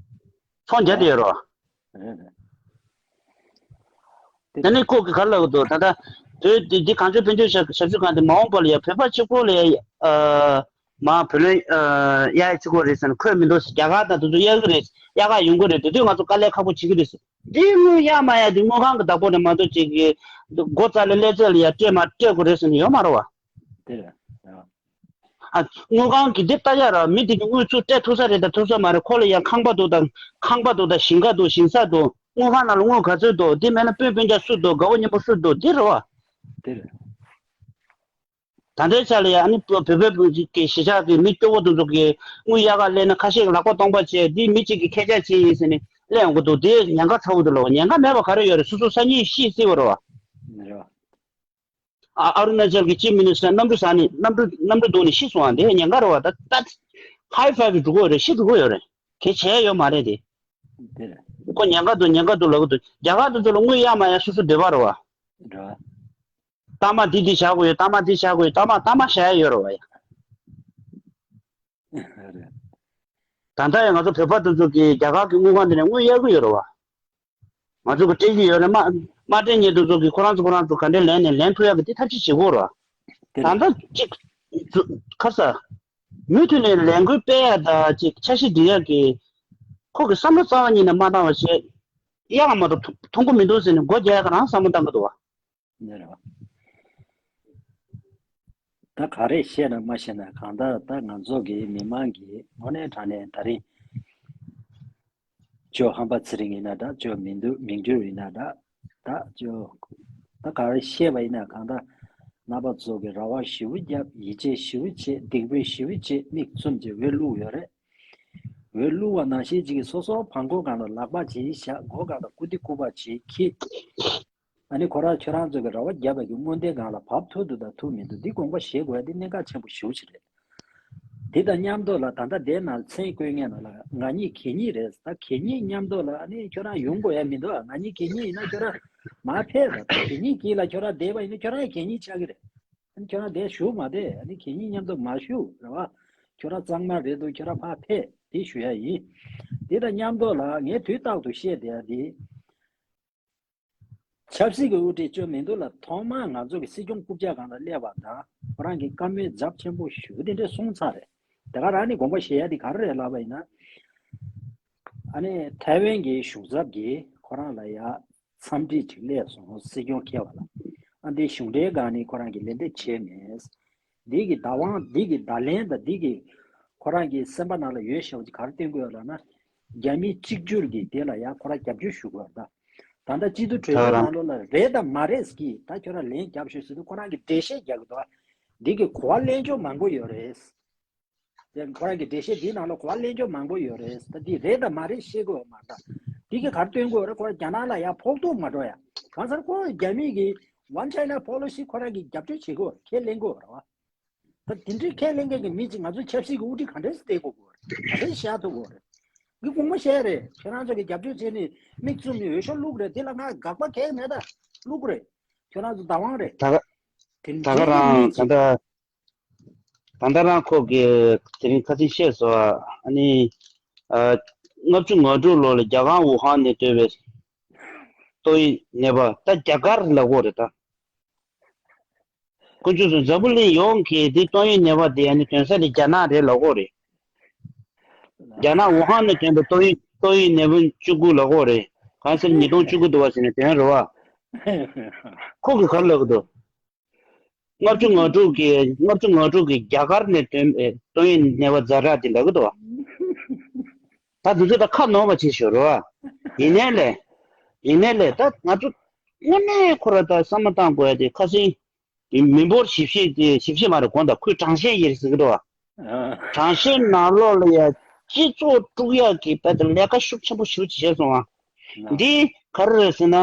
ཚོང་རྒྱག་བསྡད་ཡོད་རེད་བ། རེད་རེད། དེ་ནི་ཁོ་གི་ག་རེ་ལབ་གི་འདུག་ད་ལྟ་བོད་འདི་འདི་གངས་ལྗོངས་དཔལ་འབྱོར་ཞབས་ཞབས་ཞུ་ཁང་དེ་མ་འོངས་པ་ལ་ཡ་བོད་པ་གཅིག་པོ་ལ་ཡ་ཨ་མ་བུ་ལོན་ཨ་གཡར་ཡ་གཅིག་པོ་རེད་ཟེར་ན་འཁོད་མི་འདུག་རྒྱ་གར་དང་དེ་ཚོ་གཡར་གི་རེད། གཡར་ག་ཡོང་གི་རེད། དེ་དུས་ང་ཚོ་དཀའ་ལས་ཁག་པོ་བྱེད་ཀྱི་རེད་ཟེར། འདི་དངུལ་གཡར་མ་གཡར་དེ་དངུལ་ཁང་གི་བདག་པོ་རེད་མ་གཏོགས་ཅིག་གི་སྒོ་རྩ་ལས་ལས་རྩལ་ལ་ཡ་སྤྲད་མ་སྤྲད་དགོས་རེད་ཟེར་ནས་ཡོད་མ་རེད་བ། དེ་རེད། ཨ། དངུལ་ཁང་གི་འདི་ལྟ་ཡ་ར་མི་དེ་གི་དངུལ་ཚུར་སྤྲད་ཐུབ་ས་རེད་དང་ཐུབ་ས་མ་རེད། ཁོ་ལ་ཡང་ཁང་པ་འདུག་དང་ཁང་པ་འདུག་དང་ཞིང་ཁ་འདུག་ཞིང་ས་འདུག་དངུལ་ཁང་ནང་ལ་དངུལ་ག་ཚོད་འདུག་འདི་མེད་ན་སྤུན་སྤུན་ཀྱག་སུ་འདུག་དགའ་བོ་མཉམ་པོ་སུ་འདུག་འདི་རེད་བ། དེ་རེད། ད་ལྟའི་ཆ་ལ་ཡ་ཨ་ནི་བོད་བོད་བོད་ཀྱི་གཞིས་ཆགས་ཀྱི་མི་སྐྱོ་བོ་དེ་ཚོ་གི་དངུལ་གཡར་ག་སླེབས་ན་ཁ་ཤས་ཀྱི་ལག་པ་སྟོང་པ་བྱས་འདི་མི་གཅིག་གི་ཁེ་བྱ་ཅིག་ཡིན་ཟེར་ནས་སླེབས་ཡོང་གི་འདུག་དེ་ཉེན་ཁ་ཚ་བོ་འདུག་ལོ། ཉེན་ཁ་མེད་པ་ག་རེ་ཡོད་རེད། སོ་སོ་སང་ཉིན་ཤི་སྲིད་པ་རེད་བ། རེད་བ། ཨ་ཨ་རུ་ན་ཅལ་གྱི་ཅིབ་མི་ནི་སི་ཊར་གནམ་གྲུ་ཟག་ནས་གནམ་གྲུ་གནམ་གྲུ་བརྡུངས་ནས་ཤི་སོང་བ་འདི་ཉེན་ཁ་རེད་བ། ད་ད་ཧའི་ཕའི་བི་འགྲོ་གི་ཡོད་རེད། ཤི་འགྲོ་གི་ཡོད་རེད། གལ་ཆེ་ཡ་ཡོད་མ་རེད་དེ། དེ་རེད། ཁོ་ཉེན་ཁ་འདུག་ཉེན་ཁ་འདུག་ལབ་གི་འདུག་རྒྱ་གར་དེ་ཚོ་ལ་དངུལ་གཡར་མ་གཡར་སོ་སོ་འདོད་པ་རེད་བ། རེད་བ། གཏའ་མ་འདི་འདི་བཞག་དགོས་ཡོད། གཏའ་མ་འདི་བཞག་དགོས་ཡོད། གཏའ་མ་གཏའ་མ་བཞག་ཡ་ཡོད་རེད་བ་ཡ། རེད། ད་ལྟ་ཡང་ང་ཚོ་བོད་པ་དེ་ཚོ་གིས་རྒྱ་གར་གྱི་དངུལ་ཁང་དེ་ནས་དངུལ་གཡར་གྱི་ཡོད་རེད་བ། ང་ཚོ་གི་སྤྲད་ཀྱི་ཡོད་རེད། མ་མ་སྤྲད་མཁན་དེ་ཚོ་གིས་ཁོ་རང་ཚོ་ཁོ་རང་ཚོ་ག་འདྲས་ལེན་ནས་ལེན་ཐུབ་ཡག་གི་དེ་ཐབས་ཤེས་བྱེད་དགོས་རེད་བ། དེ་ད་རེད། ལྟ་གཅིག་ཁ་ས་མུ་མཐུད་ནས་ལས་འགུལ་སྤེལ་ཡག་དང་ཅིག་འཆར་གཞི་སྒྲིག་ཡག་གི་ཁོ་གི་བསམ་བློ་རྩ་བ་ཉིད་ནས་མ་བཏང་བ་བྱས་ཡག་མ་གཏོགས་མཐོང་གི་མི་འདུག་ཟེར་ནས་སྒོ་རྒྱག་ཡག་ག་རང་བསམ་བློ་བཏང་གི་འདུག་བ། ནི་རེད་བ། ད་ག་རེ་བཤད་ན་མ་བཤད་ན་གང་ལྟར་ད་ང་ཚོ་གི་མི་མང་གི་དངོས་གནས་དྲང་གནས་ད་རིང་ཇོ་ཧམ་པ་ཚེ་རིང་ཡིན་ན་འདྲ། ཇོ་མི་འདུག་མིང་འགྱུར་ཡིན་ན་འདྲ། ད་ཇོ་ད་ག་རེ་བཤད་པ་ཡིན་ན་གང་ལྟར་རྣམ་པ་ཚོ་གི་རེ་བ་ཞེ་པོ་བརྒྱབ། ཡིད་ཆེས་ཞེ་པོ་བྱེད། སྡིགས་དཔེ་ཞེ་པོ་བྱེད། མིག་བཙུམ་བྱས་འོས་བླུགས་ཡོད་རེད། འོས་བླུགས་པ་ནང་བཞིན་ཅིག་གིས་སོ་སོ་བང་ཁོག་སྒང་ལ་ལག་པ་ཅིག་བཞག་མགོ་སྒང་ལ་ཀུ་ཏི་ཀུ་པ་ཅིག་འཁྱེར། ཨ་ནི་ཁོ་རང་ཁྱོད་རང་ཚོ་གི་རེ་བ་བརྒྱབ་པ་གི་དངོས་དེ་སྒང་ལ་བབས་ཐུབ་འདུག་དང་ཐུབ་མི་འདུག་འདི་དགོངས་པ་བཞེས་དགོས་ཡ་འདི་གནད་འགག་ཆེན་པོ་ཞེ་པོ་ཅིག་རེད། དེ་དང་མཉམ་དུ་ལ་ད་ལྟ་དེ་ནང་མཚན་བཀོད་མཁན་ནང་ལ་ང་གཉིས་གད་སྙིགས་རེད། ད་གད་སྙིགས་མཉམ་དུ་ལ་ཨ་ནི་ཁྱོད་རང་ཡོང་དགོས་ཡ་མི་འདུག་ང་གཉིས་གད་སྙིགས་ཡིན་ན་ཁྱོད་རང་མར་ཕེབས་ར། ད་གད་སྙིགས་དཀྱིལ་ལ་ཁྱོད་རང་བསྡད་པ་ཡིན་ན་ཁྱོད་རང་ཡང་གད་སྙིགས་ཆགས་ཀྱི་རེད། ཨ་ནི་ཁྱོད་རང་དེ་བཞུགས་མ་བསྡད། ཨ་ནི་གད་སྙིགས་མཉམ་དུ་མ་བཞུགས་རེད་བ། ཁྱོད་རང་གཙང་མ་རེད་འདུག་ཁྱོད་རང་ཕར་ཕེབས། དེ་ཞུ་ཡ་ཡིན། དེ་དང་མཉམ་དུ་ལ་ངས་དུས་རྟག་ཏུ་བཤད་བསྡད་ཡ་དེ། ཆབ་སྲིད་ཀྱི་དབུ་ཁྲིད་ཇོ་མི་འདུག་ལ་ཐོག་མར་ང་ཚོ་གི་སྲིད་སྐྱོང་རྐུབ་བཀྱག་སྒང་ལ་སླེབས་པ་དང་ཁོ་རང་གི་བཀའ་མོལ་རྫབ་ཆེན་པོ་ཞུ་དེ་འདྲས་གསུངས་ཚར་རེད། དེ་ག་རང་ནི་དགོངས་པ་བཞེས་ཡ་དེ་ག་རེ་རེད་ལབ་པ་ཡིན་ན། ཨ་ནི་ཐའེ་ཝན་གྱི་གཞུང་ཚབ་ཀྱིས་ཁོ་རང་ལ་ཡ་འཚམས་འདྲི་ཅིག་སླེབས་སོང་། སྲིད་སྐྱོང་ཁེལ་བ་ལ། ཨ་འདི་གཞུང་འབྲེལ་སྒང་ནས་ཁོ་རང་གིས་ལན་འདེབས་བྱས་མེད། འདི་གི་བདག་དབང་འདི་གི་བརྡ་ལན་དང་འདི་གི་ཁོ་རང་གི་སེམས་པ་ནང་ལ་ཡོད་ཤེས་པ་ཅིག་ག་རེ་སྟོན་དགོས་ཡོད་ལབ་ན། རྒྱ་མི་གཅིག་གྱུར་གྱིས་དེ་ལ་ཡ་ཁོ་རང་རྒྱབ་སྐྱོར་ཞུ་དགོས་ཡོད་ད། ད་ལྟ་སྤྱི་འཐུས་གྲོས་ཚོགས་ནང་ལོགས་ལ་རེད་དང་མ་རེད་ཀྱིས་ད་ཁྱོད་རང་ལན་རྒྱབ་ཤོག་ཟེར་དུས་ཁོ་རང་གིས་འགྲེལ་བཤད་རྒྱག་གི་འདུག་འདི་གི་གོ་བ་ལེན་ཕྱོགས་མང་པོ་ཡོད་རེད། དེ་ཁོ་རང་གི་འགྲེལ་བཤད་འདིའི་ནང་ལ་གོ་བ་ལེན་ཕྱོགས་མང་པོ་ཡོད་རེད། ད་འདི་རེད་དང་མ་རེད་བཤད་དགོས་མ་རེད། འདི་གི་ག་རེ་སྟོན་དགོས་རེད། ཁོ་རང་རྒྱ་ནག་ལ་ཡ་ཕོག་ཐུག་མ་འགྲོ་ཡ། གང་ཟེར་ཁོ་རྒྱ་མི་གི་One China Policy ཁོ་རང་གི་རྒྱབ་སྐྱོར་བྱེད་དགོས་རེད། ཁས་ལེན་དགོས་རེད་བ། ད་དེ་འདྲའི་ཁས་ལེན་མཁན་གྱི་མི་ཅིག་ང་ཚོ་ཆབ་སྲིད་ཀྱི་དབུ་ཁྲིད་ག་འདྲས་སེ་བསྡད་དགོས་དགོས་རེད། ག་འདྲས་བཞག་ཐུབ་དགོས་རེད། འདི་དགོངས་པ་བཞེས་རེད། ཁྱེད་རང་ཚོ་གི་རྒྱབ་སྐྱོར་བྱས་ནས་མིག་བཙུམ་ནས་འོས་ཤོག་བླུགས་རེད། དེ་ལ་ང་དགག་པ་གང་ཡང་མེད་ད། བླུགས་རེད། ཁྱོད་རང་ཚོ་བདག་དབང་རེད། ད་ག་དེ་ད་ག་འདྲའི་རང་མི་ད་ཅིག་ད་ད་ལྟ་རང་ཁོ་གི་དེ་རིང་ཁ་སང་བཤད་སོང་། ཨ་ནི་ཨ་ལྔ་བཅུ་ང་དྲུག་ལོ་ལ་རྒྱ་གར་ཝུ་ཧན་ནས་ཐོན་པའི་ཏོག་དབྱིབས་ནད་པ་ད་རྒྱ་གར་ལབ་དགོས་རེད་ད། དཀོན་མཆོག་གསུམ། འཛམ་བུ་གླིང་ཡོངས་ཀྱི་འདི་ཏོག་དབྱིབས་ནད་པ་དེ་ཨ་ནི་ཐོན་ས་དེ་རྒྱ་ནག་རེད་ལབ་དགོས་རེད། རྒྱ་ནག་ཝུ་ཧན་ནས་ཐོན་པའི་ཏོག་དབྱིབས་ཏོག་དབྱིབས་ནད་པ་བཅུ་དགུ་ལབ་དགོས་རེད། གང་ཟེར་ཉིས་སྟོང་བཅུ་དགུ་འདུག་བ་ཟེར་ནས་དོན་རེད་བ། ཁོ་གིས་ག་རེ་ལབ་གི་འདུག་ལྔ་བཅུ་ང་དྲུག་གི་ལྔ་བཅུ་ང་དྲུག་གི་རྒྱ་གར་ནས་ཐོན་པའི་ཏོག་དབྱིབས་ནད་པ་ཛ་དྲག་དེ་ལབ་གི་འདུག་བ། ད་དེ་ཚོ་ད་ཁ་ནོར་བ་བྱེད་ཤོར་བ། ཡིན་ནའི་ལས། ཡིན་ནའི་ལས་ད་ང་ཚོ་དངོས་གནས་ཁོ་ར་ད་བསམ་བློ་བཏང་དགོས་ཡ་དེ་ཁ་སང་མི་འབོར་ཞིབ་བཤེར་དེ་ཞིབ་བཤེར་མ་རེད། དགོངས་དག་ཁོས་གྲངས་བཤེར་ཡིན་ཟེར་གི་འདུག་བ། གྲངས་བཤེར་ནང་ལོགས་ལ་ཡ་སྤྱི་ཚོགས་དཀྲུག་ཡག་གི་དཔེ་དེ་ལས་ཀ་ཤུགས་ཆེན་པོ་ཞེ་པོ་ཅིག་བྱས་སོང་བ། འདི་ག་རེ་རེད་ཟེར་ན་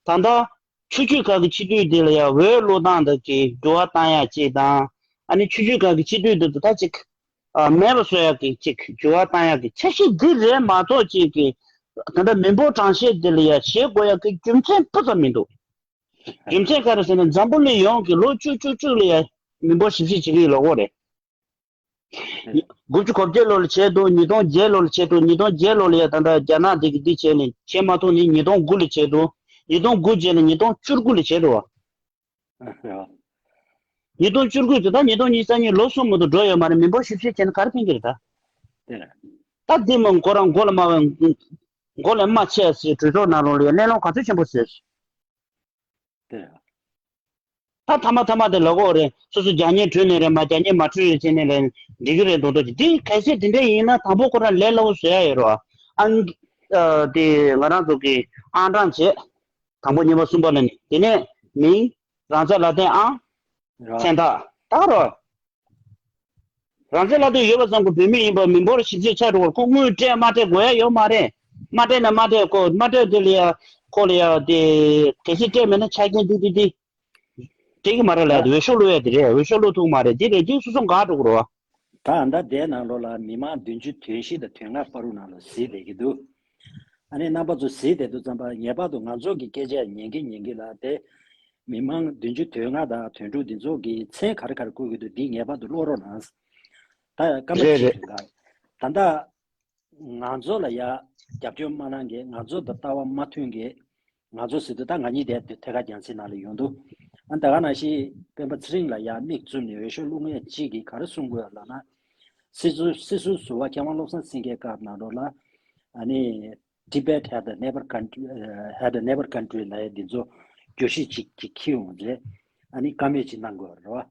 ད་ལྟ་ཆུ་ཆུ་ཁ་གི་སྤྱི་འཐུས་དེ་ལ་ཡང་འོས་བླུག་སྟངས་དང་གི་འགྱུར་བ་བཏང་ཡག་ཅིག་དང་། ཨ་ནི་ཆུ་ཆུ་ཁ་གི་སྤྱི་འཐུས་དེ་ཚོ་ད་ཅིག་ཨ་མེད་པ་བཟོ་ཡག་གི་ཅིག་འགྱུར་བ་བཏང་ཡག་གི་འཆར་གཞི་འདི་རེད་མ་གཏོགས་ཅིག་གི་ད་ལྟ་མི་འབོར་གྲངས་བཤེར་དེ་ལ་ཡང་བྱེད་དགོས་ཡག་གི་རྒྱུ་མཚན་སྤུ་ཙམ་མི་འདུག་རྒྱུ་མཚན་ག་རེ་ཟེར་ན་འཛམ་བུ་གླིང་ཡོངས་ཀྱི་ལོ་བཅུ་བཅུ་བཅུ་ལ་ཡང་མི་འབོར་ཞིབ་བཤེར་བྱེད་ཀྱི་ཡོད་ལབ་ཀྱི་ཡོད་རེད། དགུ་བཅུ་གོ་བརྒྱད་ལོ་ལ་བྱས་འདུག་ཉིས་སྟོང་བརྒྱད་ལོ་ལ་བྱས་འདུག་ཉིས་སྟོང་བརྒྱད་ལོ་ལ་ཡ་ད་ལྟ་རྒྱ་ནག་འདི་གི་འདི་བྱས་ནས་བྱས་མ་ཐུབ་ནས་ཉིས་སྟོང་དགུ་ལ་བྱས་འདུག་ཉིས་སྟོང་དགུ་རྗེས་ལ་ཉིས་སྟོང་བཅུ་དགུ་ལ་བྱས་འདུག་བ། ཉིས་སྟོང་བཅུ་དགུ་དེ་ད་ཉིས་སྟོང་ཉི་ཤུ་རྩ་གཉིས་ལོ་གསུམ་མ་གཏོགས་འགྲོ་ཡོད་མ་རེད། མི་འབོར་ཞིབ་བཤེར་བྱས་ན་ག་རེ་ཕན་གྱི་རེད་ད། ད་འདི་མ་མགོ་རང་མགོ་ལ་རྨ་བའི་མགོ་ལ་རྨ་ཆེ་ཟེར་གྲོས་ཚོགས་ནང་ལོགས་ལ་ཡ་གླེང་སློང་ག་ཚོད་ཆེན་པོ་བཟོས། ད་ཐ་མ་ཐ་མ་དེ་ལབ་ཀྱི་ཡོད་རེད། སོ་སོ་རྒྱ་ཉེ་གྲོས་ནས་རེད་མ་རྒྱ་ཉེ་མ་གྲོས་རེད་བྱས་ནས་ལས་འགྲིག་གི་རེད་མདོག་མདོག་ཅིག་འདི་གལ་སྲིད་དེ་འདྲ་ཡིན་ན་དང་པོ་ཁོ་རང་ལས་སླ་བོ་བཟོ་ཡ་ཡོད་རེད་བ། ཨང་། ཨ། དེ་ང་རང་ཚོ་གི་ཨང་གྲངས་བྱས། དང་པོ་གཉིས་པ་གསུམ་པ་ལ་ནི་དེ་ནས་མིང་། རང་ཚོ་ལ་དེ་ཨང་། མཚན་རྟགས་ད་རོ། རང་བཙན་ལྷ་སྡོད་ཡོད་པ་ཙམ་གྱིས་བོད་མི་ཡིན་པ་མི་འབོར་ཞིབ་དཔྱད་ཆགས་འགྲོ་བར་ཁོ་དངུལ་སྤྲད་མ་སྤྲད་དགོས་ཡ་ཡོད་མ་རེད། མ་སྤྲད་ན་མ་སྤྲད་ཁོ་མ་སྤྲད་དེ་ལ་ཡ་ཁོ་ལ་ཡ་དེ་གལ་སྲིད་སྤྲད་མེད་ན་ཆ་རྐྱེན་འདི་འདི་འདི་སྤྲད་ཀྱི་མ་རེད་ལ་ད་འོས་ཤོག་བླུག་ཡ་དེ་རེད། འོས་ཤོག་བླུག་ཐུབ་མ་རེད། འདི་རེད་འདི་སོ་སོ་འགག་འགྲོ་གི་རེད་བ། ད་ཨ་ད་དེའི་ནང་ལོགས་ལ་མི་མང་བདུན་ཅུ་དོན་བཞི་དང་དོན་ལྔ་བར་དུ་ནང་ལ་གཟིགས་བསྡད་ཀྱི་འདུག་ཨ་ནི་རྣམ་པ་ཚོ་གཟིགས་བསྡད་དུས་ཙམ་པ་ངེས་པར་དུ་ང་ཚོ་གི་སྐད་ཆ་ཉན་གི་ཉན་གི་ལ་དེ། མི་མང་བདུན་ཅུ་དོན་ལྔ་དང་དོན་དྲུག་འདི་ཚོ་གི་མཚན་ག་རེ་ག་རེ་བཀོད་ཀྱི་འདུག་འདི་ངེས་པར་དུ་ཀློག་རོགས་གནང་། ད་སྐར་མ་རེད་གཅིག་རེད། དོན་ག་ད་ལྟ་ང་ཚོ་ལ་ཡ་རྒྱབ་སྐྱོར་མ་གནང་མཁན། ང་ཚོ་དང་ལྟ་བ་མ་མཐུན་མཁན། ང་ཚོ་ཟེར་དུས་ད་ང་གཉིས་དེ་ཐད་ཀར་རྒྱལ་སྤྱིའི་ནང་ལ་ཡོང་འདུག་ཨ་ད་ག་ནང་བཞིན་སྤེན་པ་ཚེ་རིང་ལ་ཡ་མིག་བཙུམ་ནས་འོས་ཤོག་བླུག་མཁན་གཅིག་གིས་ག་རེ་གསུང་དགོས་ལབ་ན། སྲིད་ཟུར་སྲིད་ཟུར་ཟུར་པ་མཁས་དབང་བློ་བཟང་སེང་གེའི་སྐབས་ནང་ལོགས་ལ་ཨ་ནི། Tibet had a neighbor country, uh, had a neighbor country ལབ་ཡ་འདི་ཚོ་བརྗོད་གཞི་གཅིག་གིས་འཁྱེར་ཡོང་རྗེས་ཨ་ནི་བཀའ་མོལ་གཅིག་གནང་དགོས་རེད་བ།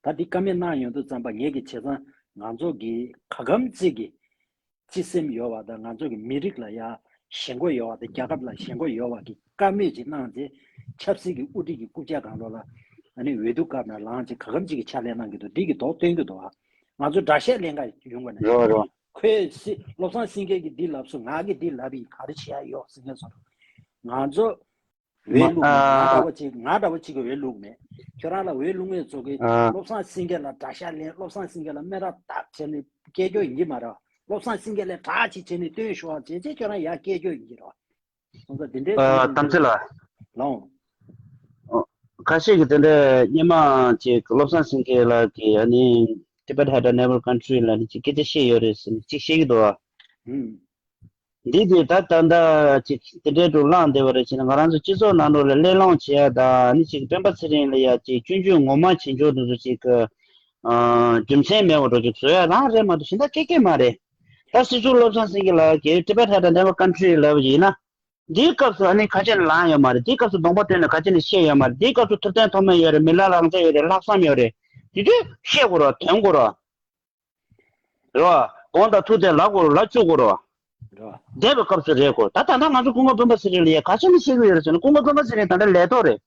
ད་འདི་བཀའ་མོལ་གནང་ཡོང་དུས་ཙམ་པ་ངེད་ཀྱི་བྱས་ཙང་ང་ཚོ་གི་ག་གམ་གཅིག་གི་སྤྱི་སེམས་ཡོད་བ་དང་ང་ཚོ་གི་མི་རིགས་ལ་ཡ་ཞེན་ཁོག་ཡོད་བ་དང་རྒྱལ་ཁབ་ལ་ཞེན་ཁོག་ཡོད་བ་གི་བཀའ་མོལ་གཅིག་གནང་རྗེས་ཆབ་སྲིད་ཀྱི་དབུ་ཁྲིད་ཀྱི་རྐུབ་བཀྱག་སྒང་ལོགས་ལ་ཨ་ནི་འོས་བསྡུ་སྐབས་ནང་ལངས་རྗེས་ག་གམ་གཅིག་གི་ཕྱག་ལས་གནང་གི་འདུག་འདི་གི་མདོག་སྟོན་གྱི་འདུག་བ། ང་ཚོ་འདྲ་བཤད་ལེན་ག་ཡོང་གི་ན། རོ་རོ། ཁོས་སྲིད་བློ་བཟང་སེང་གེ་གིས་འདི་ལབ་སོང་། ང་གིས་འདི་ལབ་ཡིན། ག་རེ་བྱེད་ཡ་ཡོད་ཟེར་མཁན་ཚོ། ང་ཚོ་འོས་མ་བླུགས་མེད། ང་ཨ་འདྲ་བོ་ཅིག་ང་འདྲ་བོ་ཅིག་གིས་འོས་བླུགས་མེད། ཁྱོད་རང་ལ་འོས་བླུགས་མཁན་ཚོ་གིས་ཨ་བློ་བཟང་སེང་གེ་ལ་དགྲ་ཤ་ལེན། བློ་བཟང་སེང་གེ་ལ་སྨད་ར་བཏགས་བྱས་ནས་སྐད་སྐྱོ་ཡིན་གྱི་མ་རེད། བློ་བཟང་སེང་གེ་ལ་དྲག་ཅིག་བྱས་ནས་སྟོན་ཤོག་བྱས་བྱས་ཁྱོད་རང་ཡར་སྐད་སྐྱོ་ཡིན་གྱི་རེད། སོང་ཙང་འདི་འདྲའི་ཨ་གཏམ་ཚེ་ལགས། ལོང་། ཨོ། ཁ་ཤས་ཀྱིས་དེ་འདྲའི་སྔོན་མ་ཅིག་བློ་བཟང་སེང་གེ་ལགས་ཀྱིས་ཨ་ནི་Tibet had a neighbor country ལ་ནི་ཅིག་སྐད་ཆ་བཤད་ཡོད་རེད་ཟེར་ནས་ཅིག་བཤད་ཀྱི་འདུག་ཨ། ཧུམ། འདི་དེ་ད་ད་ལྟ་ཅིག་དེ་འདྲའི་འགྲོ་ལངས་བསྡད་པ་རེད་བྱས་ན་ང་རང་ཚོ་སྤྱི་ཚོགས་ནང་ལོགས་ལ་གླེང་སློང་བྱེད་ཡ་ད་ཨ་ནི་ཅིག་སྤེན་པ་ཚེ་རིང་ལ་ཡ་ཅིག་སྐྱོན་བརྗོད་ངོ་མ་བྱེད་ཕྱོགས་འདི་ཚོ་ཅིག་ཨ་རྒྱུ་མཚན་མེད་པ་འགྲོ་ཅིག་བཟོ་ཡ་རང་རེད་མ་གཏོགས་གཞན་དག་སྐད་སྐད་མ་རེད། ད་སྲིད་ཟུར་བློ་བཟང་སེང་གེ་ལགས་ཀྱིས་Tibet Head and Never Country ལབ་ཡིན་ན། འདིའི་སྐབས་སུ་ཨ་ནི་ག་ཅི་ནས་ལངས་ཡོད་མ་རེད། འདིའི་སྐབས་སུ་གདོང་པ་སྟོན་ནས་ག་ཅི་ནས་བཤད་ཡོད་མ་རེད། འདིའི་སྐབས་སུ་ཐུབ་བསྟན་ཐོགས་མེད་ཡོད་རེད། མི་ལ་རང་བཙན་ཡོད་རེད། ལྷག་བསམ་ཡོད་རེད། དེ་དུས་བཤད་དགོས་རེད། དོན་དགོས་རེད། རེད་བ། དགོངས་དག་ཐུགས་བདེ་ལབ་དགོས་རེད། ལབ་བཅུག་དགོས་རེད་བ། རེད་བ། འདས་པའི་སྐབས་སུ་རེད་གོ། ད་ད་ལྟ་ང་ཚོ་སྐུ་ངོ་སྤེན་པ་ཚེ་རིང་ལ་ཡ་ག་ཅི་ནས་བཤད་ཀྱི་ཡོད་རེད་ཟེར་ན། སྐུ་ངོ་སྤེན་པ་ཚེ་རིང་ད་ལྟ་ལས་ཐོག་རེད།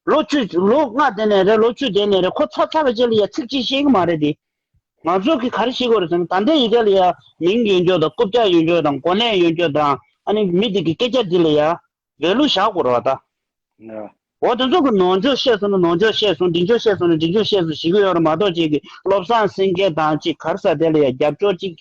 ལོ་བཅུ་ལོ་ལྔ་དེ་ནས་རེད། ལོ་བཅུ་དེ་ནས་རེད། ཁོ་ཚར་ཚར་བའི་རྗེས་ལ་ཡ་ཚིག་གཅིག་བཤད་ཀྱི་མ་རེད་དེ། ང་ཚོ་གི་ག་རེ་བཤད་དགོས་རེད་ཟེར་ན། ད་ལྟའི་ཡི་གེ་ལ་ཡ་མིང་ཡོད་འཇོག་དང་། རྐུབ་བཀྱག་ཡོད་འཇོག་དང་། གོ་གནས་ཡོད་འཇོག་དང་། ཨ་ནི་མི་དེ་གི་སྐད་ཆ་འདི་ལ་ཡ་ཝེ་ལུ་བཞག་དགོས་རེད་བ་ད། འོ་དེ་ཚོ་གི་ནོར་འཆུག་བཤད་སོང་ན་ནོར་འཆུག་བཤད་སོང་། འབྲིང་འཆུག་བཤད་སོང་ན་འབྲིང་འཆུག་བཤད་སོང་ཞིག་གི་ཡོད་རེད་མ་གཏོགས། ཅིག་གི་བློ་བཟང་སེང་གེ་དང་ཅིག་ག་རེ་ཟེར་དེ་ལ་ཡ་རྒྱབ་སྐྱོར་ཅིག་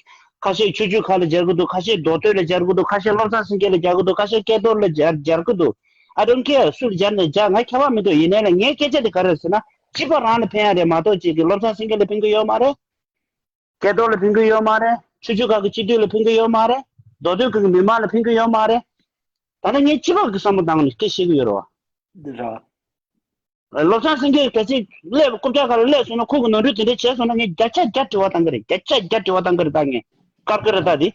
ཁ་ཤས་ཆུ་ཆུ་ཁ་ལ་སྦྱར་གི་འདུག་ཁ་ཤས་མདོ་སྟོད་ལ་སྦྱར་གི་འདུག་ཁ་ཤས་བློ་བཟང་སེང་གེ་ལ་སྦྱར་གི་འདུག་ཁ་ཤས་སྐལ་རྡོར་ལ་སྦྱར་སྦྱར་གི་འདུག I don't care. སུ་ལ་སྦྱར་ནས་སྦྱར། ང་ཁྱད་པར་མི་འདུག་ཡིན་ནའི་ལ་ངའི་སྐད་ཆ་དེ་ག་རེ་རེད་ཟེར་ན། སྤྱི་པ་རང་ལ་ཕན་ཡ་རེད་མ་གཏོགས་ཅིག་གི་བློ་བཟང་སེང་གེ་ལ་ཕན་གི་ཡོད་མ་རེད། སྐལ་རྡོར་ལ་ཕན་གི་ཡོད་མ་རེད། ཆུ་ཆུ་ཁ་གི་སྤྱི་འཐུས་ལ་ཕན་གི་ཡོད་མ་རེད། མདོ་སྟོད་ཁུལ་གི་མི་མང་ལ་ཕན་གི་ཡོད་མ་རེད། ད་ནི་ངས་སྤྱི་པ་གི་བསམ་བློ་བཏང་ནས་སྐད་བཤད་གི་ཡོད་རེད་བ། འདི་ར། བློ་བཟང་སེང་གེ་གལ་སྲིད་སླེབས་རྐུབ་བཀྱག་ཁ་ལ་སླེབས་སོང་ན། ཁོ་གི་ནོར་འཁྲུལ་དེ་འདྲ་བྱས་སོང་ན་ངས་བརྒྱ་ཆ་བརྒྱ་དྲི་བ་བཏང་གི་རེད། བརྒྱ་ཆ་བརྒྱ་དྲི་བ་བཏང་གི་རེད། ད་ངས་བཀག་གི་རེད། ད་འདི།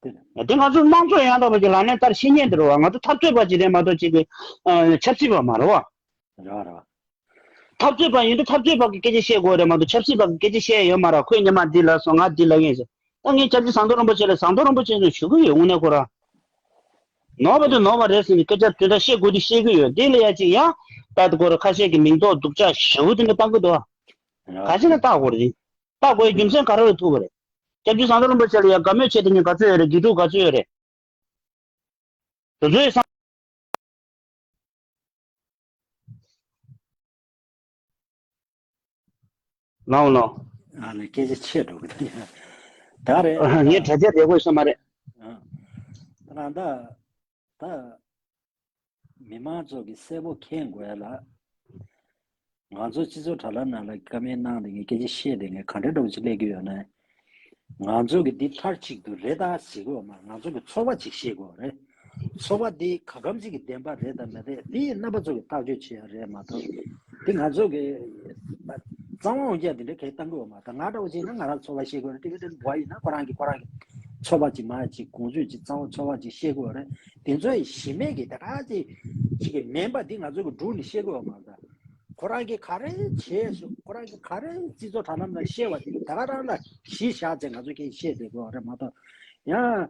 དེ་ང་ཚོ་དམངས་གཙོ་ཡང་དག་པ་གི་ལག་ལེན་བསྟར་ཤེས་མཁན་དེ་རེད་བ། ང་ཚོ་འཐབ་རྩོད་པ་ཅིག་རེད་མ་གཏོགས་ཅིག་གི་ཨ་ཆབ་སྲིད་པ་མ་རེད་བ། རེད་བ་རེད་བ། འཐབ་རྩོད་པ་ཡིན་དུས་འཐབ་རྩོད་པ་གི་སྐད་ཆ་བཤད་དགོས་རེད་མ་གཏོགས་ཆབ་སྲིད་པ་གི་སྐད་ཆ་བཤད་ཡོད་མ་རེད། ཁོས་ཉི་མ་འདི་ལབ་སོང་། ང་འདི་ལབ་ངེས་ཟེར། ད་ངས་སྐྱབས་རྗེ་ཟམ་གདོང་རིན་པོ་ཆེ་ལ་ཟམ་གདོང་རིན་པོ་ཆེ་ཚོ་ཞུ་གི་ཡོད། དངོས་གནས་ཁོ་རང་ནོར་བ་དེ་ནོར་བ་རེད་ཟེར་ནས་སྐད་ཆ་དོན་དག་བཤད་དགོས་དུས་བཤད་གི་ཡོད། འདི་ལ་ཡ་ཅིག་ཡང་ད་ཁོ་རང་ཁ་ཤས་ཀྱི་མིང་འདོགས་སྡུག་ཅག་ཞེ་པོ་དེ་འདྲ་བཏང་གི་འདུག་ཨ། ག་ཅི་ནས་བཏགས་དགོས་རེད། བཏགས་དགོས་རྒྱུ་མཚན་ག་རེ་ལ་ཐུག་པ་རེད། སྐྱབས་རྗེ་ཟམ་གདོང་རིན་པོ་ཆེ་ལ་ཡ་དགའ་མོས་བྱས་དེ་ཉིད་ག་ཚོད་ཡོད་རེད། དགེ་ཕྲུག་ག་ཚོད་ཡོད་རེད། དེ་ཚོའི་བསམ། ལའོ་ལའོ། ཨ་ནི་སྐད་ཆ་ཆད་འགྲོ་གི་འདུག་ད་རེད། ངས་དྲ་རྒྱ་རྒྱག་དགོས་ས་མ་རེད། ཨ། ད་ད་ད། མི་མང་ཚོ་གི་གསལ་པོ་མཁྱེན་དགོས་ལ། ང་ཚོ་སྤྱི་ཚོགས་དྲ་ལམ་ནང་ལ་བཀའ་མོལ་གནང་དེ་ངས་སྐད་ཆ་བཤད་དེ་ངས་ག་འདྲ་འདྲ་བོ་ཅིག་སླེབས་ཀྱི་ཡོད་ན། ང་ཚོ་གི་འདི་མཐར་གཅིག་ཏུ་རེད་ད་ཟེར་གི་ཡོད་མ་རེད། ང་ཚོ་གི་ཚོར་བ་ཅིག་བཤད་དགོས་རེད། ཚོར་བ་འདི་ག་གམ་ཅིག་གི་བདེན་པ་རེད་དམ་མ་རེད། འདི་རྣམ་པ་ཚོ་གི་ཐག་གཅོད་བྱེད་ཡ་རེད་མ་གཏོགས། འདི་ང་ཚོ་གི་གཙང་མ་འོན་ཀྱང་འདི་འདྲ་གས་བཏང་གི་ཡོད་མ་རེད། ང་འདྲ་བོ་ཅིག་ན་ང་རང་ཚོར་བ་བཤད་དགོས་རེད། ཊི་བེ་ཊན་བྷོ་ཡི་ཡིན་ན་ཁོ་རང་གི་ཁོ་རང་གི་ཚོར་བ་ཅིག་མ་ཅིག་དགོངས་ཚུལ་ཅིག་གཙང་བོ་ཚོར་བ་ཅིག་བཤད་དགོས་རེད། དེ་ཚོ་ཡི་གཞི་མེད་ཀྱི་ད་ག་ཅིག་ཅིག་གི་མིན་པ་འདི་ང་ཚོ་གི་སྒྲུག་ནས་བཤད་དགོས་མ་རེད། ཁོ་རང་གིས་ག་རེ་བྱས་སོང་། ཁོ་རང་གིས་ག་རེ་སྤྱི་ཚོགས་དྲ་ལམ་ལ་བཤད་པ་དེ་ད་ག་རང་ལ་གཞི་བཞག་ཚེ་ང་ཚོ་སྐད་བཤད་བསྡད་དགོས་རེད་མ་གཏོགས། ཡང་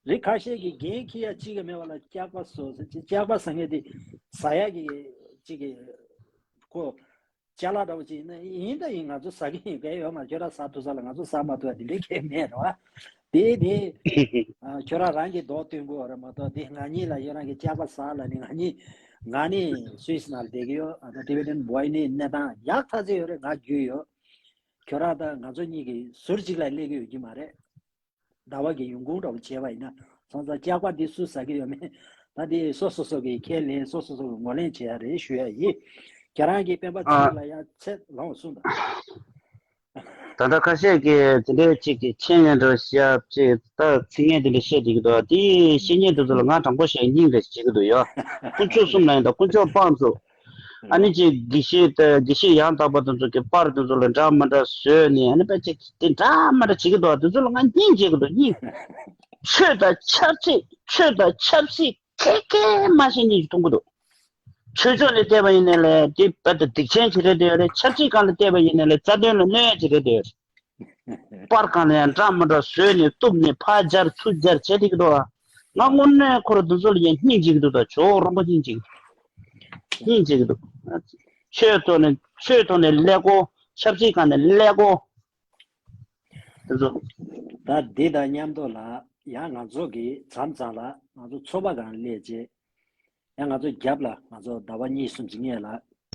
རིགས་ཁ་ཤས་ཀྱིས་འགན་འཁྱེར་ཡ་གཅིག་ཀྱང་མེད་པ་ལ་སྐྱག་པ་བཟོ་ཟེར་ཅིག་སྐྱག་པ་ཟ་མཁན་དེ་ཟ་ཡ་གི་གཅིག་གི་ཁོ། ཅ་ལག་འདྲ་བོ་ཅིག་ཡིན་ན་ཡིན་ད་ཡིན། ང་ཚོ་ཟ་གི་ཡིན། གལ་ཡོད་མ་རེད། ཁྱོད་རང་ཟ་ཐུབ་ས་ལ་ང་ཚོ་ཟ་མ་ཐུབ་པ་དེ་འདྲའི་གལ་མེད་རེད་བ། དེ་དེ་ཨ་ཁྱོད་རང་རང་གི་མདོག་སྟོན་དགོས་རེད་མ་གཏོགས། དེ་ང་གཉིས་ལ་ཁྱོད་རང་གི་སྐྱག་པ་ཟ་ལབ་ནས། ང་གཉིས་ང་ནི་སུད་སི་ནང་ལ་བསྡད་ཀྱི་ཡོད། ཨ་ད་ཊི་བེ་ཊན་བྷོ་ཡི་ནི་གནས་སྟངས་ཡག་ཐག་ཆོད་ཡོད་རེད། ང་རྒྱུས་ཡོད། ཁྱོད་རང་དང་ང་ཚོ་གཉིས་ཀྱི་ཟུར་གཅིག་ལ་སླེབས་ཀྱི་ཡོད་ཀྱི་མ་རེད། ཟླ་བ་གི་ཡོང་ཁུངས་འདྲ་བོ་བྱས་པ་ཡིན་ན། སོང་ཙང་སྐྱག་པ་འདི་སུ་ཟ་གི་ཡོད་མེད་ད་འདི་སོ་སོ་སོ་གི་ཁས་ལེན། སོ་སོ་སོ་གི་ངོས་ལེན་བྱེད་ཡ་རེད་ཞུ་ཡ་ཡིན། ཁྱེད་རང་གི་སྤེན་པ་ཚེ་རིང་ལ་ཡ་ཚད་ལོངས་གསུངས་དང་། ད་ལྟ་ཁ་ཤས་ཀྱིས་དེ་འདྲའི་ཅིག་གི་འཆད་ཉན་འདྲ་བོ་བཤད་ཅིག་ད་ཚིག་ངན་དེ་འདྲ་བཤད་བསྡད་ཀྱི་འདུག་དེའི་བཤད་ཉན་དེ་ཚོ་ལ་ང་དྲང་པོ་བཤད་སྙིང་རེ་རྗེ་གི་འདུག་ཡ། དཀོན་མཆོག་གསུམ་ལ་ཡིན་ད་དཀོན་མཆོག་དཔག་མཛོད། ཨ་ནི་ཅིག་དགེ་བཤེས་དེ་དགེ་བཤེས་ཡང་དག་པ་དེ་ཚོ་གི་པར་དེ་ཚོ་ལ་འདྲ་མི་འདྲ་བཟོས་ནས། ཨ་ནི་དཔེ་ཅིག་དེ་འདྲ་མི་འདྲ་བྱེད་ཀྱི་འདུག་དེ་ཚོ་ལ་ང་སྙིང་རྗེ་གི་འདུག་སྙིང་། ཆོས་དང་ཆབ་སྲིད། ཆོས་དང་ཆབ་སྲིད་ཁེ་ཁེ་མ་ཤེས་སྙིང་རྗེ་མཐོང་གི་འདུག་ཆོས་ཕྱོགས་ནས་བལྟས་པ་ཡིན་ནའི་ལས་དེ་རྦད་དེ་སྡིག་ཅན་ཅིག་རེད་འདོད་རེད། ཆབ་སྲིད་སྒང་ལ་བལྟས་པ་ཡིན་ནའི་ལས་རྩ་དོན་ལ་གནོད་ཡ་ཅིག་རེད་འདོད་རེད། པར་སྒང་ལ་ཡང་འདྲ་མི་འདྲ་བཟོས་ནས་གཏུབ་ནས་ཕར་སྦྱར་ཚུར་སྦྱར་བྱས་བསྡད་ཀྱི་འདུག་ང་དངོས་གནས་ཁོ་རང་འདི་ཚོ་ལ་ཡང་སྙིང་རྗེ་གི་འདུག་ད་ཇོ་བོ་རིན་པོ་ཆེ་སྙིང་རྗེ་གི་འདུག་སྙིང་རྗེ་གི་འདུག་ཆོས་ཐོག་ནས་ཆོས་ཐོག་ནས་ཀླད་ཀོར། ཆབ་སྲིད་སྒང་ནས་ཀླད་ཀོར། དེ་ཚོ། ད་འདི་དང་མཉམ་དུ་ལ་ཡང་ང་ཚོ་གི་མཚམས་མཚམས་ལ་ང་ཚོ་ཚོགས་པ་སྒང་སླེབས་རྗེས། ཡང་ང་ཚོ་རྒྱབ་ལ་ང་ཚོ་ཟླ་བ་གཉིས་གསུམ་ཅིག་སྔོན་ལ་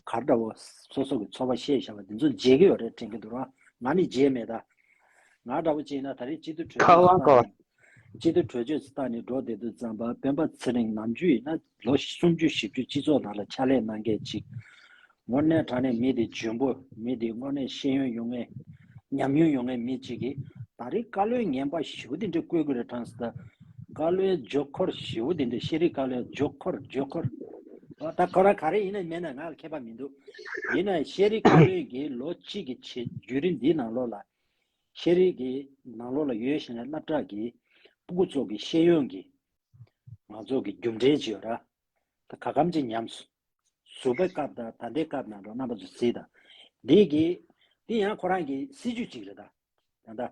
ག་རེ་འདྲ་བོ་སོ་སོ་གི་ཚོར་བ་བཤད་བཞག་པ་འདི་ཚོ་མཇལ་གི་ཡོད་རེད་དྲན་གི་འདུག་ར། ང་ནི་མཇལ་མེད་ད། ང་འདྲ་བོ་བྱས་ན་ད་རེས་སྤྱི་འཐུས་གྲོས་ཆོད་ཀ་བ་ཀ་བ། སུ་བཏང་ནས་སྤྱི་འཐུས་གྲོས་ཆོད་སུ་བཏང་ནས་འགྲོ་བསྡད་དུས་ཙམ་པ། སྤེན་པ་ཚེ་རིང་ནམ་རྒྱུན་ཡིན་ན་ལོ་སུམ་ཅུ་བཞི་བཅུ་སྤྱི་ཚོགས་ནང་ལ་ཕྱག་ལས་གནང་མཁན་ཅིག་དངོས་གནས་དྲང་གནས་མི་དེ་འཇོན་པོ། མི་དེ་དངོས་གནས་ཤེས་ཡོན་ཡོད་མཁན། ཉམས་མྱོང་ཡོད་མཁན་མི་གཅིག་གིས་ད་རེས་བཀའ་བློན་ངན་པ་ཞེ་པོ་དེ་འདྲ་བསྐོས་དགོས་རེད་དྲན་སོང་། ད་བཀའ་བློན་ཇོ་ཁོར་ཞེ་པོ་དེ་འདྲ། ཤེས་རིག་བཀའ་བློན་ཇོ་ཁོར་ཇོ་ཁོར། ཨ་ད་ཁོ་རང་ག་རེ་ཡིན་ན་མེད་ན་ང་ལ་ཁྱད་པར་མི་འདུག་ཡིན་ན་ཤེས་རིག་བཀའ་བློན་གྱིས་ལོ་གཅིག་གི་ཆེད་བརྒྱུད་རིམ་འདིའི་ནང་ལོགས་ལ། ཤེས་རིག་གི་ནང་ལོགས་ལ་ཡོད་བཞིན་ནས་སློབ་གྲྭ་གི་སྤུ་གུ་ཚོ་གི་ཤེས་ཡོན་གྱི་ང་ཚོ་གི་རྒྱུ་འབྲས་ཅིག་ཡོད་ར། ད་ག་གམ་ཅིག་ཉམས་སོང་། གཟུགས་པོའི་སྐབས་དང་ད་ལྟའི་སྐབས་ནང་ལོགས་རྣམ་པ་ཚོ་གཟིགས་དང་། འདི་གི་འདི་ཡང་ཁོ་རང་གི་སྲིད་ཇུས་ཅིག་རེད་ད། ད་ལྟ་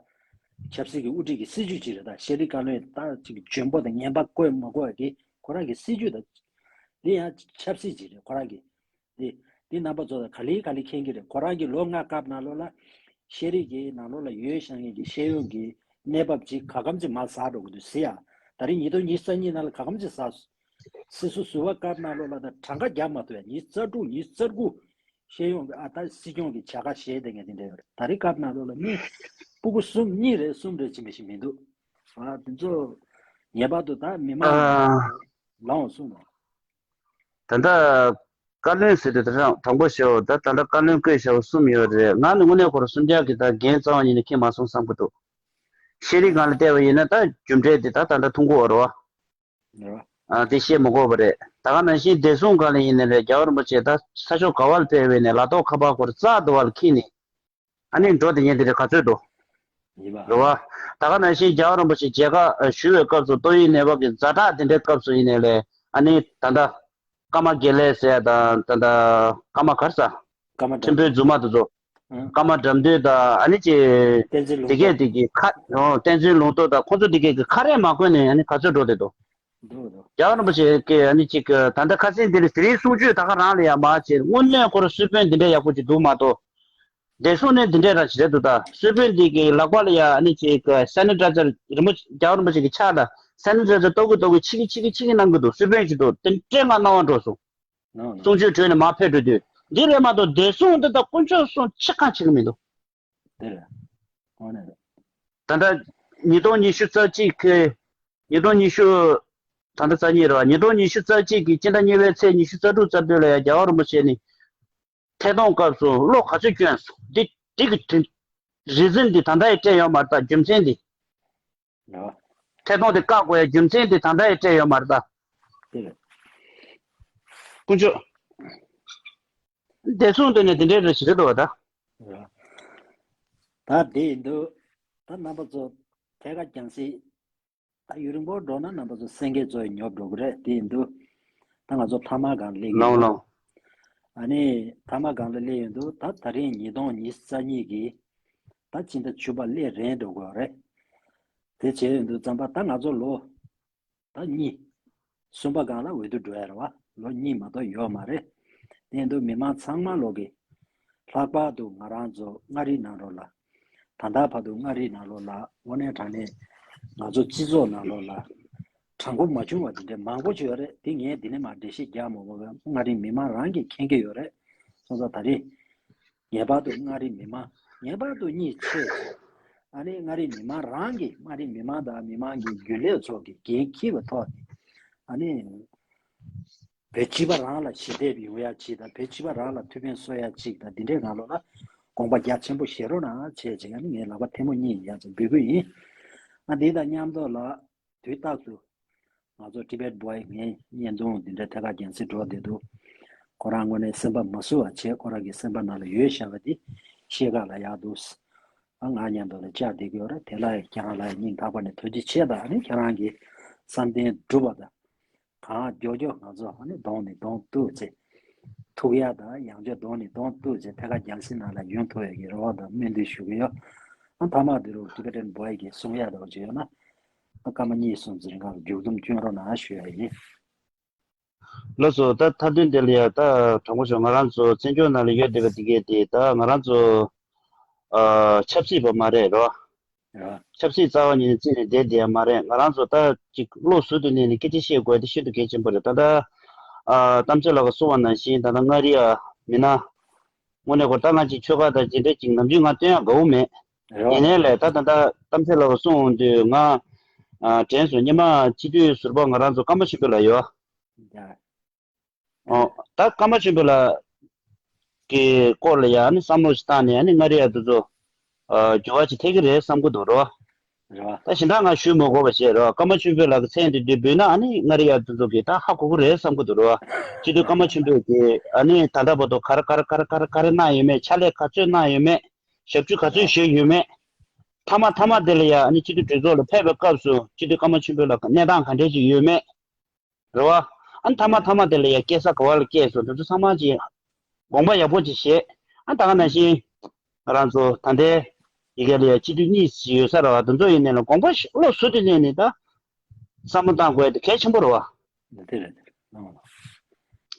ཆབ་སྲིད་ཀྱི་དབུ་ཁྲིད་ཀྱི་སྲིད་ཇུས་ཅིག་རེད་ད། ཤེས་རིག་བཀའ་བློན་ད་ཅིག་འཇོན་པོ་དང་ངན་པ་བཀོད་མ་བཀོད་ཀྱི་ཁོ་རང་གི་སྲིད་ཇུས་ད། འདི་ཡང་ཆབ་སྲིད་ཅིག་རེད་ཁོ་རང་གི། འདི་འདི་རྣམ་པ་ཚོ་ལ་ག་ལེ་ག་ལེ་མཁྱེན་གྱི་རེད། ཁོ་རང་གི་ལོ་ལྔ་སྐབས་ནང་ལོགས་ལ་ཤེས་རིག་གི་ནང་ལོགས་ལ་ཡོད་བཞག་མཁན་གྱི་ཤེས་ཡོན་གྱི་གནས་བབ་ཅིག་ག་གམ་ཅིག་མར་ཟག་འགྲོ་གི་འདུག་ཟེར་ཡ། ད་རེས་ཉིས་སྟོང་ཉི་ཤུ་རྩ་གཉིས་ནང་ལ་ག་གམ་ཅིག་ཟག་སོང་། སྲིད་ཟུར་ཟུར་པ་སྐབས་ནང་ལོགས་ལ་ད་གྲངས་ཀ་རྒྱག་མ་ཐུབ་ཡ། ཉི་ཤུ་རྩ་དྲུག་ཉི་ཤུ་རྩ་དགུ་ཤེས་ཡོན་གྱི་ཨ་ད་སྲིད་སྐྱོང་གི་བྱ་དགའ་བཞེས་བསྡད་མཁན་དེ་འདྲ་ཡོད་རེད། ད་རེས་སྐབས་ནང་ལོགས་ལ་མི་སྤུ་གུ་གསུམ་གཉིས་རེད་གསུམ་རེད་ཅིག་མི་ཤེས་མི་འདུག་ཨ་དེ་ཚོ་ངེས་པར་དུ་ད་མི་མང་ཨ། ལའང་གསུངས་པ། ད་ལྟ་བཀའ་བློན་ཟེར་དུས་ད་དྲང་དྲང་པོ་བཤད་འོ། ད་ད་ལྟ་བཀའ་བློན་བསྐོས་བཞག་པ་གསུམ་ཡོད་རེད། ང་ནི་དངོས་གནས་ཁོ་རང་གསུམ་ཆར་གྱི་ད་འགན་རྩ་བ་ཉིད་ནས་འཁྱེར་མ་སོང་བསམ་གྱི་འདུག་ཤེས་རིག་སྒང་ལ་བལྟས་པ་ཡིན་ན་ད་རྒྱུ་འབྲས་དེ་ད་ད་ལྟ་མཐོང་གི་ཡོད་རེད་བ། ཨ་དེ་བཤད་མི་དགོས་པ་རེད། ད་ག་ནང་བཞིན་བདེ་སྲུང་སྒང་ལ་ཡིན་ནའི་རེད། རྒྱལ་བ་རིན་པོ་ཆེ་ད་ས་ཕྱོགས་ག་བ་ལ་ཕེབས་པ་ཡིན་ནའི་ལག་ཐོག་ཁ་པར་ཁོ་རང་རྩ་དུ་བ་ལ་འཁྱེར་ནས། ཨ་ནི་འགྲོ་དེ་ཉིད་དེ་རེད་ག་ཚོད་འགྲོ། ཡིན་པ། རེད་བ། ད་ག་ནང་བཞིན་རྒྱལ་བ་རིན་པོ་ཆེ་མཇལ་ཁ་ཞུ་བའི་སྐབས་སུ་ཏོག་དབྱིབས་ནད་པ་གི་ཛ་དྲག་དེ་འདྲའི་སྐབས་སུ་ཡིན་ནའི་ལས་ཨ་ནི་ད་ལྟ་ཀརྨ་དགེ་ལེགས་ཟེར་ཡ་དང་ད་ལྟ་ཀརྨ་ག་རེ་ཟེར། ཀརྨ་ཁྲིམས་དཔོན་རྫུན་མ་དེ་ཚོ། ཨང་། ཀརྨ་དགྲ་འདུལ་དང་ཨ་ནི་ཅི། བསྟན་འཛིན་ལུང་རྟོགས། དེ་གས་དེ་གི་ཁ་ཨོ་བསྟན་འཛིན་ལུང་རྟོགས་དང་ཁོང་ཚོ་དེ་གས་ཀྱི་ཁ་རས་མ་གོན་ནས་ཨ་ནི་ག་ཚོད་འགྲོ་བསྡད་འདུག་འདུག་འདུག་རྒྱལ་བ་རིན་པོ་ཆེ་གིས་ཨ་ནི་ཅིག་ད་ལྟ་ཁ་སང་འདི་ལ་དེ་རིང་གསུང་ཆོས་ད་ག་རང་ལ་ཡང་མ་བྱེད། དངོས་གནས་ཁོ་རང་གསོལ་དཔོན་འདི་འདྲ་ཡག་པོ་ཅིག་འདུག་མ་གཏོགས། བདེ་སྲུང་ནས་འདི་འདྲའི་ར་ཞིག་རེད་འདུག་ད་གསོལ་དཔོན་འདི་གི་ལག་པ་ལ་ཡ་ཨ་ནི་ཅིག་སེ་ནི་ཊའི་ཛར་རིན་པོ་རྒྱལ་བ་རིན་པོ་ཆེ་གི་ཕྱག་ལ་སེ་ནི་ཊའི་ཛར་གཏོར་གི་གཏོར་གི་ཕྱི་གི་ཕྱི་གི་ཕྱི་གི་གནང་གི་འདུག་གསོལ་དཔོན་ཞིག་འདུག་དེ་འདྲའི་ང་སྣང་བ་འགྲོ་སོང་། ནོ་ནོ། གསུང་ཆོས་གྲོལ་ནས་མར་ཕེབས་འགྲོ་དུས་འདི་རེད་མ་གཏོགས་བདེ་སྲུང་འདི་དང་དཀོན་མཆོག་གསུམ་ཆེ་གང་བྱེད་ཀྱི་མི་འདུག་དེ་རེད། དངོས་གནས་རེད། ད་ལྟ་ཉིས་སྟོང་ཉི་ཤུ་རྩ་གཅིག་གི་ཉིས་སྟོང་ཉི་ཤུ་ད་ལྟ་རྩ་གཉིས་རེད་བ། ཉིས་སྟོང་ཉི་ཤུ་རྩ་གཅིག་གི་སྤྱི་ཟླ་གཉིས་པའི་ཚེས་ཉི་ཤུ་རྩ་དྲུག་རྩ་བདུན་ལ་ཡང་རྒྱལ་བ་རིན་པོ་ཆེ་ནི་ཐད་གཏོང་སྐབས་སུ་བློ་ག་ཚོད་སྐྱོན་སོང་། འདི་འདི་གི་དོན་རི་ཛིན་འདི་ད་ལྟ་ཡང་སྤྲད་ཡོད་མ་རེད་ད། རྒྱུ་མཚན་འདི། ཡོ། ཐད་གཏོང་དེ་བཀག་དགོས་ཡ་རྒྱུ་མཚན་དེ་ད་ལྟ་ཡང་སྤྲད་ཡོད་མ་རེད་ད། དེ་རེད། དཀོན་མཆོག་བདེ་སྲུང་དེ་ནས་དེ་འདྲའི་རེ་ཞིག་རེད་འདུག་བ་ད། ཡོ། ད་དེ་ཡིན་དུས་ད་རྣམ་པ་ཚོ་ཐད་ཀར་རྒྱང་སྲིང་ད་ཡུན་རིང་པོ་འགྲོ་ན་རྣམ་པ་ཚོ་སེང་གེ་ཚོ་ཡི་ཉོབ་འགྲོ་གི་རེད། དེ་ཡིན་དུས་ད་ང་ཚོ་མཐའ་མ་སྒང་སླེབས་ཀྱི་ལའོ་ཡོད། ལའོ། ཨ་ནི་མཐའ་མ་སྒང་ལ་སླེབས་ཡོང་དུས་ད་ད་རིང་ཉིས་སྟོང་ཉི་ཤུ་རྩ་གཉིས་ཀྱི་ད་ཕྱི་ཟླ་བཅུ་པ་སླེབས་རན་འགྲོ་གི་ཡོད་རེད། དེ་བྱས་ཡོང་དུས་ཙམ་པ་ད་ང་ཚོ་ལོ་ད་གཉིས། གསུམ་པ་སྒང་ལ་འོས་བསྡུ་འགྲོ་ཡ་རེད་བ། ལོ་གཉིས་མ་གཏོགས་ཡོད་མ་རེད། དེ་ཡིན་དུས་མི་མང་ཚང་མ་ལོག་གི་ལྷག་པར་དུ་ང་རང་ཚོ་མངའ་རིས་ནང་ལོགས་ལ་ད་ལྟ་བར་དུ་མངའ་རིས་ནང་ལོགས་ལ་དངོས་གནས་དྲང་གནས་ང་ཚོ་སྤྱི་ཚོགས་ནང་ལོགས་ལ་དྲང་པོ་མ་བྱུང་བ་དེ་འདྲ་མང་པོ་ཅིག་ཡོད་རེད། དེ་ངས་འདི་ནས་མར་འགྲེལ་བཤད་རྒྱག་མ་དགོས་པས་མངའ་རིས་མི་མང་རང་གིས་མཁྱེན་གྱི་ཡོད་རེད། སོང་ཙང་ད་རེས་ངེས་པར་དུ་མངའ་རིས་མི་མང་ངེས་པར་དུ་གཉིས་ཆེ། ཨ་ནི་མངའ་རིས་མི་མང་རང་གིས་མངའ་རིས་མི་མང་དང་མི་མང་གི་རྒྱུན་ལས་ཚོ་གིས་འགན་འཁྱེར་བའི་ཐོག་ནས་ཨ་ནི་བོད་སྤྱི་པ་རང་ལ་ཞི་བདེ་ཡོང་ཡ་གཅིག་དང་བོད་སྤྱི་པ་རང་ལ་ཐུགས་ཕན་གསོ་ཡ་གཅིག་དང་འདི་འདྲའི་ནང་ལོགས་ལ་དགོངས་པ་རྒྱ་ཆེན་པོ་བཞེས་རོགས་གནང་བྱས་བྱས་ཨ་ནི་ངས་ལག་པ་ཐལ་མོ་གཉིས་ཡར་ཙམ་འབུལ་གི་ཡིན། ཨ་འདི་དང་མཉམ་དུ་ལ། དུས་རྟག་ཏུ་ང་ཚོ་Tibet Boy ངའི་བརྙན་ཐུང་འདི་འདྲ་ཐད་ཀར་རྒྱང་སྲིང་འགྲོ་བསྡད་འདུག་ཁོ་རང་དངོས་གནས་སེམས་པ་མ་བཟོད་པ་བྱས། ཁོ་རང་གི་སེམས་པ་ནང་ལ་ཡོད་བཞག་པ་འདི་ཤེས་ག་ལ་ཡག་འདུག་ཨ་ང་མཉམ་དུ་ལ་བཅར་བསྡད་ཀྱི་ཡོད་རེད། དེ་ལ་ཡང་ཁྱེད་རང་ལ་ཡང་སྙིང་ཐག་པ་ནས་ཐུགས་རྗེ་ཆེ་དང་ཨ་ནི་ཁྱེད་རང་གི་བསམ་གཏན་འགྲུབ་པ་དང་གང་མགྱོགས་མགྱོགས་ང་ཚོ་ཨ་ནི་གདོང་ནས་གདོང་གཏུག་ཚེ་ཐུག་ཡག་དང་ཡང་བསྐྱར་གདོང་ནས་གདོང་གཏུག་ཚེ་ཐད་ཀར་རྒྱང་སྲིང་ནང་ལ་ཡོང་ཐུབ་ཡག་གི་རེ་བ་དང་སྨོན་འདུན་ཞུ་གི་ཡོད། ཨ་མཐའ་མ་འདི་རུ་Tibetan Boy གིས་གསུང་ཡག་འདྲ་བོ་ཅིག་ཡོད་ན། སྐར་མ་གཉིས་གསུམ་ཙམ་རིང་ལ་མཇུག་བསྡོམས་སྐྱོན་རོགས་གནང་ཞུ་ཡ་ཡིན། ལགས་སོ། ད་མཐའ་དོན་དེ་ལ་ཡ་ད་དྲང་པོ་ཞུ་ང་རང་ཚོ་བཙན་བྱོལ་ནང་ལ་ཡོད་བསྡད་པ་དེ་གས་དེ་ད་ང་རང་ཚོ་ཨ་ཆབ་སྲིད་པ་མ་རེད་རོ། ཆབ་སྲིད་རྩ་བ་ཉིད་ནས་རྩིས་ནས་བསྡད་བསྡད་ཡ་མ་རེད། ང་རང་ཚོ་ད་ཅིག་བློ་ཟུར་དུ་གནས་ནས་སྐད་ཆ་བཤད་དགོས་དེ་ཤིན་ཏུ་གལ་ཆེན་པོ་རེད། ད་ལྟ་ཨ་གཏམ་བཤད་ལ་ག་གསུང་བ་ནང་བཞིན་ད་ལྟ་མངའ་རིས་ཨ་མི་སྣ་དངོས་གནས་ཁོ་ད་ང་ཅིག་ཆོལ་ཁ་དང་ཇི་འདྲ་ཅིག་ནམ་རྒྱུན་ང་སྟོན་ཡ་དགའ་བོ་མེད། ཡིན་ནའི་ལས་ད་ད་ལྟ་གཏམ་བཤད་ལ་གསུང་འོང་དུས་ང་ཨ་དྲན་སོང་། སྔོན་མ་སྤྱི་འཐུས་ཟུར་པ་ང་རང་ཚོ་ཀརྨ་ཆོས་འཕེལ་ལགས་ཡོད། ཨོ་ད་ཀརྨ་ཆོས་འཕེལ་ལགས་ཀྱི་སྐོར་ལ་ཡང་ནི་བསམ་བློ་ཞིག་བཏང་ནས་ཨ་ནི་མངའ་རིས་ཡ་དེ་ཚོ་ཨ་འགྱུར་བ་ཅིག་ཐེབས་ཀྱི་རེད་བསམ་གྱི་འདུག་རོ། རེད་བ། ད་གཞན་དག་ང་ཞུས་མ་དགོས་པ་བྱས་རོ། ཀརྨ་ཆོས་འཕེལ་ལགས་ཀྱི་མཚན་དེ་འདི་འབོད་ན་ཨ་ནི་མངའ་རིས་ཡ་དེ་ཚོ་གིས་ད་ཧ་གོ་གི་རེད་བསམ་གྱི་འདུག་རོ། སྤྱི་འཐུས་ཀརྨ་ཆོས་འཕེལ་གྱིས་ཨ་ནི་ད་ལྟ་བར་དུ་ག་རེ་ག་རེ་ག་རེ་ག་རེ་ག་རེ་གནང་ཡོད་མེད། ཕྱག་ལས་ག་ཚོད་གནང་ཡོད་མེད། ཞབས་ཞུ་ག་ཚོད་ཞུས་ཡོད་མེད། མཐའ་མ་མཐའ་མ་དེ་ལ་ཡ་ཨ་ནི་སྤྱི་འཐུས་གྲོས་ཚོགས་ལ་ཕེབས་པའི་སྐབས་སུ་སྤྱི་འཐུས་ཀརྨ་ཆོས་འཕེལ་ལགས་གནས་སྟངས་ག་འདྲས་ཅིག་ཡོད་མེད། རེད་བ། ཨ་ནི་མཐའ་མ་མཐའ་མ་དེ་ལ་ཡ་སྐྱེས་ས་ག་བ་ལ་སྐྱེས་སོང་དེ་ཚོ་ཚང་མ་ཅིག་དགོངས་པ་ཡག་པོ་ཅིག་བཞེས། ཨ་ད་ག་ནང་བཞིན་ང་རང་ཚོ་ད་ལྟའི་ཡི་གེ་ལ་ཡ་སྤྱི་འཐུས་གཉིས་ཅིག་ཡོད་ས་རེད་བ། དེ་ཚོ་ཡིན་ནའི་ལ་དགོངས་པ་བློ་གཟུ་དེ་ནས་ནི་ད་བསམ་བློ་བཏང་དགོས་དེ་གལ་ཆེན་པོ་རེད་བ། དེ་རེད། ཨང་།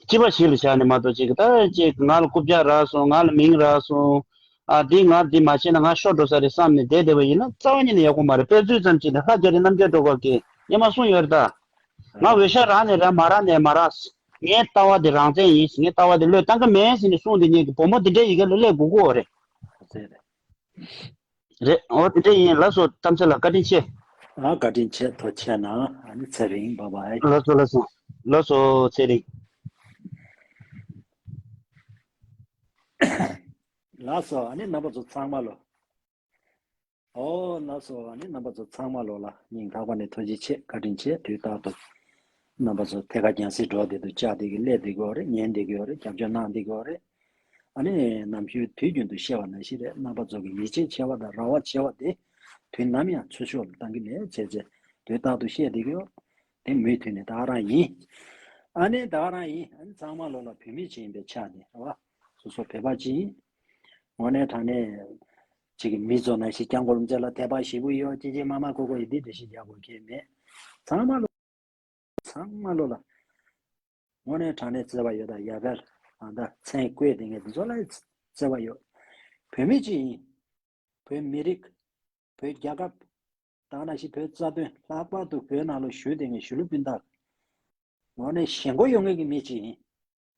སྤྱི་པ་ཞིག་ལ་བཞག་ནས་མ་གཏོགས་ཅིག་ད་ཅིག་ང་ལ་རྐུབ་བཀྱག་རག་སོང་། ང་ལ་མིང་རག་སོང་། ཨ་འདི་ང་འདི་མ་བྱས་ན་ང་ཤོར་འགྲོ་ས་རེད་བསམ་ནས་བསྡད་བསྡད་པ་ཡིན་ན་རྩ་བ་ཉིད་ནས་ཡག་པོ་མ་རེད། དཔེ་མཚོན་ཙམ་ཅིག་ནས་ལྷ་རྒྱ་རི་རྣམ་རྒྱལ་སྒྲོལ་དཀར་གྱིས་སྔོན་མ་གསུངས་ཡོད་རེད་ད། ང་འོས་ཤོག་རག་ནས་རག་མ་རག་ནས་མ་རག་ངའི་ལྟ་བ་འདི་རང་བཙན་ཡིན། ངའི་ལྟ་བ་འདི་བློས་བཏང་གི་མེད་ཟེར་ནས་གསུངས་དེ་ཉིད་ཀྱི་བུ་མོ་འདི་འདྲའི་ཡི་གེ་ལ་སླེབས་དགོས་ཀྱི་ཡོད་རེད། རེད། འོ་དེ་འདྲ་ཡིན། ལགས་སོ། གཏམ་ཚེ་ལགས་བཀའ་དྲིན་ཆེ། ཨ་བཀའ་དྲིན་ཆེ། ཐུགས་རྗེ་གནང་། ཨ་ནི་ཚེ་རིང་། བཱའི་བཱའི། ལགས་སོ་ལགས་སོ། ལགས་སོ་ཚེ་རིང་། ལགས་སོ། ཨ་ནི་རྣམ་པ་ཚོ་ཚང་མ་ལོ། ཨོ་ལགས་སོ། ཨ་ནི་རྣམ་པ་ཚོ་ཚང་མ་ལོ་ལ་སྙིང་ཐག་པ་ནས་ཐུགས་རྗེ་ཆེ། བཀའ་དྲིན་ཆེ། དུས་རྟག་ཏུ་རྣམ་པ་ཚོ་ཐད་ཀར་རྒྱང་སྲིང་འགྲོ་བསྡད་དུས་བཅར་བསྡད་ཀྱི་སླེབས་བསྡད་ཀྱི་ཡོད་རེད། ཉན་བསྡད་ཀྱི་ཡོད་རེད། རྒྱབ་སྐྱོར་གནང་བསྡད་ཀྱི་ཡོད་རེད། ཨ་ནི་ནམ་རྒྱུན་དུས་རྒྱུན་དུ་བཤད་པ་ནང་བཞིན་རེད། རྣམ་པ་ཚོ་གི་ཡིད་ཆེས་ཆེ་བ་དང་རེ་བ་ཆེ་བ་དེ་དུས་ནམ་ཡང་ཚུར་ཕྱོགས་ལ་བཏང་གི་མེད་བྱས་བྱས་དུས་རྟག་ཏུ་བཤད་བསྡད་ཀྱི་ཡོད། དེ་མུ་མཐུད་ནས་ད་ག་རང་ཡིན། ཨ་ནི་ད་ག་རང་ཡིན། ཨ་ནི་ཚང་མ་ལོ་ལ་བོད་མི་ཅིག་ཡིན་པའི་ཆ་ནས་རེད་བ། སོ་སོ་བོད་པ་ཅིག་ཡིན། དངོས་གནས་དྲང་གནས་ཅིག་གི་མི་ཚོ་ནང་བཞིན་སྐྱབས་མགོན་རིན་པོ་ཆེ་ལ་དད་པ་ཞེ་པོ་ཡོད། ཅི་ཅི་མ་མ་ཁོ་ཁོ་ཡི་འདི་འདྲ་ཞིག་རྒྱག་དགོས་ཀྱི་མེད། ཚང་མ་ལོ། ཚང་མ་ལོ་ལ། དངོས་གནས་དྲང་གནས་བརྩེ་བ་ཡོད་དང་ཡ་གར་ཨ་ད་མཚན་བཀོད་དེ་ངས་འདི་ཚོ་ལ་བརྩེ་བ་ཡོད། བོད་མི་ཅིག་ཡིན། བོད་མི་རིགས། བོད་རྒྱལ་ཁབ། ད་ནང་བཞིན་བོད་རྩ་དོན། ལྷག་པར་དུ་བོད་ནང་ལ་བཞུགས་བསྡད་མཁན་གཞིས་ལུས་སྤུན་ཟླ། དངོས་གནས་ཞེན་ཁོག་ཡོད་མཁན་གྱི་མི་ཅིག་ཡིན།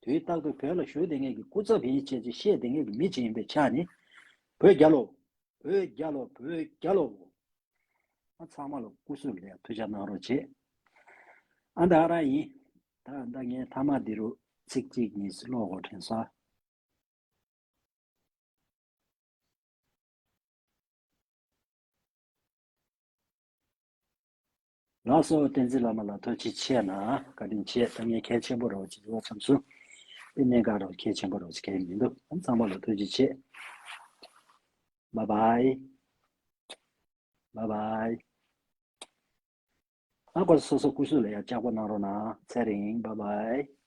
དུས་རྟག་ཏུ་བོད་ལ་བཞུགས་བསྡད་མཁན་གྱི་སྐུ་ཚབ་ཡིན་བྱས་ཅིག་བཤད་བསྡད་མཁན་གྱི་མི་ཅིག་ཡིན་པའི་ཆ་ནས། བོད་རྒྱལ་ལོ། བོད་རྒྱལ་ལོ། བོད་རྒྱལ་ལོ། ཨ་ཚང་མ་ལ་སྐུ་གཟུགས་ལ་ཡ་ཐུགས་ཅག་གནང་རོགས་བྱེད། ཨ་ད་ག་རང་ཡིན། ད་ད་ངས་མཐའ་མ་འདི་རུ་ཚིག་གཅིག་གཉིས་ཀློག་དགོས་དྲན་སོང་། ལགས་སོ། བསྟན་འཛིན་བླ་མ་ལགས་ཐུགས་རྗེ་ཆེ་གནང་། བཀའ་དྲིན་ཆེ། ད་ངས་གལ་ཆེན་པོ་རེད་བ་ཅིག་ལོ་མཚམས་སུ་དེ་གནད་འགག་རེད་བ། གལ་ཆེན་པོ་རེད་བ་ཅིག་གལ་མི་འདུག་ཨ་ཚང་མ་ལ་ཐུགས་རྗེ་ཆེ། བཱའི་བཱའི། བཱའི་བཱའི། ཨ་ཁོ་སོ་སོ་སྐུ་གཟུགས་ལ་ཡ་ལྕགས་པོ་གནང་རོགས་གནང་། ཚེ་རིང་། བཱའི་བཱའི།